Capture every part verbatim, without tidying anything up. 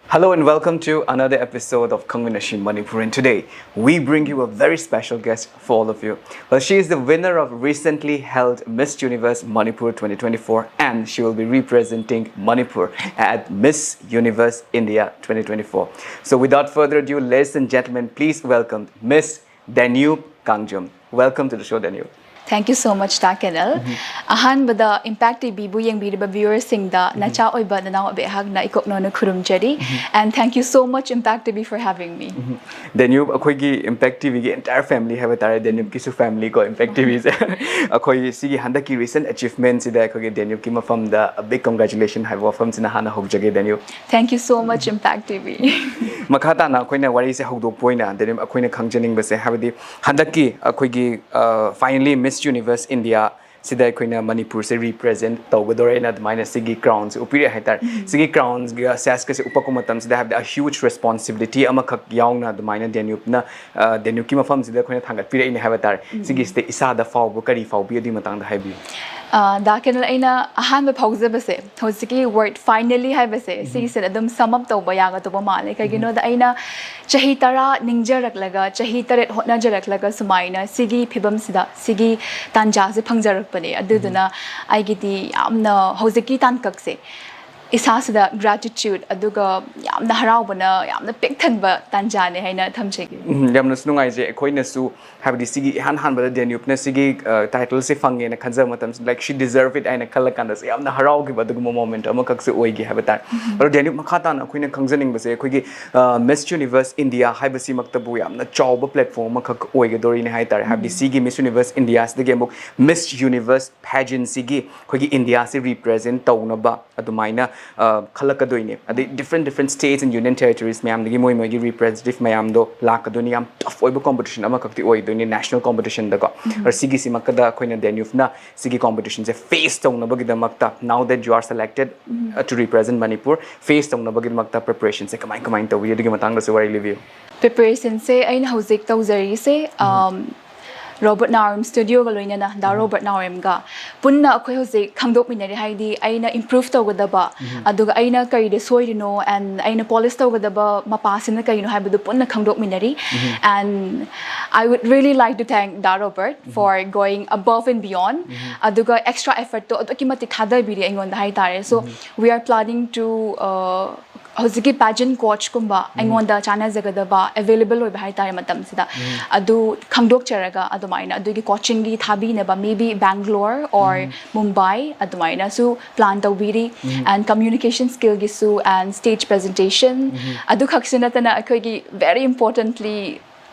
Hello and welcome to another episode of Khangminashi Manipur. And today, we bring you a very special guest for all of you. Well, she is the winner of recently held Miss Universe Manipur twenty twenty-four, and she will be representing Manipur at Miss Universe India twenty twenty-four. So, without further ado, ladies and gentlemen, please welcome Miss Danube Kangjum. Welcome to the show, Danube. Thank you so much, ꯇꯥ canal. ꯑꯍꯥꯟꯕꯗ Impact T ꯚꯤꯕꯨ ꯌꯦꯡꯕꯤꯔꯤꯕ viewerꯁꯤꯡꯗ ꯅꯆꯥ ꯑꯣꯏꯕ ꯅꯅꯥꯎ ꯑꯣꯏꯕ ꯑꯩꯍꯥꯛꯅ ꯏꯀꯣꯛꯅꯧꯅ ꯈꯨꯔꯨꯝꯖꯔꯤ꯫ And thank you so much, Impact T V, for having me. ꯗꯦꯅ꯭ꯌꯨꯕ, ꯑꯩꯈꯣꯏꯒꯤ Impact T ꯚꯤꯒꯤ entire family ꯍꯥꯏꯕ ꯇꯥꯔꯦ, ꯗꯦꯅ꯭ꯌꯨꯕꯀꯤꯁꯨ family ꯀꯣ Impact ꯇꯤ ꯚꯤꯁꯦ꯫ ꯑꯩꯈꯣꯏ ꯁꯤꯒꯤ ꯍꯟꯗꯛꯀꯤ recent achievementꯁꯤꯗ ꯑꯩꯈꯣꯏꯒꯤ ꯗꯦꯅ꯭ꯌꯨꯕꯀꯤ ꯃꯐꯝꯗ a big congratulation ꯍꯥꯏꯕ ꯋꯥꯐꯝꯁꯤꯅ ꯍꯥꯟꯅ ꯍꯧꯖꯒꯦ, ꯗꯦꯅ꯭ꯌꯨꯕ꯫ Thank you so much, Impact T V. ꯃꯈꯥ ꯇꯥꯅ ꯑꯩꯈꯣꯏꯅ ꯋꯥꯔꯤꯁꯦ ꯍꯧꯗꯣꯛꯄ ꯑꯣꯏꯅ, ꯗꯦꯅ꯭ꯌꯨꯕ, ꯑꯩꯈꯣꯏꯅ ꯈꯪꯖꯅꯤꯡꯕꯁꯦ, ꯍꯥꯏꯕꯗꯤ ꯍꯟꯗꯛꯀꯤ ꯑꯩꯈꯣꯏꯒꯤ finally Miss Universe India ꯁꯤꯗ ꯑꯩꯈꯣꯏꯅ ꯃꯅꯤꯄꯨꯔꯁꯦ represent ꯇꯧꯒꯗꯧꯔꯦꯅ ꯑꯗꯨꯃꯥꯏꯅ ꯁꯤꯒꯤ crownꯁꯦ ꯎꯞꯄꯤꯔꯛꯑꯦ ꯍꯥꯏꯇꯥꯔꯦ꯫ ꯁꯤꯒꯤ crownsꯒ sasꯀꯁꯦ ꯎꯞꯄꯛꯄ ꯃꯇꯝꯁꯤꯗ, ꯍꯥꯏꯕꯗꯤ a huge responsibility ꯑꯃꯈꯛ ꯌꯥꯎꯅ ꯑꯗꯨꯃꯥꯏꯅ ꯗꯦꯅ꯭ꯌꯨꯕꯅ, ꯗꯦꯅ꯭ꯌꯨꯕꯀꯤ ꯃꯐꯝꯁꯤꯗ ꯑꯩꯈꯣꯏꯅ ꯊꯥꯡꯒꯠꯄꯤꯔꯛꯏꯅꯦ ꯍꯥꯏꯕ ꯇꯥꯔꯦ꯫ ꯁꯤꯒꯤꯁꯤꯗ ꯏꯁꯥꯗ ꯐꯥꯎꯕ ꯀꯔꯤ ꯐꯥꯎꯕꯤ, ꯑꯗꯨꯒꯤ ꯃꯇꯥꯡꯗ ꯍꯥꯏꯕꯤꯌꯨ꯫ ꯇꯥ ꯀꯦꯅꯦꯜ, ꯑꯩꯅ ꯑꯍꯥꯟꯕ ꯐꯥꯎꯖꯕꯁꯦ ꯍꯧꯖꯤꯛꯀꯤ word finally ꯍꯥꯏꯕꯁꯦ ꯁꯤꯒꯤꯁꯤꯅ ꯑꯗꯨꯝ sum up ꯇꯧꯕ ꯌꯥꯒꯗꯧꯕ ꯃꯥꯜꯂꯦ꯫ ꯀꯩꯒꯤꯅꯣꯗ ꯑꯩꯅ ꯆꯍꯤ ꯇꯔꯥ ꯅꯤꯡꯖꯔꯛꯂꯒ, ꯆꯍꯤ ꯇꯔꯦꯠ ꯍꯣꯠꯅꯖꯔꯛꯂꯒ ꯁꯨꯃꯥꯏꯅ ꯁꯤꯒꯤ ꯐꯤꯕꯝꯁꯤꯗ, ꯁꯤꯒꯤ ꯇꯥꯟꯖꯥꯁꯦ ꯐꯪꯖꯔꯛꯄꯅꯦ꯫ ꯑꯗꯨꯗꯨꯅ ꯑꯩꯒꯤꯗꯤ ꯌꯥꯝꯅ ꯍꯧꯖꯤꯛꯀꯤ ꯇꯥꯡꯀꯛꯁꯦ ꯏꯁꯥꯁꯤꯗ gratitude, ꯑꯗꯨꯒ ꯌꯥꯝꯅ ꯍꯔꯥꯎꯕꯅ ꯌꯥꯝꯅ ꯄꯤꯛ ꯊꯟꯕ ꯇꯥꯟꯖꯥꯅꯦ ꯍꯥꯏꯅ ꯊꯝꯖꯒꯦ꯫ ꯎꯝ, ꯌꯥꯝꯅꯁꯨ ꯅꯨꯡꯉꯥꯏꯖꯩ꯫ ꯑꯩꯈꯣꯏꯅꯁꯨ, ꯍꯥꯏꯕꯗꯤ ꯁꯤꯒꯤ ꯏꯍꯥꯟ ꯍꯥꯟꯕꯗ ꯗꯦꯅ꯭ꯌꯨꯕꯅ ꯁꯤꯒꯤ titleꯁꯦ ꯐꯪꯉꯦꯅ ꯈꯟꯖꯕ ꯃꯇꯝꯁꯤꯗ, like, she deserve it ꯍꯥꯏꯅ ꯈꯜꯂ ꯀꯥꯟꯗꯁꯨ ꯌꯥꯝꯅ ꯍꯔꯥꯎꯈꯤꯕ ꯑꯗꯨꯒꯨꯝꯕ moment ꯑꯃꯈꯛꯁꯨ ꯑꯣꯏꯒꯦ ꯍꯥꯏꯕ ꯇꯥꯔꯦ꯫ ꯑꯗꯣ ꯗꯦꯅ꯭ꯌꯨꯕ, ꯃꯈꯥ ꯇꯥꯅ ꯑꯩꯈꯣꯏꯅ ꯈꯪꯖꯅꯤꯡꯕꯁꯦ, ꯑꯩꯈꯣꯏꯒꯤ Miss Universe India ꯍꯥꯏꯕꯁꯤꯃꯛꯇꯕꯨ ꯌꯥꯝꯅ ꯆꯥꯎꯕ platform ꯑꯃꯈꯛ ꯑꯣꯏꯒꯗꯧꯔꯤꯅꯦ ꯍꯥꯏ ꯇꯥꯔꯦ꯫ ꯍꯥꯏꯕꯗꯤ ꯁꯤꯒꯤ Miss Universe India ꯁꯤꯗꯒꯤ ꯑꯃꯨꯛ Miss Universe pageantꯁꯤꯒꯤ ꯑꯩꯈꯣꯏꯒꯤ ꯏꯟꯗꯤꯌꯥꯁꯤ represent ꯇꯧꯅꯕ ꯑꯗꯨꯃꯥꯏꯅ ꯈꯜꯂꯛꯀꯗꯣꯏꯅꯦ꯫ ꯑꯗꯩ different different states and union territories ꯃꯌꯥꯝꯗꯒꯤ ꯃꯣꯏ ꯃꯣꯏꯒꯤ representative ꯃꯌꯥꯝꯗꯣ ꯂꯥꯛꯀꯗꯣꯏꯅꯤ꯫ ꯌꯥꯝ tough ꯑꯣꯏꯕ competition ꯑꯃꯈꯛꯇꯤ ꯑꯣꯏꯗꯣꯏꯅꯤ national competitionꯗꯀꯣ꯫ ꯑꯗꯣ ꯁꯤꯒꯤꯁꯤꯃꯛꯇꯗ ꯑꯩꯈꯣꯏꯅ ꯗꯦꯅ꯭ꯌꯨꯕꯅ ꯁꯤꯒꯤ competitionꯁꯦ face ꯇꯧꯅꯕꯒꯤꯗꯃꯛꯇ, now that you are selected to represent Manipur, face ꯇꯧꯅꯕꯒꯤꯗꯃꯛꯇ preparationꯁꯦ ꯀꯃꯥꯏ ꯀꯃꯥꯏꯅ ꯇꯧꯕꯤ, ꯑꯗꯨꯒꯤ ꯃꯇꯥꯡꯗꯁꯨ ꯋꯥꯔꯤ ꯂꯤꯕꯤꯌꯨ꯫ Preparationꯁꯦ ꯑꯩꯅ ꯍꯧꯖꯤꯛ ꯇꯧꯖꯔꯤꯁꯦ, Robert Naorim Studioꯒ ꯂꯣꯏꯅꯅ ꯗꯥ ꯔꯣꯕꯔꯠ ꯅꯥꯎꯔꯦꯝꯒ ꯄꯨꯟꯅ ꯑꯩꯈꯣꯏ ꯍꯧꯖꯤꯛ ꯈꯪꯗꯣꯛꯃꯤꯟꯅꯔꯤ, ꯍꯥꯏꯗꯤ ꯑꯩꯅ improve ꯇꯧꯒꯗꯕ, ꯑꯗꯨꯒ ꯑꯩꯅ ꯀꯔꯤꯗ ꯁꯣꯏꯔꯤꯅꯣ and ꯑꯩꯅ polish ꯇꯧꯒꯗꯕ ꯃꯄꯥꯁꯤꯅ ꯀꯩꯅꯣ ꯍꯥꯏꯕꯗꯨ ꯄꯨꯟꯅ ꯈꯪꯗꯣꯛꯃꯤꯟꯅꯔꯤ꯫ And I would really like to thank Da Robert for going above and beyond. ꯑꯗꯨꯒ extra effortꯇꯣ ꯑꯗꯨꯛꯀꯤ ꯃꯇꯤꯛ ꯊꯥꯗꯕꯤꯔꯤ ꯑꯩꯉꯣꯟꯗ ꯍꯥꯏꯇꯥꯔꯦ꯫ So we are planning to uh, ꯍꯧꯖꯤꯛꯀꯤ pageant coachꯀꯨꯝꯕ ꯑꯩꯉꯣꯟꯗ ꯆꯥꯟꯅꯖꯒꯗꯕ available ꯑꯣꯏꯕ ꯍꯥꯏꯇꯥꯔꯦ ꯃꯇꯝꯁꯤꯗ, ꯑꯗꯨ ꯈꯪꯗꯣꯛꯆꯔꯒ ꯑꯗꯨꯃꯥꯏꯅ ꯑꯗꯨꯒꯤ coachingꯒꯤ ꯊꯥꯕꯤꯅꯕ maybe Bangalore or Mumbai ꯑꯗꯨꯃꯥꯏꯅꯁꯨ plan ꯇꯧꯕꯤꯔꯤ꯫ And communication skillꯒꯤꯁꯨ and stage presentation ꯑꯗꯨꯈꯛꯁꯨ ꯅꯠꯇꯅ ꯑꯩꯈꯣꯏꯒꯤ very importantly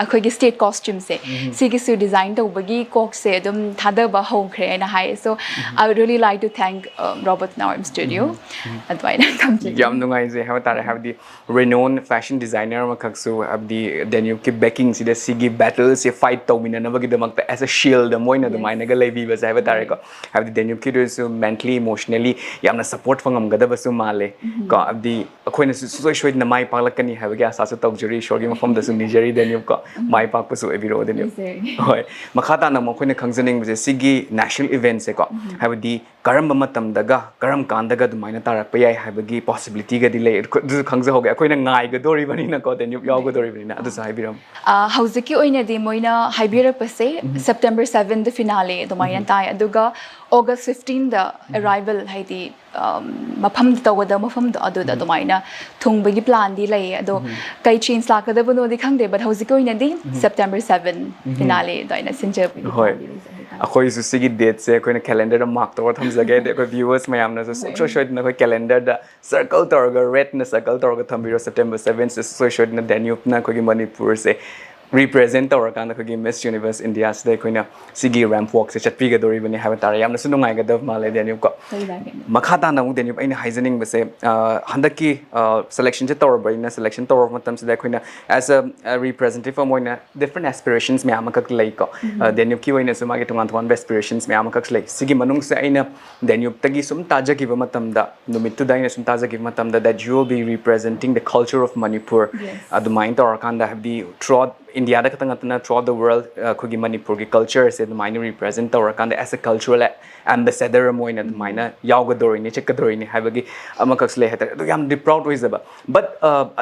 ꯑꯩꯈꯣꯏꯒꯤ state costumeꯁꯦ ꯁꯤꯒꯤꯁꯨ design ꯇꯧꯕꯒꯤ ꯀꯣꯛꯁꯦ ꯑꯗꯨꯝ ꯊꯥꯗꯕ ꯍꯧꯈ꯭ꯔꯦ ꯍꯥꯏꯅ ꯍꯥꯏ꯫ So I would really like to thank um, Robert Naorim Studio. ꯑꯗꯨꯃꯥꯏꯅ ꯊꯝꯖꯒꯦ꯫ ꯌꯥꯝ ꯅꯨꯡꯉꯥꯏꯖꯩ ꯍꯥꯏꯕ ꯇꯥꯔꯦ, ꯍꯥꯏꯕꯗꯤ renowned fashion designer ꯑꯃꯈꯛꯁꯨ, ꯍꯥꯏꯕꯗꯤ ꯗꯦꯅ꯭ꯌꯨꯕꯀꯤ backingꯁꯤꯗ ꯁꯤꯒꯤ battleꯁꯦ fight ꯇꯧꯃꯤꯟꯅꯅꯕꯒꯤꯗꯃꯛꯇ as a shield ꯑꯃ ꯑꯣꯏꯅ ꯑꯗꯨꯃꯥꯏꯅꯒ ꯂꯩꯕꯤꯕꯁꯦ ꯍꯥꯏꯕ ꯇꯥꯔꯦꯀꯣ꯫ ꯍꯥꯏꯕꯗꯤ ꯗꯦꯅ꯭ꯌꯨꯕꯀꯤꯗꯨꯁꯨ mentally emotionally ꯌꯥꯝꯅ support ꯐꯪꯉꯝꯒꯗꯕꯁꯨ ꯃꯥꯜꯂꯦ ꯀꯣ꯫ ꯍꯥꯏꯕꯗꯤ ꯑꯩꯈꯣꯏꯅꯁꯨ ꯁꯨꯡꯁꯣꯏ ꯁꯣꯏꯗꯅ ꯃꯥꯏ ꯄꯥꯛꯂꯛꯀꯅꯤ ꯍꯥꯏꯕꯒꯤ ꯑꯥꯁꯥꯁꯨ ꯇꯧꯖꯔꯤ, ꯏꯁꯣꯔꯒꯤ ꯃꯐꯝꯗꯁꯨ ꯅꯤꯖꯔꯤ ꯗꯦꯅ꯭ꯌꯨꯕ ꯀꯣ꯫ ꯃꯥꯏ ꯄꯥꯛꯄꯁꯨ ꯑꯣꯏꯕꯤꯔꯛꯑꯣ ꯗꯦꯅ꯭ꯌꯨꯕ꯫ ꯍꯣꯏ, ꯃꯈꯥ ꯇꯥꯅ ꯑꯃꯨꯛ ꯑꯩꯈꯣꯏꯅ ꯈꯪꯖꯅꯤꯡꯕꯁꯦ ꯁꯤꯒꯤ national eventꯁꯦꯀꯣ, ꯍꯥꯏꯕꯗꯤ ꯀꯔꯝꯕ ꯃꯇꯝꯗꯒ ꯀꯔꯝ ꯀꯥꯟꯗꯒ ꯑꯗꯨꯃꯥꯏꯅ ꯇꯥꯔꯛꯄ ꯌꯥꯏ ꯍꯥꯏꯕꯒꯤ possibilityꯒꯗꯤ ꯂꯩ? ꯑꯗꯨꯁꯨ ꯈꯪꯖꯍꯧꯒꯦ, ꯑꯩꯈꯣꯏꯅ ꯉꯥꯏꯒꯗꯧꯔꯤꯕꯅꯤꯅꯀꯣ, ꯗꯦꯅ꯭ꯌꯨꯕ ꯌꯥꯎꯒꯗꯧꯔꯤꯕꯅꯤꯅ꯫ ꯑꯗꯨꯁꯨ ꯍꯥꯏꯕꯤꯔꯝꯃꯨ꯫ ꯑ, ꯍꯧꯖꯤꯛꯀꯤ ꯑꯣꯏꯅꯗꯤ ꯃꯣꯏꯅ ꯍꯥꯏꯕꯤꯔꯛꯄꯁꯦ September seventh finale ꯑꯗꯨꯃꯥꯏꯅ ꯇꯥꯏ, ꯑꯗꯨꯒ August fifteenꯗ arrival, ꯍꯥꯏꯗꯤ ꯃꯐꯝꯗ ꯇꯧꯒꯗꯕ ꯃꯐꯝꯗꯣ ꯑꯗꯨꯗ ꯑꯗꯨꯃꯥꯏꯅ ꯊꯨꯡꯕꯒꯤ planꯗꯤ ꯂꯩꯌꯦ꯫ ꯑꯗꯣ ꯀꯩ change ꯂꯥꯛꯀꯗꯕꯅꯣꯗꯤ ꯈꯪꯗꯦ, but ꯍꯧꯖꯤꯛꯀꯤ ꯑꯣꯏꯅꯗꯤ September seven finale ꯑꯗꯨꯃꯥꯏꯅ ꯁꯤꯟꯖꯕꯒꯤ ꯍꯣꯏ꯫ planꯗꯤ ꯂꯩꯖꯩ ꯍꯥꯏꯇꯥꯔꯦ꯫ ꯑꯩꯈꯣꯏꯁꯨ ꯁꯤꯒꯤ dateꯁꯦ ꯑꯩꯈꯣꯏꯅ calendarꯗ mark ꯇꯧꯔ ꯊꯝꯖꯒꯦ꯫ ꯑꯗꯩ ꯑꯩꯈꯣꯏ viewers ꯃꯌꯥꯝꯅꯁꯨ ꯁꯨꯡꯁꯣꯏ ꯁꯣꯏꯗꯅ ꯑꯩꯈꯣꯏ calendarꯗ circle ꯇꯧꯔꯒ, redꯅ circle ꯇꯧꯔꯒ ꯊꯝꯕꯤꯔꯣ꯫ September seventhꯁꯦ ꯁꯨꯡꯁꯣꯏ ꯁꯣꯏꯗꯅ ꯗꯦꯅ꯭ꯌꯨꯕꯅ ꯑꯩꯈꯣꯏꯒꯤ ꯃꯅꯤꯄꯨꯔꯁꯦ represent ꯇꯧꯔꯀꯥꯟꯗ ꯑꯩꯈꯣꯏꯒꯤ Miss Universe Indiaꯁꯤꯗ ꯑꯩꯈꯣꯏꯅ ꯁꯤꯒꯤ ramp walkꯁꯦ ꯆꯠꯄꯤꯒꯗꯧꯔꯤꯕꯅꯤ ꯍꯥꯏꯕ ꯇꯥꯔꯦ꯫ ꯌꯥꯝꯅꯁꯨ ꯅꯨꯡꯉꯥꯏꯒꯗꯕ ꯃꯥꯜꯂꯦ ꯗꯦꯅ꯭ꯌꯨꯕ ꯀꯣ꯫ ꯊꯣꯏꯕꯥꯒꯦꯅ꯫ ꯃꯈꯥ ꯇꯥꯅ ꯑꯃꯨꯛ ꯗꯦꯅ꯭ꯌꯨꯕ ꯑꯩꯅ ꯍꯥꯏꯖꯅꯤꯡꯕꯁꯦ, ꯑ, ꯍꯟꯗꯛꯀꯤ selectionꯁꯦ ꯇꯧꯔꯕꯅꯤꯅ, selection ꯇꯧꯔꯕ ꯃꯇꯝꯁꯤꯗ ꯑꯩꯈꯣꯏꯅ as a representative ꯑꯃ ꯑꯣꯏꯅ different aspirations ꯃꯌꯥꯝ ꯑꯃꯈꯛ ꯂꯩꯀꯣ꯫ ꯑ, ꯗꯦꯅ꯭ꯌꯨꯕꯀꯤ ꯑꯣꯏꯅꯁꯨ ꯃꯥꯒꯤ ꯇꯣꯉꯥꯟ ꯇꯣꯉꯥꯟꯕ aspirations ꯃꯌꯥꯝ ꯑꯃꯈꯛ ꯂꯩ꯫ ꯁꯤꯒꯤ ꯃꯅꯨꯡꯁꯤꯗ ꯑꯩꯅ ꯗꯦꯅ꯭ꯌꯨꯕꯇꯒꯤ ꯁꯨꯝ ꯇꯥꯖꯈꯤꯕ ꯃꯇꯝꯗ, ꯅꯨꯃꯤꯠꯇꯨꯗ ꯑꯩꯅ ꯁꯨꯝ ꯇꯥꯖꯈꯤꯕ ꯃꯇꯝꯗ, that you will be representing the culture of Manipur. Yes. ꯑꯗꯨꯃꯥꯏꯅ ꯇꯧꯔꯀꯥꯟꯗ, ꯍꯥꯏꯕꯗꯤ throughout ꯏꯟꯗꯤꯌꯥꯗ ꯈꯛꯇ ꯅꯠꯇꯅ throughout the world ꯑꯩꯈꯣꯏꯒꯤ ꯃꯅꯤꯄꯨꯔꯒꯤ culture ꯁꯦ ꯑꯗꯨꯃꯥꯏꯅ represent ꯇꯧꯔꯀꯥꯟꯗ as a cultural ambassador ꯑꯃ ꯑꯣꯏꯅ ꯑꯗꯨꯃꯥꯏꯅ ꯌꯥꯎꯒꯗꯧꯔꯤꯅꯤ, ꯆꯠꯀꯗꯧꯔꯤꯅꯤ ꯍꯥꯏꯕꯒꯤ ꯑꯃꯈꯛꯁꯨ ꯂꯩ ꯍꯥꯏꯇꯥꯔꯦ꯫ ꯑꯗꯨ ꯌꯥꯝꯗꯤ proud ꯑꯣꯏꯖꯕ꯫ But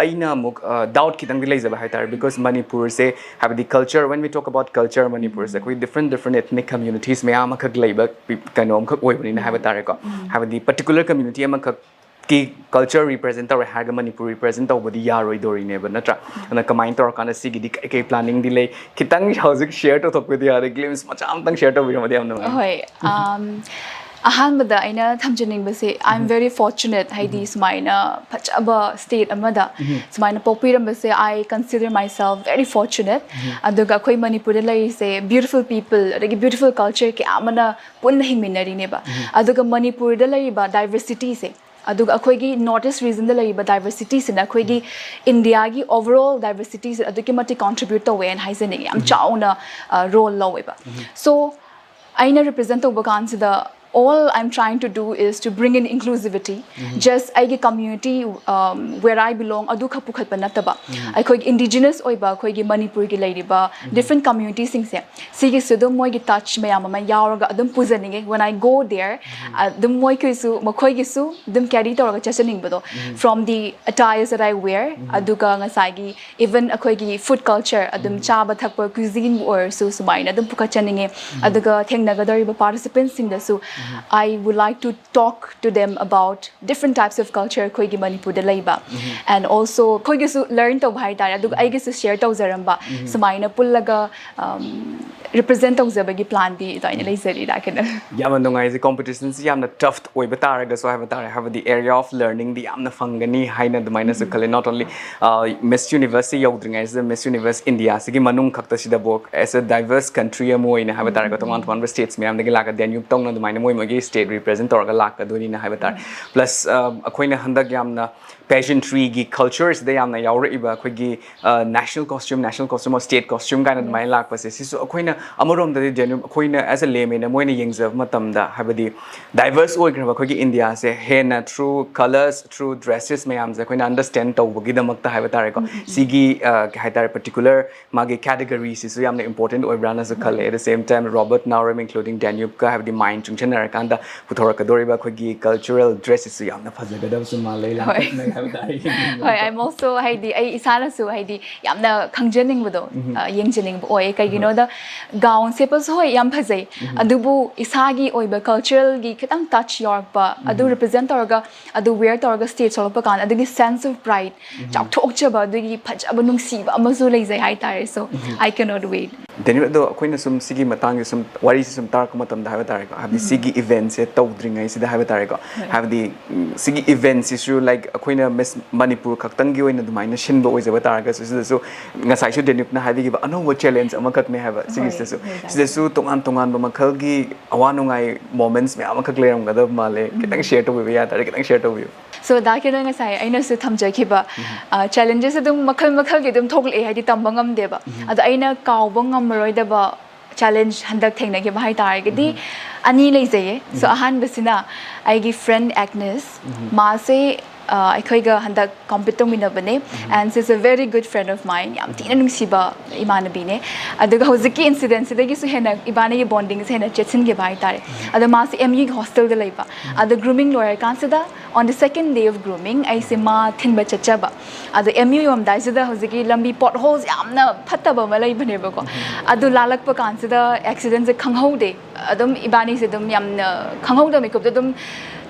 ꯑꯩꯅ ꯑꯃꯨꯛ doubt ꯈꯤꯇꯪꯗꯤ ꯂꯩꯖꯕ ꯍꯥꯏꯇꯥꯔꯦ, because ꯃꯅꯤꯄꯨꯔꯁꯦ ꯍꯥꯏꯕꯗꯤ culture, when we talk about culture, ꯃꯅꯤꯄꯨꯔꯁꯦ ꯑꯩꯈꯣꯏ different different ethnic communities ꯃꯌꯥꯝ ꯑꯃꯈꯛ ꯂꯩꯕ ꯀꯩꯅꯣ ꯑꯃꯈꯛ ꯑꯣꯏꯕꯅꯤꯅ ꯍꯥꯏꯕ ꯇꯥꯔꯦꯀꯣ꯫ ꯍꯥꯏꯕꯗꯤ particular community ꯑꯃꯈꯛ ꯀꯤ culture represent ꯇꯧꯔꯦ ꯍꯥꯏꯔꯒ ꯃꯅꯤꯄꯨꯔ represent ꯇꯧꯕꯗꯤ ꯌꯥꯔꯣꯏꯗꯧꯔꯤꯅꯦꯕ, ꯅꯠꯇ꯭ꯔꯥ? ꯑꯗꯨꯅ ꯀꯃꯥꯏꯅ ꯇꯧꯔꯀꯥꯟꯗ ꯁꯤꯒꯤꯗꯤ ꯀꯩ ꯀꯩ planningꯗꯤ ꯂꯩ? ꯈꯤꯇꯪ ꯍꯧꯖꯤꯛ share ꯇꯧꯊꯣꯛꯄꯗꯤ ꯌꯥꯔꯦ, glimpse ꯃꯆꯥ ꯑꯃꯇꯪ share ꯇꯧꯕꯤꯔꯝꯃꯗꯤ ꯌꯥꯝ ꯅꯨꯡꯉꯥꯏ꯫ ꯍꯣꯏ꯫ ꯑꯍꯥꯟꯕꯗ ꯑꯩꯅ ꯊꯝꯖꯅꯤꯡꯕꯁꯦ, I am very fortunate, ꯍꯥꯏꯗꯤ ꯁꯨꯃꯥꯏꯅ ꯐꯖꯕ state ꯑꯃꯗ ꯁꯨꯃꯥꯏꯅ ꯄꯣꯛꯄꯤꯔꯝꯕꯁꯦ, I consider myself very fortunate. ꯑꯗꯨꯒ ꯑꯩꯈꯣꯏ ꯃꯅꯤꯄꯨꯔꯗ ꯂꯩꯔꯤꯁꯦ beautiful people, ꯑꯗꯒꯤ beautiful culture ꯀꯌꯥ ꯑꯃꯅ ꯄꯨꯟꯅ ꯍꯤꯡꯃꯤꯟꯅꯔꯤꯅꯦꯕ꯫ ꯑꯗꯨꯒ ꯃꯅꯤꯄꯨꯔꯗ ꯂꯩꯔꯤꯕ diversityꯁꯦ, ꯑꯗꯨꯒ ꯑꯩꯈꯣꯏꯒꯤ North East regionꯗ ꯂꯩꯔꯤꯕ diversityꯁꯤꯅ ꯑꯩꯈꯣꯏꯒꯤ Indiaꯒꯤ overall diversityꯁꯦ ꯑꯗꯨꯛꯀꯤ ꯃꯇꯤꯛ contribute ꯇꯧꯋꯦꯅ ꯍꯥꯏꯖꯅꯤꯡꯉꯤ, ꯌꯥꯝ ꯆꯥꯎꯅ role ꯂꯧꯋꯦꯕ꯫ So ꯑꯩꯅ represent ꯇꯧꯕ ꯀꯥꯟꯁꯤꯗ, all I'm trying to do is to bring in inclusivity. Just ꯑꯩꯒꯤ community, where I belong, ꯑꯗꯨ ꯈꯛ ꯄꯨꯈꯠꯄ ꯅꯠꯇꯕ, ꯑꯩꯈꯣꯏꯒꯤ indigenous ꯑꯣꯏꯕ ꯑꯩꯈꯣꯏꯒꯤ ꯃꯅꯤꯄꯨꯔꯒꯤ ꯂꯩꯔꯤꯕ different communityꯁꯤꯡꯁꯦ, ꯁꯤꯒꯤꯁꯨ ꯑꯗꯨꯝ ꯃꯣꯏꯒꯤ touch ꯃꯌꯥꯝ ꯑꯃ ꯌꯥꯎꯔꯒ ꯑꯗꯨꯝ ꯄꯨꯖꯅꯤꯡꯉꯦ꯫ When I go there, ꯑꯗꯨꯝ ꯃꯣꯏꯒꯤꯁꯨ ꯃꯈꯣꯏꯒꯤꯁꯨ ꯑꯗꯨꯝ carry ꯇꯧꯔꯒ ꯆꯠꯆꯅꯤꯡꯕꯗꯣ, from the attires that I wear, ꯑꯗꯨꯒ ꯉꯁꯥꯏꯒꯤ even ꯑꯩꯈꯣꯏꯒꯤ food culture, ꯑꯗꯨꯝ ꯆꯥꯕ ꯊꯛꯄ cuisineꯕꯨ ꯑꯣꯏꯔꯁꯨ ꯁꯨꯃꯥꯏꯅ ꯑꯗꯨꯝ ꯄꯨꯈꯠꯆꯅꯤꯡꯉꯦ꯫ ꯑꯗꯨꯒ ꯊꯦꯡꯅꯒꯗꯧꯔꯤꯕ participantꯁꯤꯡꯗꯁꯨ, I would like to talk to them about different types of culture ꯑꯩꯈꯣꯏꯒꯤ ꯃꯅꯤꯄꯨꯔꯗ ꯂꯩꯕ꯫ And also ꯑꯩꯈꯣꯏꯒꯤꯁꯨ learn ꯇꯧꯕ ꯍꯥꯏꯇꯥꯔꯦ, ꯑꯗꯨꯒ ꯑꯩꯒꯤꯁꯨ share ꯇꯧꯖꯔꯝꯕ, ꯁꯨꯃꯥꯏꯅ ꯄꯨꯜꯂꯒ represent ꯇꯧꯖꯕꯒꯤ planꯗꯤ ꯑꯗꯨꯃꯥꯏꯅ ꯂꯩꯖꯔꯤ꯫ ꯌꯥꯝꯅ ꯅꯨꯡꯉꯥꯏꯖꯩ꯫ Competitionꯁꯤ ꯌꯥꯝꯅ tough ꯑꯣꯏꯕ ꯇꯥꯔꯒꯁꯨ ꯍꯥꯏꯕ ꯇꯥꯔꯦ, ꯍꯥꯏꯕꯗꯤ area of learningꯗꯤ ꯌꯥꯝꯅ ꯐꯪꯒꯅꯤ ꯍꯥꯏꯅ ꯑꯗꯨꯃꯥꯏꯅꯁꯨ ꯈꯜꯂꯦ꯫ Not only Miss Universeꯁꯤ ꯌꯧꯗ꯭ꯔꯤꯉꯩꯁꯤꯗ Miss Universe Indiaꯁꯤꯒꯤ ꯃꯅꯨꯡ ꯈꯛꯇꯁꯤꯗꯕꯨ as a diverse country ꯑꯃ ꯑꯣꯏꯅ ꯍꯥꯏꯕ ꯇꯥꯔꯦꯀꯣ, ꯇꯣꯉꯥꯟ ꯇꯣꯉꯥꯟꯕ states ꯃꯌꯥꯝꯗꯒꯤ ꯂꯥꯛꯀꯗꯦ, ꯇꯧꯅ ꯑꯗꯨꯃꯥꯏꯅ ꯃꯣꯏ ꯃꯣꯏꯒꯤ state represent ꯇꯧꯔꯒ ꯂꯥꯛꯀꯗꯣꯏꯅꯤꯅ ꯍꯥꯏꯕ ꯇꯥꯔꯦ꯫ Plus ꯑꯩꯈꯣꯏꯅ ꯍꯟꯗꯛ ꯌꯥꯝꯅ pageantryꯒꯤ cultureꯁꯤꯗ ꯌꯥꯝꯅ ꯌꯥꯎꯔꯛꯏꯕ ꯑꯩꯈꯣꯏꯒꯤ national costume, national costume or state costume ꯀꯥꯏꯅ ꯑꯗꯨꯃꯥꯏꯅ ꯂꯥꯛꯄꯁꯦ, ꯁꯤꯁꯨ ꯑꯩꯈꯣꯏꯅ ꯑꯃꯔꯣꯝꯗꯗꯤ genuine, ꯑꯩꯈꯣꯏꯅ as a layman ꯑꯃ ꯑꯣꯏꯅ ꯌꯦꯡꯖꯕ ꯃꯇꯝꯗ, ꯍꯥꯏꯕꯗꯤ diverse ꯑꯣꯏꯈ꯭ꯔꯕ ꯑꯩꯈꯣꯏꯒꯤ Indiaꯁꯦ ꯍꯦꯟꯅ through colours, through dresses ꯃꯌꯥꯝꯁꯦ ꯑꯩꯈꯣꯏꯅ understand ꯇꯧꯕꯒꯤꯗꯃꯛꯇ ꯍꯥꯏꯕ ꯇꯥꯔꯦꯀꯣ, ꯁꯤꯒꯤ ꯀꯩ ꯍꯥꯏꯇꯥꯔꯦ, particular ꯃꯥꯒꯤ categoryꯁꯤꯁꯨ ꯌꯥꯝꯅ important ꯑꯣꯏꯕ꯭ꯔꯥꯅꯁꯨ ꯈꯜꯂꯦ꯫ At the same time, Robert Naoram including Danube-ꯀ ꯍꯥꯏꯕꯗꯤ mind ꯆꯨꯡꯁꯟꯅꯔꯀꯥꯟꯗ ꯄꯨꯊꯣꯔꯛꯀꯗꯧꯔꯤꯕ ꯑꯩꯈꯣꯏꯒꯤ cultural dressꯁꯤꯁꯨ ꯌꯥꯝꯅ ꯐꯖꯒꯗꯕꯁꯨ ꯃꯥꯜꯂꯦ꯫ ꯂꯥꯡꯇꯛꯅꯩ ꯍꯥꯏꯕ ꯇꯥꯔꯦ꯫ ꯍꯣꯏ, I'm also, ꯍꯥꯏꯗꯤ ꯑꯩ ꯏꯁꯥꯅꯁꯨ ꯍꯥꯏꯗꯤ ꯌꯥꯝꯅ ꯈꯪꯖꯅꯤꯡꯕꯗꯣ, ꯌꯦꯡꯖꯅꯤꯡꯕ ꯑꯣꯏꯌꯦ꯫ ꯀꯩꯒꯤꯅꯣꯗ gown ꯁꯦꯠꯄꯁꯨ ꯍꯣꯏ ꯌꯥꯝ ꯐꯖꯩ, ꯑꯗꯨꯕꯨ ꯏꯁꯥꯒꯤ ꯑꯣꯏꯕ culturalꯒꯤ ꯈꯤꯇꯪ touch ꯌꯥꯎꯔꯛꯄ, ꯑꯗꯨ represent ꯇꯧꯔꯒ, ꯑꯗꯨ wear ꯇꯧꯔꯒ stage ꯊꯣꯛꯂꯛꯄ ꯀꯥꯟꯗ ꯑꯗꯨꯒꯤ sense of pride, ꯆꯥꯎꯊꯣꯛꯆꯕ, ꯑꯗꯨꯒꯤ ꯐꯖꯕ ꯅꯨꯡꯁꯤꯕ ꯑꯃꯁꯨ ꯂꯩꯖꯩ ꯍꯥꯏꯇꯥꯔꯦ꯫ So I cannot wait. Danube, ꯑꯗꯣ ꯑꯩꯈꯣꯏꯅ ꯁꯨꯝ ꯁꯤꯒꯤ ꯃꯇꯥꯡꯁꯦ ꯁꯨꯝ ꯋꯥꯔꯤꯁꯦ ꯁꯨꯝ ꯇꯥꯔꯛꯄ ꯃꯇꯝꯗ ꯍꯥꯏꯕ ꯇꯥꯔꯦꯀꯣ, ꯍꯥꯏꯕꯗꯤ ꯁꯤꯒꯤ eventꯁꯦ ꯇꯧꯗ꯭ꯔꯤꯉꯩꯁꯤꯗ ꯍꯥꯏꯕ ꯇꯥꯔꯦꯀꯣ, ꯍꯥꯏꯕꯗꯤ ꯁꯤꯒꯤ eventꯁꯤꯁꯨ like ꯑꯩꯈꯣꯏꯅ Miss Manipur ꯈꯛꯇꯪꯒꯤ ꯑꯣꯏꯅ ꯑꯗꯨꯃꯥꯏꯅ ꯁꯤꯟꯕ ꯑꯣꯏꯖꯕ ꯇꯥꯔꯒꯁꯨ, ꯁꯤꯗꯁꯨ ꯉꯁꯥꯏꯁꯨ Danube-ꯅ ꯍꯥꯏꯕꯤꯈꯤꯕ ꯑꯅꯧꯕ challenge ꯑꯃꯈꯛꯅꯦ ꯍꯥꯏꯕ꯫ ꯁꯤꯒꯤꯁꯤꯗꯁꯨ, ꯁꯤꯗꯁꯨ ꯇꯣꯉꯥꯟ ꯇꯣꯉꯥꯟꯕ ꯃꯈꯜꯒꯤ ꯑꯋꯥ ꯅꯨꯡꯉꯥꯏ moments ꯃꯌꯥꯝ ꯑꯃꯈꯛ ꯂꯩꯔꯝꯒꯗꯕ ꯃꯥꯜꯂꯦ꯫ ꯈꯤꯇꯪ share ꯇꯧꯕꯤꯕ ꯌꯥ ꯇꯥꯔꯦ, ꯈꯤꯇꯪ share ꯇꯧꯕꯤꯌꯨ꯫ So ꯗꯥ ꯀꯤꯔꯟ, ꯉꯁꯥꯏ ꯑꯩꯅꯁꯨ ꯊꯝꯖꯈꯤꯕ challenges ꯑꯗꯨꯝ ꯃꯈꯜ ꯃꯈꯜꯒꯤ ꯑꯗꯨꯝ ꯊꯣꯛꯂꯛꯑꯦ, ꯍꯥꯏꯗꯤ ꯇꯝꯕ ꯉꯝꯗꯦꯕ꯫ ꯑꯗꯣ ꯑꯩꯅ ꯀꯥꯎꯕ ꯉꯝꯃꯔꯣꯏꯗꯕ challenge ꯍꯟꯗꯛ ꯊꯦꯡꯅꯈꯤꯕ ꯍꯥꯏꯇꯥꯔꯒꯗꯤ ꯑꯅꯤ ꯂꯩꯖꯩꯌꯦ꯫ So ꯑꯍꯥꯟꯕꯁꯤꯅ ꯑꯩꯒꯤ friend Agnes, ꯃꯥꯁꯦ ꯑꯩꯈꯣꯏꯒ ꯍꯟꯗꯛ compete ꯇꯧꯃꯤꯟꯅꯕꯅꯦ, and she's a very good friend of mine, ꯌꯥꯝ ꯊꯤꯅ ꯅꯨꯡꯁꯤꯕ ꯏꯃꯥꯟꯅꯕꯤꯅꯦ꯫ ꯑꯗꯨꯒ ꯍꯧꯖꯤꯛꯀꯤ incidentꯁꯤꯗꯒꯤꯁꯨ ꯍꯦꯟꯅ ꯏꯕꯥꯅꯤꯒꯤ bondingꯁꯦ ꯍꯦꯟꯅ ꯆꯦꯠꯁꯤꯟꯈꯤꯕ ꯍꯥꯏꯇꯥꯔꯦ꯫ ꯑꯗꯣ ꯃꯥꯁꯦ M Uꯒꯤ hostelꯗ ꯂꯩꯕ, ꯑꯗꯣ grooming ꯂꯣꯏꯔꯀꯥꯟꯁꯤꯗ on the second day of grooming ꯑꯩꯁꯦ ꯃꯥ ꯊꯤꯟꯕ ꯆꯠꯆꯕ꯫ ꯑꯗꯣ M U ꯌꯧꯔꯝꯗꯥꯏꯁꯤꯗ ꯍꯧꯖꯤꯛꯀꯤ ꯂꯝꯕꯤ potholes ꯌꯥꯝꯅ ꯐꯠꯇꯕ ꯑꯃ ꯂꯩꯕꯅꯦꯕꯀꯣ, ꯑꯗꯨ ꯂꯥꯜꯂꯛꯄ ꯀꯥꯟꯁꯤꯗ accidentꯁꯦ ꯈꯪꯍꯧꯗꯦ꯫ ꯑꯗꯨꯝ ꯏꯕꯥꯅꯤꯁꯦ ꯑꯗꯨꯝ ꯌꯥꯝꯅ ꯈꯪꯍꯧꯗꯕ ꯃꯤꯀꯨꯞꯇ ꯑꯗꯨꯝ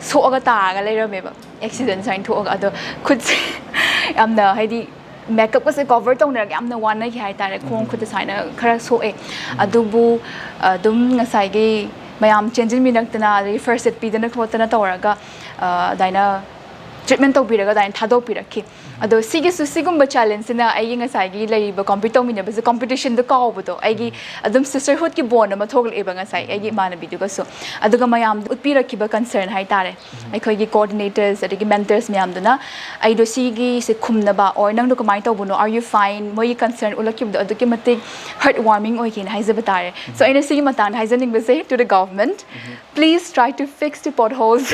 ꯁꯣꯛꯑꯒ ꯇꯥꯔꯒ ꯂꯩꯔꯝꯃꯦꯕ, accident ꯁꯨꯃꯥꯏꯅ ꯊꯣꯛꯑꯒ꯫ ꯑꯗꯣ ꯈꯨꯠꯁꯦ ꯌꯥꯝꯅ, ꯍꯥꯏꯗꯤ makeupꯀꯁꯦ cover ꯇꯧꯅꯔꯒ ꯌꯥꯝꯅ ꯋꯥꯅꯈꯤ ꯍꯥꯏꯇꯥꯔꯦ꯫ ꯈꯣꯡ ꯈꯨꯠꯇ ꯁꯨꯃꯥꯏꯅ ꯈꯔ ꯁꯣꯛꯑꯦ꯫ ꯑꯗꯨꯕꯨ ꯑꯗꯨꯝ ꯉꯁꯥꯏꯒꯤ ꯃꯌꯥꯝ ꯆꯦꯟꯁꯤꯟꯕꯤꯔꯛꯇꯅ, ꯑꯗꯒꯤ first aid ꯄꯤꯗꯅ ꯈꯣꯠꯇꯅ ꯇꯧꯔꯒ ꯑꯗꯨꯃꯥꯏꯅ ꯇ꯭ꯔꯤꯠꯃꯦꯟ ꯇꯧꯕꯤꯔꯒ ꯑꯗꯨꯃꯥꯏꯅ ꯊꯥꯗꯣꯛꯄꯤꯔꯛꯈꯤ꯫ ꯑꯗꯣ ꯁꯤꯒꯤꯁꯨ, ꯁꯤꯒꯨꯝꯕ ꯆꯦꯂꯦꯟꯖꯁꯤꯅ ꯑꯩꯒꯤ ꯉꯁꯥꯏꯒꯤ ꯂꯩꯔꯤꯕ ꯀꯝꯄꯤꯠ ꯇꯧꯃꯤꯟꯅꯕꯁꯦ, ꯀꯝꯄꯤꯇꯤꯁꯟꯗꯣ ꯀꯥꯎꯕꯗꯣ, ꯑꯩꯒꯤ ꯑꯗꯨꯝ ꯁꯤꯁꯇꯔꯍꯨꯗꯀꯤ ꯕꯣꯟ ꯑꯃ ꯊꯣꯛꯂꯛꯑꯦꯕ ꯉꯁꯥꯏ ꯑꯩꯒꯤ ꯏꯃꯥꯟꯅꯕꯤꯗꯨꯒꯁꯨ꯫ ꯑꯗꯨꯒ ꯃꯌꯥꯝꯗ ꯎꯠꯄꯤꯔꯛꯈꯤꯕ ꯀꯟꯁꯔꯟ ꯍꯥꯏꯇꯥꯔꯦ, ꯑꯩꯈꯣꯏꯒꯤ ꯀꯣꯑꯣꯔꯗꯤꯅꯦꯇꯔꯁ ꯑꯗꯒꯤ ꯃꯦꯟꯇꯔꯁ ꯃꯌꯥꯝꯗꯨꯅ ꯑꯩꯗꯣ ꯁꯤꯒꯤꯁꯦ ꯈꯨꯝꯅꯕ, ꯑꯣꯔ ꯅꯪꯗꯣ ꯀꯃꯥꯏꯅ ꯇꯧꯕꯅꯣ, are you fine, ꯃꯣꯏꯒꯤ ꯀꯟꯁꯔꯟ ꯎꯠꯂꯛꯈꯤꯕꯗꯣ ꯑꯗꯨꯛꯀꯤ ꯃꯇꯤꯛ ꯍꯥꯔꯠ ꯋꯥꯔꯃꯤꯡ ꯑꯣꯏꯈꯤꯅ ꯍꯥꯏꯖꯕ ꯇꯥꯔꯦ꯫ ꯁꯣ ꯑꯩꯅ ꯁꯤꯒꯤ ꯃꯇꯥꯡꯗ ꯍꯥꯏꯖꯅꯤꯡꯕꯁꯦ, to the government, please try to fix the potholes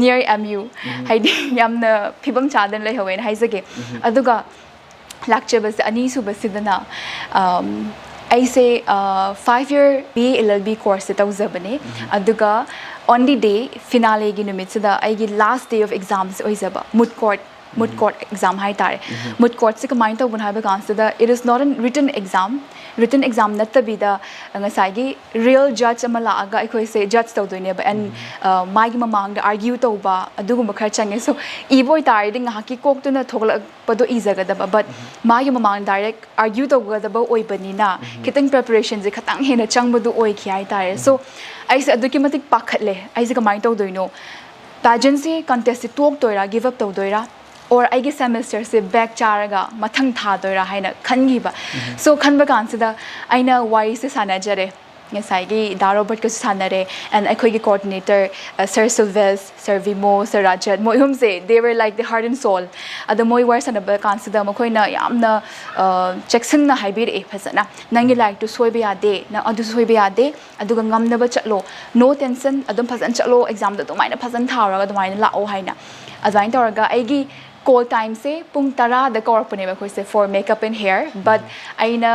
near M U꯫ ꯍꯥꯏꯗꯤ ꯌꯥꯝꯅ ꯐꯤꯕꯝ ꯆꯥꯗꯅ ꯂꯩꯍꯧꯋꯦꯅ ꯍꯥꯏꯖꯒꯦ꯫ ꯑꯗꯨꯒ ꯂꯥꯛꯆꯕꯁꯦ ꯑꯅꯤꯁꯨꯕꯁꯤꯗꯅ, ꯑꯝ, ꯑꯩꯁꯦ five year B A L L B course ꯁꯦ ꯇꯧꯖꯕꯅꯦ꯫ ꯑꯗꯨꯒ on the day, finale ꯒꯤ ꯅꯨꯃꯤꯠꯁꯤꯗ ꯑꯩꯒꯤ last day of exam ꯁꯦ ꯑꯣꯏꯖꯕ, moot court, moot court exam ꯍꯥꯏꯇꯥꯔꯦ꯫ Moot court ꯁꯦ ꯀꯃꯥꯏꯅ ꯇꯧꯕꯅꯣ ꯍꯥꯏꯕ ꯀꯥꯟꯁꯤꯗ, it is not a written exam, written exam ꯅꯠꯇꯕꯤꯗ ꯉꯁꯥꯏꯒꯤ real judge ꯑꯃ ꯂꯥꯛꯑꯒ ꯑꯩꯈꯣꯏꯁꯦ ꯖꯗꯖ ꯇꯧꯗꯣꯏꯅꯦꯕ꯫ ꯑꯦꯟ ꯃꯥꯒꯤ ꯃꯃꯥꯡꯗ ꯑꯥꯔꯒ꯭ꯌꯨ ꯇꯧꯕ ꯑꯗꯨꯒꯨꯝꯕ ꯈꯔ ꯆꯪꯉꯦ꯫ ꯁꯣ ꯏꯕ ꯑꯣꯏꯇꯥꯔꯗꯤ ꯉꯥꯏꯍꯥꯛꯀꯤ ꯀꯣꯛꯇꯨꯅ ꯊꯣꯛꯂꯛꯄꯗꯣ ꯏꯖꯒꯗꯕ, ꯕꯠ ꯃꯥꯒꯤ ꯃꯃꯥꯡꯗ ꯗꯥꯏꯔꯦꯛ ꯑꯥꯔꯒ꯭ꯌꯨ ꯇꯧꯒꯗꯕ ꯑꯣꯏꯕꯅꯤꯅ ꯈꯤꯇꯪ ꯄ꯭ꯔꯤꯄꯦꯔꯦꯁꯟꯁꯦ ꯈꯤꯇꯪ ꯍꯦꯟꯅ ꯆꯪꯕꯗꯨ ꯑꯣꯏꯈꯤ ꯍꯥꯏꯇꯥꯔꯦ꯫ ꯁꯣ ꯑꯩꯁꯦ ꯑꯗꯨꯛꯀꯤ ꯃꯇꯤꯛ ꯄꯥꯈꯠꯂꯦ, ꯑꯩꯁꯦ ꯀꯃꯥꯏꯅ ꯇꯧꯗꯣꯏꯅꯣ, ꯄꯦꯖꯦꯟꯁꯤ ꯀꯟꯇꯦꯁꯁꯤ ꯇꯣꯛꯇꯣꯏꯔꯥ, ꯒꯤꯞ ꯑꯞ ꯇꯧꯗꯣꯏꯔꯥ, ꯑꯣꯔ ꯑꯩꯒꯤ ꯁꯦꯃꯦꯁꯇꯔꯁꯦ ꯕꯦꯛ ꯆꯥꯔꯒ ꯃꯊꯪ ꯊꯥꯗꯣꯏꯔꯥ ꯍꯥꯏꯅ ꯈꯟꯈꯤꯕ꯫ ꯁꯣ ꯈꯟꯕ ꯀꯥꯟꯁꯤꯗ ꯑꯩꯅ ꯋꯥꯔꯤꯁꯦ ꯁꯥꯟꯅꯖꯔꯦ, ꯉꯁꯥꯏꯒꯤ ꯗꯥ ꯔꯣꯕꯔꯠꯀꯁꯨ ꯁꯥꯟꯅꯔꯦ, ꯑꯦꯟ ꯑꯩꯈꯣꯏꯒꯤ ꯀꯣꯑꯣꯔꯗꯤꯅꯦꯇꯔ, ꯁꯔ ꯁꯤꯜꯚꯦꯁ, ꯁꯔ ꯚꯤꯃꯣ, ꯁꯔ ꯔꯥꯖꯠ, ꯃꯣꯏ ꯑꯍꯨꯝꯁꯦ, they were like the heart and soul꯫ ꯑꯗꯣ ꯃꯣꯏ ꯋꯥꯔꯤ ꯁꯥꯟꯅꯕ ꯀꯥꯟꯁꯤꯗ ꯃꯈꯣꯏꯅ ꯌꯥꯝꯅ ꯆꯦꯛꯁꯤꯟꯅ ꯍꯥꯏꯕꯤꯔꯛꯑꯦ ꯐꯖꯅ, "ꯅꯪꯒꯤ ꯂꯥꯏꯔꯤꯛꯇꯨ ꯁꯣꯏꯕ ꯌꯥꯗꯦ, ꯅꯪ ꯑꯗꯨ ꯁꯣꯏꯕ ꯌꯥꯗꯦ, ꯑꯗꯨꯒ ꯉꯝꯅꯕ ꯆꯠꯂꯣ, no tension, ꯑꯗꯨꯝ ꯐꯖꯅ ꯆꯠꯂꯣ, ꯑꯦꯛꯖꯥꯝꯗꯣ ꯑꯗꯨꯃꯥꯏꯅ ꯐꯖꯅ ꯊꯥꯔꯒ ꯑꯗꯨꯃꯥꯏꯅ ꯂꯥꯛꯑꯣ" ꯍꯥꯏꯅ꯫ ꯑꯗꯨꯃꯥꯏꯅ ꯇꯧꯔꯒ ꯑꯩꯒꯤ ꯀꯣꯜ ꯇꯥꯏꯝꯁꯦ ꯄꯨꯡ ꯇꯔꯥꯗ ꯀꯧꯔꯛꯄꯅꯦꯕ ꯑꯩꯈꯣꯏꯁꯦ, for makeup and hair, but ꯑꯩꯅ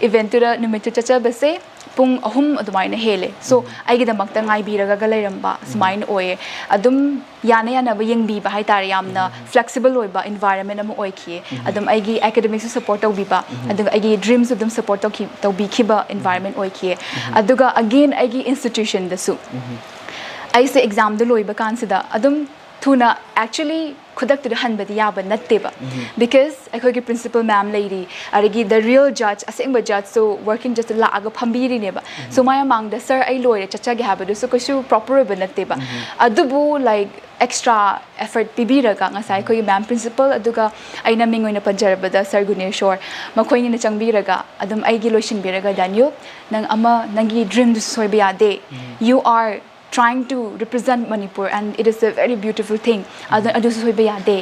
ꯏꯚꯦꯟꯠꯇꯨꯗ, ꯅꯨꯃꯤꯠꯇꯨ ꯆꯠꯆꯕꯁꯦ ꯄꯨꯡ ꯑꯍꯨꯝ ꯑꯗꯨꯃꯥꯏꯅ ꯍꯦꯜꯂꯦ꯫ ꯁꯣ ꯑꯩꯒꯤꯗꯃꯛꯇ ꯉꯥꯏꯕꯤꯔꯒ ꯂꯩꯔꯝꯕ ꯁꯨꯃꯥꯏꯅ ꯑꯣꯏꯌꯦ꯫ ꯑꯗꯨꯝ ꯌꯥꯅ ꯌꯥꯅꯕ ꯌꯦꯡꯕꯤꯕ ꯍꯥꯏꯇꯥꯔꯦ, ꯌꯥꯝꯅ ꯐ꯭ꯂꯦꯛꯁꯤꯕꯜ ꯑꯣꯏꯕ ꯏꯟꯚꯥꯏꯔꯟꯃꯦꯟ ꯑꯃ ꯑꯣꯏꯈꯤꯌꯦ꯫ ꯑꯗꯨꯝ ꯑꯩꯒꯤ ꯑꯦꯀꯥꯗꯃꯤꯛꯁꯨ ꯁꯄꯣꯔꯠ ꯇꯧꯕꯤꯕ, ꯑꯗꯨꯒ ꯑꯩꯒꯤ ꯗ꯭ꯔꯤꯝꯁꯨ ꯑꯗꯨꯝ ꯁꯄꯣꯔꯠ ꯇꯧꯈꯤ, ꯇꯧꯕꯤꯈꯤꯕ ꯏꯟꯚꯥꯏꯔꯟꯃꯦꯟ ꯑꯣꯏꯈꯤꯌꯦ꯫ ꯑꯗꯨꯒ ꯑꯒꯦꯟ ꯑꯩꯒꯤ ꯏꯟꯁꯇꯤꯇ꯭ꯌꯨꯁꯟꯗꯁꯨ ꯑꯩꯁꯦ ꯑꯦꯛꯖꯥꯝꯗꯣ ꯂꯣꯏꯕ ꯀꯥꯟꯁꯤꯗ ꯑꯗꯨꯝ ꯊꯨꯅ actually ꯈꯨꯗꯛꯇꯨꯗ ꯍꯟꯕꯗꯤ ꯌꯥꯕ ꯅꯠꯇꯦꯕ, because ꯑꯩꯈꯣꯏꯒꯤ principal ma'am ꯂꯩꯔꯤ, ꯑꯗꯒꯤ the real judge, ꯑꯁꯦꯡꯕ judgeꯇꯣ working judgeꯇ ꯂꯥꯛꯑꯒ ꯐꯝꯕꯤꯔꯤꯅꯦꯕ. So ꯃꯥꯏ ꯃꯃꯥꯡꯗ "Sir, ꯑꯩ ꯂꯣꯏꯔꯦ, ꯆꯠꯆꯒꯦ" ꯍꯥꯏꯕꯗꯨꯁꯨ ꯀꯩꯁꯨ proper ꯑꯣꯏꯕ ꯅꯠꯇꯦꯕ. ꯑꯗꯨꯕꯨ like extra effort ꯄꯤꯕꯤꯔꯒ ꯉꯁꯥꯏ ꯑꯩꯈꯣꯏꯒꯤ ma'am principal, ꯑꯗꯨꯒ ꯑꯩꯅ ꯃꯤꯡ ꯑꯣꯏꯅ ꯄꯟꯖꯔꯕꯗ Sir ꯒꯨꯅꯦꯁꯣꯔ, ꯃꯈꯣꯏꯅꯤꯅ ꯆꯪꯕꯤꯔꯒ ꯑꯗꯨꯝ ꯑꯩꯒꯤ ꯂꯣꯏꯁꯤꯟꯕꯤꯔꯒ, "ꯗꯦꯅ꯭ꯌꯨꯞ, ꯅꯪ ꯑꯃ, ꯅꯪꯒꯤ dreamꯗꯨꯁꯨ ꯁꯣꯏꯕ ꯌꯥꯗꯦ, you are trying to represent Manipur and it is a very beautiful thing. ꯑꯗꯨ ꯑꯗꯨꯁꯨ ꯁꯣꯏꯕ ꯌꯥꯗꯦ,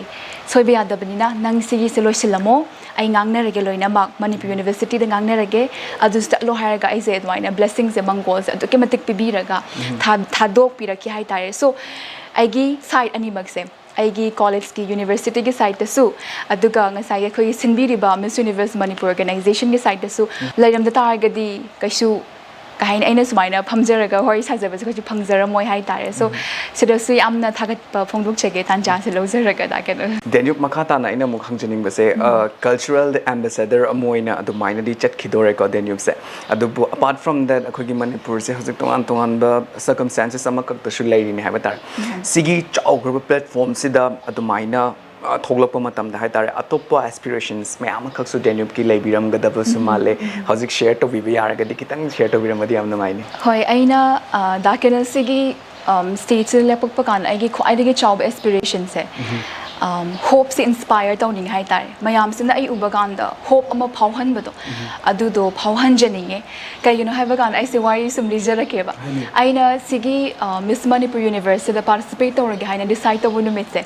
ꯁꯣꯏꯕ ꯌꯥꯗꯕꯅꯤꯅ ꯅꯪ ꯁꯤꯒꯤꯁꯦ ꯂꯣꯏꯁꯤꯜꯂꯝꯃꯣ, ꯑꯩ ꯉꯥꯡꯅꯔꯒꯦ ꯂꯣꯏꯅꯃꯛ, ꯃꯅꯤꯄꯨꯔ ꯌꯨꯅꯤꯚꯔꯁꯤꯇꯤꯗ ꯉꯥꯡꯅꯔꯒꯦ, ꯑꯗꯨ ꯆꯠꯂꯣ" ꯍꯥꯏꯔꯒ ꯑꯩꯁꯦ ꯑꯗꯨꯃꯥꯏꯅ blessingꯁꯦ, ꯃꯪꯒꯣꯜꯁꯦ ꯑꯗꯨꯛꯀꯤ ꯃꯇꯤꯛ ꯄꯤꯕꯤꯔꯒ ꯊꯥ- ꯊꯥꯗꯣꯛꯄꯤꯔꯛꯈꯤ ꯍꯥꯏꯇꯥꯔꯦ. So ꯑꯩꯒꯤ side ꯑꯅꯤꯃꯛꯁꯦ, ꯑꯩꯒꯤ collegeꯀꯤ universityꯒꯤ sideꯇꯁꯨ, ꯑꯗꯨꯒ ꯉꯁꯥꯏꯒꯤ ꯑꯩꯈꯣꯏꯒꯤ ꯁꯤꯟꯕꯤꯔꯤꯕ Miss Universe Manipur organizationꯒꯤ sideꯇꯁꯨ ꯂꯩꯔꯝꯗ ꯇꯥꯔꯒꯗꯤ ꯀꯩꯁꯨ, ꯀꯩ ꯍꯥꯏꯅꯤ, ꯑꯩꯅ ꯁꯨꯃꯥꯏꯅ ꯐꯝꯖꯔꯒ ꯋꯥꯔꯤ ꯁꯥꯖꯕꯁꯦ ꯀꯩꯁꯨ ꯐꯪꯖꯔꯝꯃꯣꯏ ꯍꯥꯏꯇꯥꯔꯦ. So ꯁꯤꯗꯁꯨ ꯌꯥꯝꯅ ꯊꯥꯒꯠꯄ ꯐꯣꯡꯗꯣꯛꯆꯒꯦ, ꯇꯥꯟꯖꯥꯁꯦ ꯂꯧꯖꯔꯒ ꯗꯥ ꯀꯩꯅꯣ. ꯗꯦꯅ꯭ꯌꯨꯞ, ꯃꯈꯥ ꯇꯥꯅ ꯑꯩꯅ ꯑꯃꯨꯛ ꯍꯪꯖꯅꯤꯡꯕꯁꯦ, cultural ambassador ꯑꯃ ꯑꯣꯏꯅ ꯑꯗꯨꯃꯥꯏꯅꯗꯤ ꯆꯠꯈꯤꯗꯣꯔꯦꯀꯣ ꯗꯦꯅ꯭ꯌꯨꯞꯁꯦ꯫ ꯑꯗꯨꯕꯨ apart from that, ꯑꯩꯈꯣꯏꯒꯤ ꯃꯅꯤꯄꯨꯔꯁꯦ ꯍꯧꯖꯤꯛ ꯇꯣꯉꯥꯟ ꯇꯣꯉꯥꯟꯕ circumstances ꯑꯃꯈꯛꯇꯁꯨ ꯂꯩꯔꯤꯅꯦ ꯍꯥꯏꯕ ꯇꯥꯔꯦ꯫ ꯁꯤꯒꯤ ꯆꯥꯎꯈ꯭ꯔꯕ platformꯁꯤꯗ ꯑꯗꯨꯃꯥꯏꯅ ꯑ, ꯊꯣꯛꯂꯛꯄ ꯃꯇꯝꯗ ꯍꯥꯏꯇꯥꯔꯦ, ꯑꯇꯣꯞꯄ aspirations ꯃꯌꯥꯝ ꯑꯃꯈꯛꯁꯨ ꯗꯦꯅ꯭ꯌꯨꯞꯀꯤ ꯂꯩꯕꯤꯔꯝꯒꯗꯕꯁꯨ ꯃꯥꯜꯂꯦ꯫ ꯍꯧꯖꯤꯛ share ꯇꯧꯕꯤꯕ ꯌꯥꯔꯒꯗꯤ, ꯈꯤꯇꯪ share ꯇꯧꯕꯤꯔꯝꯃꯗꯤ ꯌꯥꯝ ꯅꯨꯡꯉꯥꯏꯅꯤ꯫ ꯍꯣꯏ, ꯑꯩꯅ, ꯑ, ꯗꯥ ꯀꯦꯅꯦꯜꯁꯤꯒꯤ, ꯎꯝ, stageꯁꯤꯗ ꯂꯦꯞꯄꯛꯄ ꯀꯥꯟꯗ ꯑꯩꯒꯤ ꯈ꯭ꯋꯥꯏꯗꯒꯤ ꯆꯥꯎꯕ aspirationꯁꯦ, ꯎꯝ, hopeꯁꯦ inspire ꯇꯧꯅꯤꯡꯉꯦ ꯍꯥꯏꯇꯥꯔꯦ꯫ ꯃꯌꯥꯝꯁꯤꯅ ꯑꯩ ꯎꯕ ꯀꯥꯟꯗ hope ꯑꯃ ꯐꯥꯎꯍꯟꯕꯗꯣ, ꯑꯗꯨꯗꯣ ꯐꯥꯎꯍꯟꯖꯅꯤꯡꯉꯦ꯫ ꯀꯩꯒꯤꯅꯣ ꯍꯥꯏꯕ ꯀꯥꯟꯗ ꯑꯩꯁꯦ ꯋꯥꯔꯤ ꯁꯨꯝ ꯂꯤꯖꯔꯛꯀꯦꯕ꯫ ꯑꯩꯅ ꯁꯤꯒꯤ, ꯑ, Miss Manipur Universeꯁꯤꯗ participate ꯇꯧꯔꯒꯦ ꯍꯥꯏꯅ decide ꯇꯧꯕ ꯅꯨꯃꯤꯠꯁꯦ,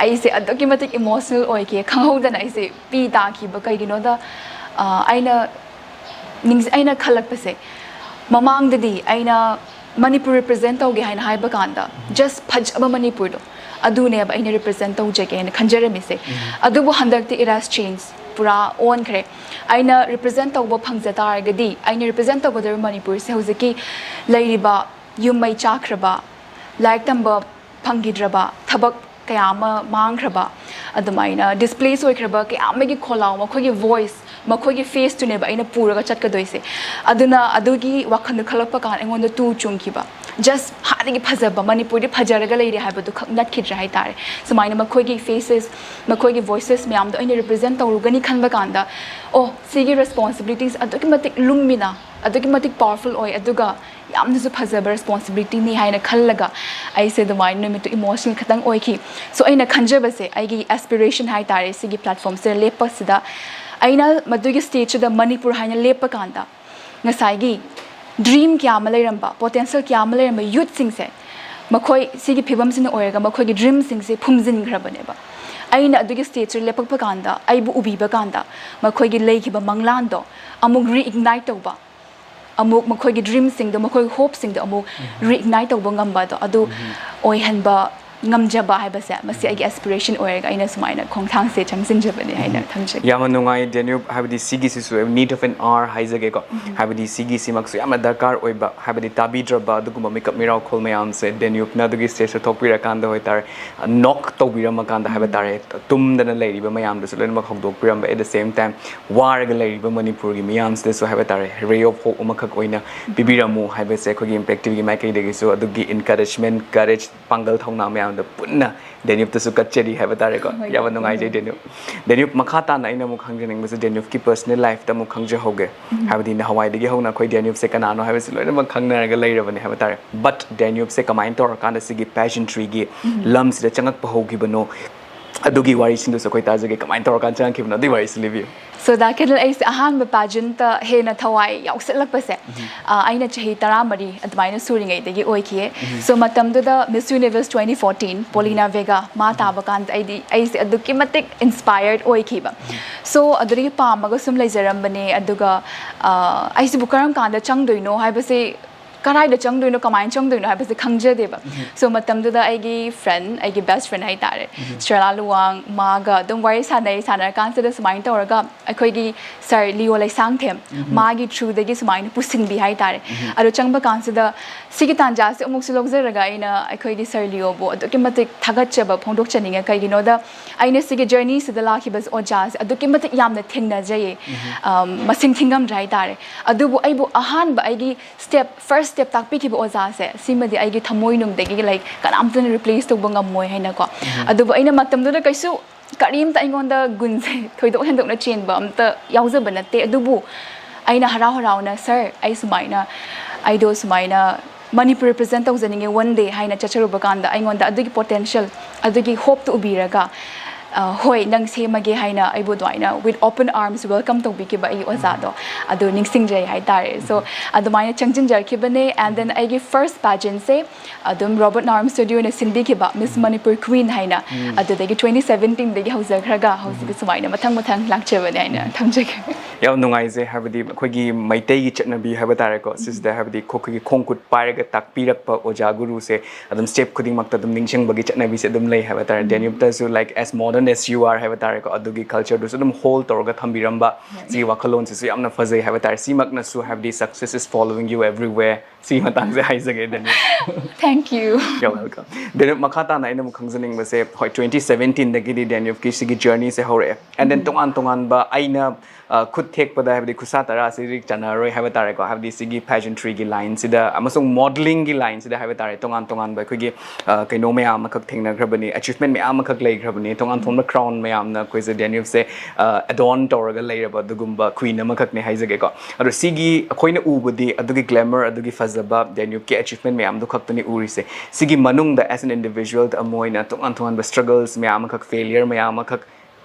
ꯑꯩꯁꯦ ꯑꯗꯨꯛꯀꯤ ꯃꯇꯤꯛ emotional ꯑꯣꯏꯈꯤ꯫ ꯈꯪꯍꯧꯗꯅ ꯑꯩꯁꯦ ꯄꯤ ꯇꯥꯈꯤꯕ꯫ ꯀꯩꯒꯤꯅꯣꯗ, ꯑ, ꯑꯩꯅ ꯅꯤꯡ-, ꯑꯩꯅ ꯈꯜꯂꯛꯄꯁꯦ, ꯃꯃꯥꯡꯗꯗꯤ ꯑꯩꯅ ꯃꯅꯤꯄꯨꯔ represent ꯇꯧꯒꯦ ꯍꯥꯏꯅ ꯍꯥꯏꯕ ꯀꯥꯟꯗ just ꯐꯖꯕ ꯃꯅꯤꯄꯨꯔꯗꯣ, ꯑꯗꯨꯅꯦꯕ ꯑꯩꯅ represent ꯇꯧꯖꯒꯦ ꯍꯥꯏꯅ ꯈꯟꯖꯔꯝꯃꯤꯁꯦ꯫ ꯑꯗꯨꯕꯨ ꯍꯟꯗꯛꯇꯤ it has changed, ꯄꯨꯔꯥ ꯑꯣꯟꯈ꯭ꯔꯦ꯫ ꯑꯩꯅ represent ꯇꯧꯕ ꯐꯪꯖ ꯇꯥꯔꯒꯗꯤ, ꯑꯩꯅ represent ꯇꯧꯒꯗꯧꯔꯤꯕ ꯃꯅꯤꯄꯨꯔꯁꯦ ꯍꯧꯖꯤꯛꯀꯤ ꯂꯩꯔꯤꯕ ꯌꯨꯝ ꯃꯩ ꯆꯥꯛꯈ꯭ꯔꯕ, ꯂꯥꯏꯔꯤꯛ ꯇꯝꯕ ꯐꯪꯈꯤꯗ꯭ꯔꯕ, ꯊꯕꯛ ꯀꯌꯥ ꯑꯃ ꯃꯥꯡꯈ꯭ꯔꯕ, ꯑꯗꯨꯃꯥꯏꯅ displace ꯑꯣꯏꯈ꯭ꯔꯕ ꯀꯌꯥ ꯑꯃꯒꯤ ꯈꯣꯜꯂꯥꯎ, ꯃꯈꯣꯏꯒꯤ voice ꯃꯈꯣꯏꯒꯤ ꯐꯦꯁꯇꯨꯅꯦꯕ ꯑꯩꯅ ꯄꯨꯔꯒ ꯆꯠꯀꯗꯣꯏꯁꯦ꯫ ꯑꯗꯨꯅ ꯑꯗꯨꯒꯤ ꯋꯥꯈꯜꯗꯣ ꯈꯜꯂꯛꯄ ꯀꯥꯟꯗ ꯑꯩꯉꯣꯟꯗ ꯇꯨ ꯆꯨꯡꯈꯤꯕ꯫ ꯖꯁ ꯍꯥꯟꯅꯒꯤ ꯐꯖꯕ, ꯃꯅꯤꯄꯨꯔꯗꯤ ꯐꯖꯔꯒ ꯂꯩꯔꯦ ꯍꯥꯏꯕꯗꯨ ꯈꯛ ꯅꯠꯈꯤꯗ꯭ꯔꯦ ꯍꯥꯏꯇꯥꯔꯦ꯫ ꯁꯨꯃꯥꯏꯅ ꯃꯈꯣꯏꯒꯤ ꯐꯦꯁꯦꯁ, ꯃꯈꯣꯏꯒꯤ ꯚꯣꯏꯁꯦꯁ ꯃꯌꯥꯝꯗꯣ ꯑꯩꯅ ꯔꯤꯄ꯭ꯔꯖꯦꯟ ꯇꯧꯔꯨꯒꯅꯤ ꯈꯟꯕ ꯀꯥꯟꯗ, ꯑꯣ, ꯁꯤꯒꯤ ꯔꯦꯁꯄꯣꯟꯁꯤꯕꯤꯂꯤꯇꯤꯁ ꯑꯗꯨꯛꯀꯤ ꯃꯇꯤꯛ ꯂꯨꯝꯃꯤꯅ, ꯑꯗꯨꯛꯀꯤ ꯃꯇꯤꯛ ꯄꯥꯋꯔꯐꯨꯜ ꯑꯣꯏ, ꯑꯗꯨꯒ ꯌꯥꯝꯅꯁꯨ ꯐꯖꯕ ꯔꯦꯁꯄꯣꯟꯁꯤꯕꯤꯂꯤꯇꯤꯅꯤ ꯍꯥꯏꯅ ꯈꯜꯂꯒ ꯑꯩꯁꯦ ꯑꯗꯨꯃꯥꯏꯅ ꯅꯨꯃꯤꯠꯇꯨ ꯏꯃꯣꯁꯅꯦꯜ ꯈꯤꯇꯪ ꯑꯣꯏꯈꯤ꯫ ꯁꯣ ꯑꯩꯅ ꯈꯟꯖꯕꯁꯦ, ꯑꯩꯒꯤ ꯑꯦꯁꯄꯤꯔꯦꯁꯟ ꯍꯥꯏꯇꯥꯔꯦ, ꯁꯤꯒꯤ ꯄ꯭ꯂꯦꯠꯐꯣꯝꯁꯤꯗ ꯂꯦꯞꯄꯁꯤꯗ ꯑꯩꯅ ꯃꯗꯨꯒꯤ ꯁ꯭ꯇꯦꯖꯇꯨꯗ ꯃꯅꯤꯄꯨꯔ ꯍꯥꯏꯅ ꯂꯦꯞꯄ ꯀꯥꯟꯗ ꯉꯁꯥꯏꯒꯤ ꯗ꯭ꯔꯤꯝ ꯀꯌꯥ ꯑꯃ ꯂꯩꯔꯝꯕ, ꯄꯣꯇꯦꯟꯁꯤꯌꯦꯜ ꯀꯌꯥ ꯑꯃ ꯂꯩꯔꯝꯕ ꯌꯨꯠꯁꯤꯡꯁꯦ, ꯃꯈꯣꯏ ꯁꯤꯒꯤ ꯐꯤꯕꯝꯁꯤꯅ ꯑꯣꯏꯔꯒ ꯃꯈꯣꯏꯒꯤ ꯗ꯭ꯔꯤꯝꯁꯤꯡꯁꯦ ꯐꯨꯝꯖꯤꯟꯈ꯭ꯔꯕꯅꯦꯕ꯫ ꯑꯩꯅ ꯑꯗꯨꯒꯤ ꯁ꯭ꯇꯦꯖꯇꯨ ꯂꯦꯞꯄꯛꯄ ꯀꯥꯟꯗ, ꯑꯩꯕꯨ ꯎꯕꯤꯕ ꯀꯥꯟꯗ, ꯃꯈꯣꯏꯒꯤ ꯂꯩꯈꯤꯕ ꯃꯪꯂꯥꯟꯗꯣ ꯑꯃꯨꯛ ꯔꯤꯏꯒꯅꯥꯏꯠ ꯇꯧꯕ, ꯑꯃꯨꯛ ꯃꯈꯣꯏꯒꯤ ꯗ꯭ꯔꯤꯝꯁꯤꯡꯗꯣ, ꯃꯈꯣꯏꯒꯤ ꯍꯣꯞꯁꯤꯡꯗꯣ ꯑꯃꯨꯛ ꯔꯤꯏꯒꯅꯥꯏꯠ ꯇꯧꯕ ꯉꯝꯕꯗꯣ, ꯑꯗꯨ ꯑꯣꯏꯍꯟꯕ ꯉꯝꯖꯕ ꯍꯥꯏꯕꯁꯦ, ꯃꯁꯤ ꯑꯩꯒꯤ ꯑꯦꯁꯄꯤꯔꯦꯁꯟ ꯑꯣꯏꯔꯒ ꯑꯩꯅ ꯁꯨꯃꯥꯏꯅ ꯈꯣꯡꯊꯥꯡꯁꯦ ꯆꯪꯁꯤꯟꯖꯕꯅꯦ ꯍꯥꯏꯅ ꯊꯝꯖꯒꯦ꯫ ꯌꯥꯝꯅ ꯅꯨꯡꯉꯥꯏ ꯗꯦꯅ꯭ꯌꯨꯞ, ꯍꯥꯏꯕꯗꯤ ꯁꯤꯒꯤꯁꯤꯁꯨ need of an hour ꯍꯥꯏꯖꯒꯦꯀꯣ꯫ ꯍꯥꯏꯕꯗꯤ ꯁꯤꯒꯤꯁꯤꯃꯛꯁꯨ ꯌꯥꯝꯅ ꯗꯔꯀꯥꯔ ꯑꯣꯏꯕ, ꯍꯥꯏꯕꯗꯤ ꯇꯥꯕꯤꯗ꯭ꯔꯕ ꯑꯗꯨꯒꯨꯝꯕ ꯃꯤꯀꯞ ꯃꯤꯔꯥꯎꯈꯣꯜ ꯃꯌꯥꯝꯁꯦ ꯗꯦꯅ꯭ꯌꯨꯞꯅ ꯑꯗꯨꯒꯤ ꯁ꯭ꯇꯦꯖꯇ ꯊꯣꯛꯄꯤꯔꯀꯥꯟꯗ ꯑꯣꯏꯇꯥꯔꯦ, ꯅꯣꯛ ꯇꯧꯕꯤꯔꯝꯃꯀꯥꯟꯗ ꯍꯥꯏꯕ ꯇꯥꯔꯦ, ꯇꯨꯝꯗꯅ ꯂꯩꯔꯤꯕ ꯃꯌꯥꯝꯗꯨꯁꯨ ꯂꯣꯏꯅꯃꯛ ꯍꯧꯗꯣꯛꯄꯤꯔꯝꯕ, at the same time ꯋꯥꯔꯒ ꯂꯩꯔꯤꯕ ꯃꯅꯤꯄꯨꯔꯒꯤ ꯃꯤꯌꯥꯝꯁꯤꯗꯁꯨ ꯍꯥꯏꯕ ꯇꯥꯔꯦ, ray of hope ꯑꯃꯈꯛ ꯑꯣꯏꯅ ꯄꯤꯕꯤꯔꯝꯃꯨ ꯍꯥꯏꯕꯁꯦ ꯑꯩꯈꯣꯏꯒꯤ ꯏꯝꯄꯦꯛ ꯇꯤꯚꯤꯒꯤ ꯃꯥꯏꯀꯩꯗꯒꯤꯁꯨ ꯑꯗꯨꯒꯤ encouragement, courage, ꯄꯥꯡꯒꯜ ꯊꯧꯅꯥ ꯃꯌꯥꯝꯗꯣ ꯄꯨꯟꯅ ꯗꯦꯅ꯭ꯌꯨꯞꯇꯁꯨ ꯀꯠꯆꯔꯤ ꯍꯥꯏꯕ ꯇꯥꯔꯦꯀꯣ꯫ ꯌꯥꯝꯅ ꯅꯨꯡꯉꯥꯏꯖꯩ ꯗꯦꯅ꯭ꯌꯨꯞ꯫ ꯗꯦꯅ꯭ꯌꯨꯞ, ꯃꯈꯥ ꯇꯥꯅ ꯑꯩꯅ ꯑꯃꯨꯛ ꯈꯪꯖꯅꯤꯡꯕꯁꯦ ꯗꯦꯅ꯭ꯌꯨꯞꯀꯤ ꯄꯔꯁꯅꯦꯜ ꯂꯥꯏꯐꯇ ꯑꯃꯨꯛ ꯈꯪꯖꯍꯧꯒꯦ꯫ ꯍꯥꯏꯕꯗꯤ ꯅꯍꯥꯟꯋꯥꯏꯗꯒꯤ ꯍꯧꯅ ꯑꯩꯈꯣꯏ ꯗꯦꯅ꯭ꯌꯨꯞꯁꯦ ꯀꯅꯥꯅꯣ ꯍꯥꯏꯕꯁꯤ ꯂꯣꯏꯅꯃꯛ ꯈꯪꯅꯔꯒ ꯂꯩꯔꯕꯅꯦ ꯍꯥꯏꯕ ꯇꯥꯔꯦ꯫ ꯕꯠ ꯗꯦꯅ꯭ꯌꯨꯞꯁꯦ ꯀꯃꯥꯏꯅ ꯇꯧꯔꯀꯥꯟꯗ ꯁꯤꯒꯤ ꯄꯦꯖꯦꯟꯇ꯭ꯔꯤꯒꯤ ꯂꯝꯁꯤꯗ ꯆꯪꯉꯛꯄ ꯍꯧꯈꯤꯕꯅꯣ? ꯑꯗꯨꯒꯤ ꯋꯥꯔꯤꯁꯤꯡꯗꯨꯁꯨ ꯑꯩꯈꯣꯏ ꯇꯥꯖꯒꯦ꯫ ꯀꯃꯥꯏꯅ ꯇꯧꯔꯀꯥꯟꯗ ꯆꯪꯉꯛꯈꯤꯕꯅꯣ? ꯑꯗꯨꯒꯤ ꯋꯥꯔꯤꯁꯤ ꯂꯤꯕꯤꯌꯨ꯫ ꯁꯣ ꯗꯥ ꯀꯦꯅꯦꯜ, ꯑꯩꯁꯦ ꯑꯍꯥꯟꯕ ꯄꯦꯖꯦꯟꯇ ꯍꯦꯟꯅ ꯊꯋꯥꯏ ꯌꯥꯎꯁꯜꯂꯛꯄꯁꯦ, ꯑ, ꯑꯩꯅ ꯆꯍꯤ ꯇꯔꯥꯃꯔꯤ ꯑꯗꯨꯃꯥꯏꯅ ꯁꯨꯔꯤꯉꯩꯗꯒꯤ ꯑꯣꯏꯈꯤꯌꯦ꯫ ꯁꯣ ꯃꯇꯝꯗꯨꯗ ꯃꯤꯁ ꯌꯨꯅꯤꯚꯔꯁ ꯇ꯭ꯋꯦꯟꯇꯤ ꯐꯣꯔꯇꯤꯟ, ꯄꯣꯂꯤꯅꯥ ꯚꯦꯒꯥ, ꯃꯥ ꯇꯥꯕ ꯀꯥꯟꯗ ꯑꯩꯗꯤ, ꯑꯩꯁꯦ ꯑꯗꯨꯛꯀꯤ ꯃꯇꯤꯛ ꯏꯟꯁꯄꯥꯌꯔ ꯑꯣꯏꯈꯤꯕ꯫ ꯁꯣ ꯑꯗꯨꯗꯒꯤ ꯄꯥꯝꯃꯒ ꯁꯨꯝ ꯂꯩꯖꯔꯝꯕꯅꯦ꯫ ꯑꯗꯨꯒ, ꯑ, ꯑꯩꯁꯤꯕꯨ ꯀꯔꯝ ꯀꯥꯟꯗ ꯆꯪꯗꯣꯏꯅꯣ ꯍꯥꯏꯕꯁꯦ ꯀꯔꯥꯏꯗ ꯆꯪꯗꯣꯏꯅꯣ, ꯀꯃꯥꯏꯅ ꯆꯪꯗꯣꯏꯅꯣ ꯍꯥꯏꯕꯁꯦ ꯈꯪꯖꯗꯦꯕ꯫ So ꯃꯇꯝꯗꯨꯗ ꯑꯩꯒꯤ friend, ꯑꯩꯒꯤ best friend ꯍꯥꯏꯇꯥꯔꯦ, ꯁ꯭ꯔꯦꯂꯥ ꯂꯨꯋꯥꯡ, ꯃꯥꯒ ꯑꯗꯨꯝ ꯋꯥꯔꯤ ꯁꯥꯟꯅꯩ꯫ ꯁꯥꯟꯅꯔꯀꯥꯟꯁꯤꯗ ꯁꯨꯃꯥꯏꯅ ꯇꯧꯔꯒ ꯑꯩꯈꯣꯏꯒꯤ sir ꯂꯤꯌꯣ ꯂꯩꯁꯥꯡꯊꯦꯝ, ꯃꯥꯒꯤ through ꯗꯒꯤ ꯁꯨꯃꯥꯏꯅ ꯄꯨꯁꯤꯟꯕꯤ ꯍꯥꯏꯇꯥꯔꯦ꯫ ꯑꯗꯣ ꯆꯪꯕ ꯀꯥꯟꯁꯤꯗ ꯁꯤꯒꯤ ꯇꯥꯟꯖꯥꯁꯦ ꯑꯃꯨꯛꯁꯨ ꯂꯧꯖꯔꯒ ꯑꯩꯅ ꯑꯩꯈꯣꯏꯒꯤ sir ꯂꯤꯌꯣꯕꯨ ꯑꯗꯨꯛꯀꯤ ꯃꯇꯤꯛ ꯊꯥꯒꯠꯆꯕ ꯐꯣꯡꯗꯣꯛꯆꯅꯤꯡꯉꯦ꯫ ꯀꯩꯒꯤꯅꯣꯗ, ꯑꯩꯅ ꯁꯤꯒꯤ journey ꯁꯤꯗ ꯂꯥꯛꯈꯤꯕꯁꯦ ꯑꯣꯖꯥꯁꯦ ꯑꯗꯨꯛꯀꯤ ꯃꯇꯤꯛ ꯌꯥꯝꯅ ꯊꯦꯡꯅꯖꯩꯌꯦ꯫ ꯑꯝ, ꯃꯁꯤꯡ ꯊꯤꯉꯝꯗ꯭ꯔꯦ ꯍꯥꯏꯇꯥꯔꯦ꯫ ꯑꯗꯨꯕꯨ ꯑꯩꯕꯨ ꯑꯍꯥꯟꯕ ꯑꯩꯒꯤ step, first step ꯇꯥꯛꯄꯤꯈꯤꯕ ꯑꯣꯖꯥꯁꯦ, ꯁꯤꯃꯗꯤ ꯑꯩꯒꯤ ꯊꯃꯣꯏꯅꯨꯡꯗꯒꯤ, like, ꯀꯅꯥꯝꯇꯅ replace ꯇꯧꯕ ꯉꯝꯃꯣꯏ ꯍꯥꯏꯅꯀꯣ꯫ ꯑꯗꯨꯕꯨ ꯑꯩꯅ ꯃꯇꯝꯗꯨꯗ ꯀꯩꯁꯨ, ꯀꯔꯤꯝꯇ ꯑꯩꯉꯣꯟꯗ ꯒꯨꯟꯁꯦ ꯊꯣꯏꯗꯣꯛ ꯍꯦꯟꯗꯣꯛꯅ ꯆꯦꯟꯕ ꯑꯝꯇ ꯌꯥꯎꯖꯕ ꯅꯠꯇꯦ꯫ ꯑꯗꯨꯕꯨ ꯑꯩꯅ ꯍꯔꯥꯎ ꯍꯔꯥꯎꯅ, "Sir, ꯑꯩ ꯁꯨꯃꯥꯏꯅ, ꯑꯩꯗꯣ ꯁꯨꯃꯥꯏꯅ ꯃꯅꯤꯄꯨꯔ represent ꯇꯧꯖꯅꯤꯡꯉꯦ one day" ꯍꯥꯏꯅ ꯆꯠꯆꯔꯨꯕ ꯀꯥꯟꯗ, ꯑꯩꯉꯣꯟꯗ ꯑꯗꯨꯒꯤ potential, ꯑꯗꯨꯒꯤ hope ꯇꯨ ꯎꯕꯤꯔꯒ, ꯑ, "ꯍꯣꯏ, ꯅꯪ ꯁꯦꯝꯃꯒꯦ" ꯍꯥꯏꯅ ꯑꯩꯕꯨ ꯑꯗꯨꯃꯥꯏꯅ with open arms welcome ꯇꯧꯕꯤꯈꯤꯕ ꯑꯩꯒꯤ ꯑꯣꯖꯥꯗꯣ, ꯑꯗꯨ ꯅꯤꯡꯁꯤꯡꯖꯩ ꯍꯥꯏꯇꯥꯔꯦ꯫ So ꯑꯗꯨꯃꯥꯏꯅ ꯆꯪꯁꯤꯟꯖꯔꯛꯈꯤꯕꯅꯦ꯫ And then ꯑꯩꯒꯤ first pageant ꯁꯦ ꯑꯗꯨꯝ ꯔꯣꯕꯔꯠ ꯅꯥꯎꯔꯦꯝ studio ꯅ ꯁꯤꯟꯕꯤꯈꯤꯕ Miss Manipur Queen ꯍꯥꯏꯅ, ꯑꯗꯨꯗꯒꯤ twenty seventeen ꯗꯒꯤ ꯍꯧꯖꯈ꯭ꯔꯒ ꯍꯧꯖꯤꯛ ꯁꯨꯃꯥꯏꯅ ꯃꯊꯪ ꯃꯊꯪ ꯂꯥꯛꯆꯕꯅꯦ ꯍꯥꯏꯅ ꯊꯝꯖꯒꯦ꯫ ꯌꯥꯝ ꯅꯨꯡꯉꯥꯏꯖꯩ, ꯍꯥꯏꯕꯗꯤ ꯑꯩꯈꯣꯏꯒꯤ ꯃꯩꯇꯩꯒꯤ ꯆꯠꯅꯕꯤ ꯍꯥꯏꯕ ꯇꯥꯔꯦꯀꯣ, ꯁꯤꯁꯤꯗ ꯍꯥꯏꯕꯗꯤ ꯑꯩꯈꯣꯏꯒꯤ ꯈꯣꯡ ꯈꯨꯠ ꯄꯥꯏꯔꯒ ꯇꯥꯛꯄꯤꯔꯛꯄ ꯑꯣꯖꯥ ꯒꯨꯔꯨꯁꯦ ꯑꯗꯨꯝ step ꯈꯨꯗꯤꯡꯃꯛꯇ ꯑꯗꯨꯝ ꯅꯤꯡꯁꯤꯡꯕꯒꯤ ꯆꯠꯅꯕꯤꯁꯦ ꯑꯗꯨꯝ ꯂꯩ ꯍꯥꯏꯕ ꯇꯥꯔꯦ꯫ ꯗꯦꯅ꯭ꯌꯨꯕꯇꯁꯨ, like, as modern as you are ꯍꯥꯏꯕ ꯇꯥꯔꯦꯀꯣ, ꯑꯗꯨꯒꯤ culture ꯗꯨꯁꯨ ꯑꯗꯨꯝ hold ꯇꯧꯔꯒ ꯊꯝꯕꯤꯔꯝꯕ, ꯁꯤꯒꯤ ꯋꯥꯈꯜꯂꯣꯟꯁꯤꯁꯨ ꯌꯥꯝꯅ ꯐꯖꯩ ꯍꯥꯏꯕ ꯇꯥꯔꯦ꯫ ꯁꯤꯃꯛꯅꯁꯨ ꯍꯥꯏꯕꯗꯤ "Success is following you everywhere" ꯁꯤꯒꯤ ꯃꯇꯥꯡꯁꯦ ꯍꯥꯏꯖꯒꯦ, ꯗꯦꯅ꯭ꯌꯨꯕ꯫ Thank you. You're welcome. ꯗꯦꯅ꯭ꯌꯨꯕ, ꯃꯈꯥ ꯇꯥꯅ ꯑꯩꯅ ꯑꯃꯨꯛ ꯈꯪꯖꯅꯤꯡꯕꯁꯦ, ꯍꯣꯏ, twenty seventeen ꯗꯒꯤꯗꯤ ꯗꯦꯅ꯭ꯌꯨꯕꯀꯤ ꯁꯤꯒꯤ journey ꯁꯦ ꯍꯧꯔꯛꯑꯦ, and then ꯇꯣꯉꯥꯟ ꯇꯣꯉꯥꯟꯕ ꯑꯩꯅ, ꯑ, ꯈꯨꯠ ꯊꯦꯛꯄꯗ, ꯍꯥꯏꯕꯗꯤ ꯈꯨꯠꯁꯥ ꯇꯔꯥ ꯑꯁꯤꯗꯤ ꯆꯟꯅꯔꯔꯣꯏ ꯍꯥꯏꯕ ꯇꯥꯔꯦꯀꯣ, ꯍꯥꯏꯕꯗꯤ ꯁꯤꯒꯤ pageantry ꯒꯤ line ꯁꯤꯗ ꯑꯃꯁꯨꯡ modelling ꯒꯤ line ꯁꯤꯗ ꯍꯥꯏꯕ ꯇꯥꯔꯦ, ꯇꯣꯉꯥꯟ ꯇꯣꯉꯥꯟꯕ ꯑꯩꯈꯣꯏꯒꯤ, ꯑ, ꯀꯩꯅꯣ ꯃꯌꯥꯝ ꯑꯃꯈꯛ ꯊꯦꯡꯅꯈ꯭ꯔꯕꯅꯤ, achievement ꯃꯌꯥꯝ ꯑꯃꯈꯛ ꯂꯩꯈ꯭ꯔꯕꯅꯤ, ꯇꯣꯉꯥꯟ ꯇꯣꯉꯥꯟꯕ crown ꯃꯌꯥꯝꯅ ꯑꯩꯈꯣꯏꯁꯦ ꯗꯦꯅ꯭ꯌꯨꯕꯁꯦ, ꯑ, adorn ꯇꯧꯔꯒ ꯂꯩꯔꯕ ꯑꯗꯨꯒꯨꯝꯕ queen ꯑꯃꯈꯛꯅꯦ ꯍꯥꯏꯖꯒꯦꯀꯣ꯫ ꯑꯗꯣ ꯁꯤꯒꯤ ꯑꯩꯈꯣꯏꯅ ꯎꯕꯗꯤ ꯑꯗꯨꯒꯤ glamour, ꯑꯗꯨꯒꯤ ꯐꯖꯕ, ꯗꯦꯅ꯭ꯌꯨꯕꯀꯤ achievement ꯃꯌꯥꯝꯗꯨ ꯈꯛꯇꯅꯤ ꯎꯔꯤꯁꯦ꯫ ꯁꯤꯒꯤ ꯃꯅꯨꯡꯗ as an individual ꯑꯃ ꯑꯣꯏꯅ ꯇꯣꯉꯥꯟ ꯇꯣꯉꯥꯟꯕ struggles ꯃꯌꯥꯝ ꯑꯃꯈꯛ, failure ꯃꯌꯥꯝ ꯑꯃꯈꯛ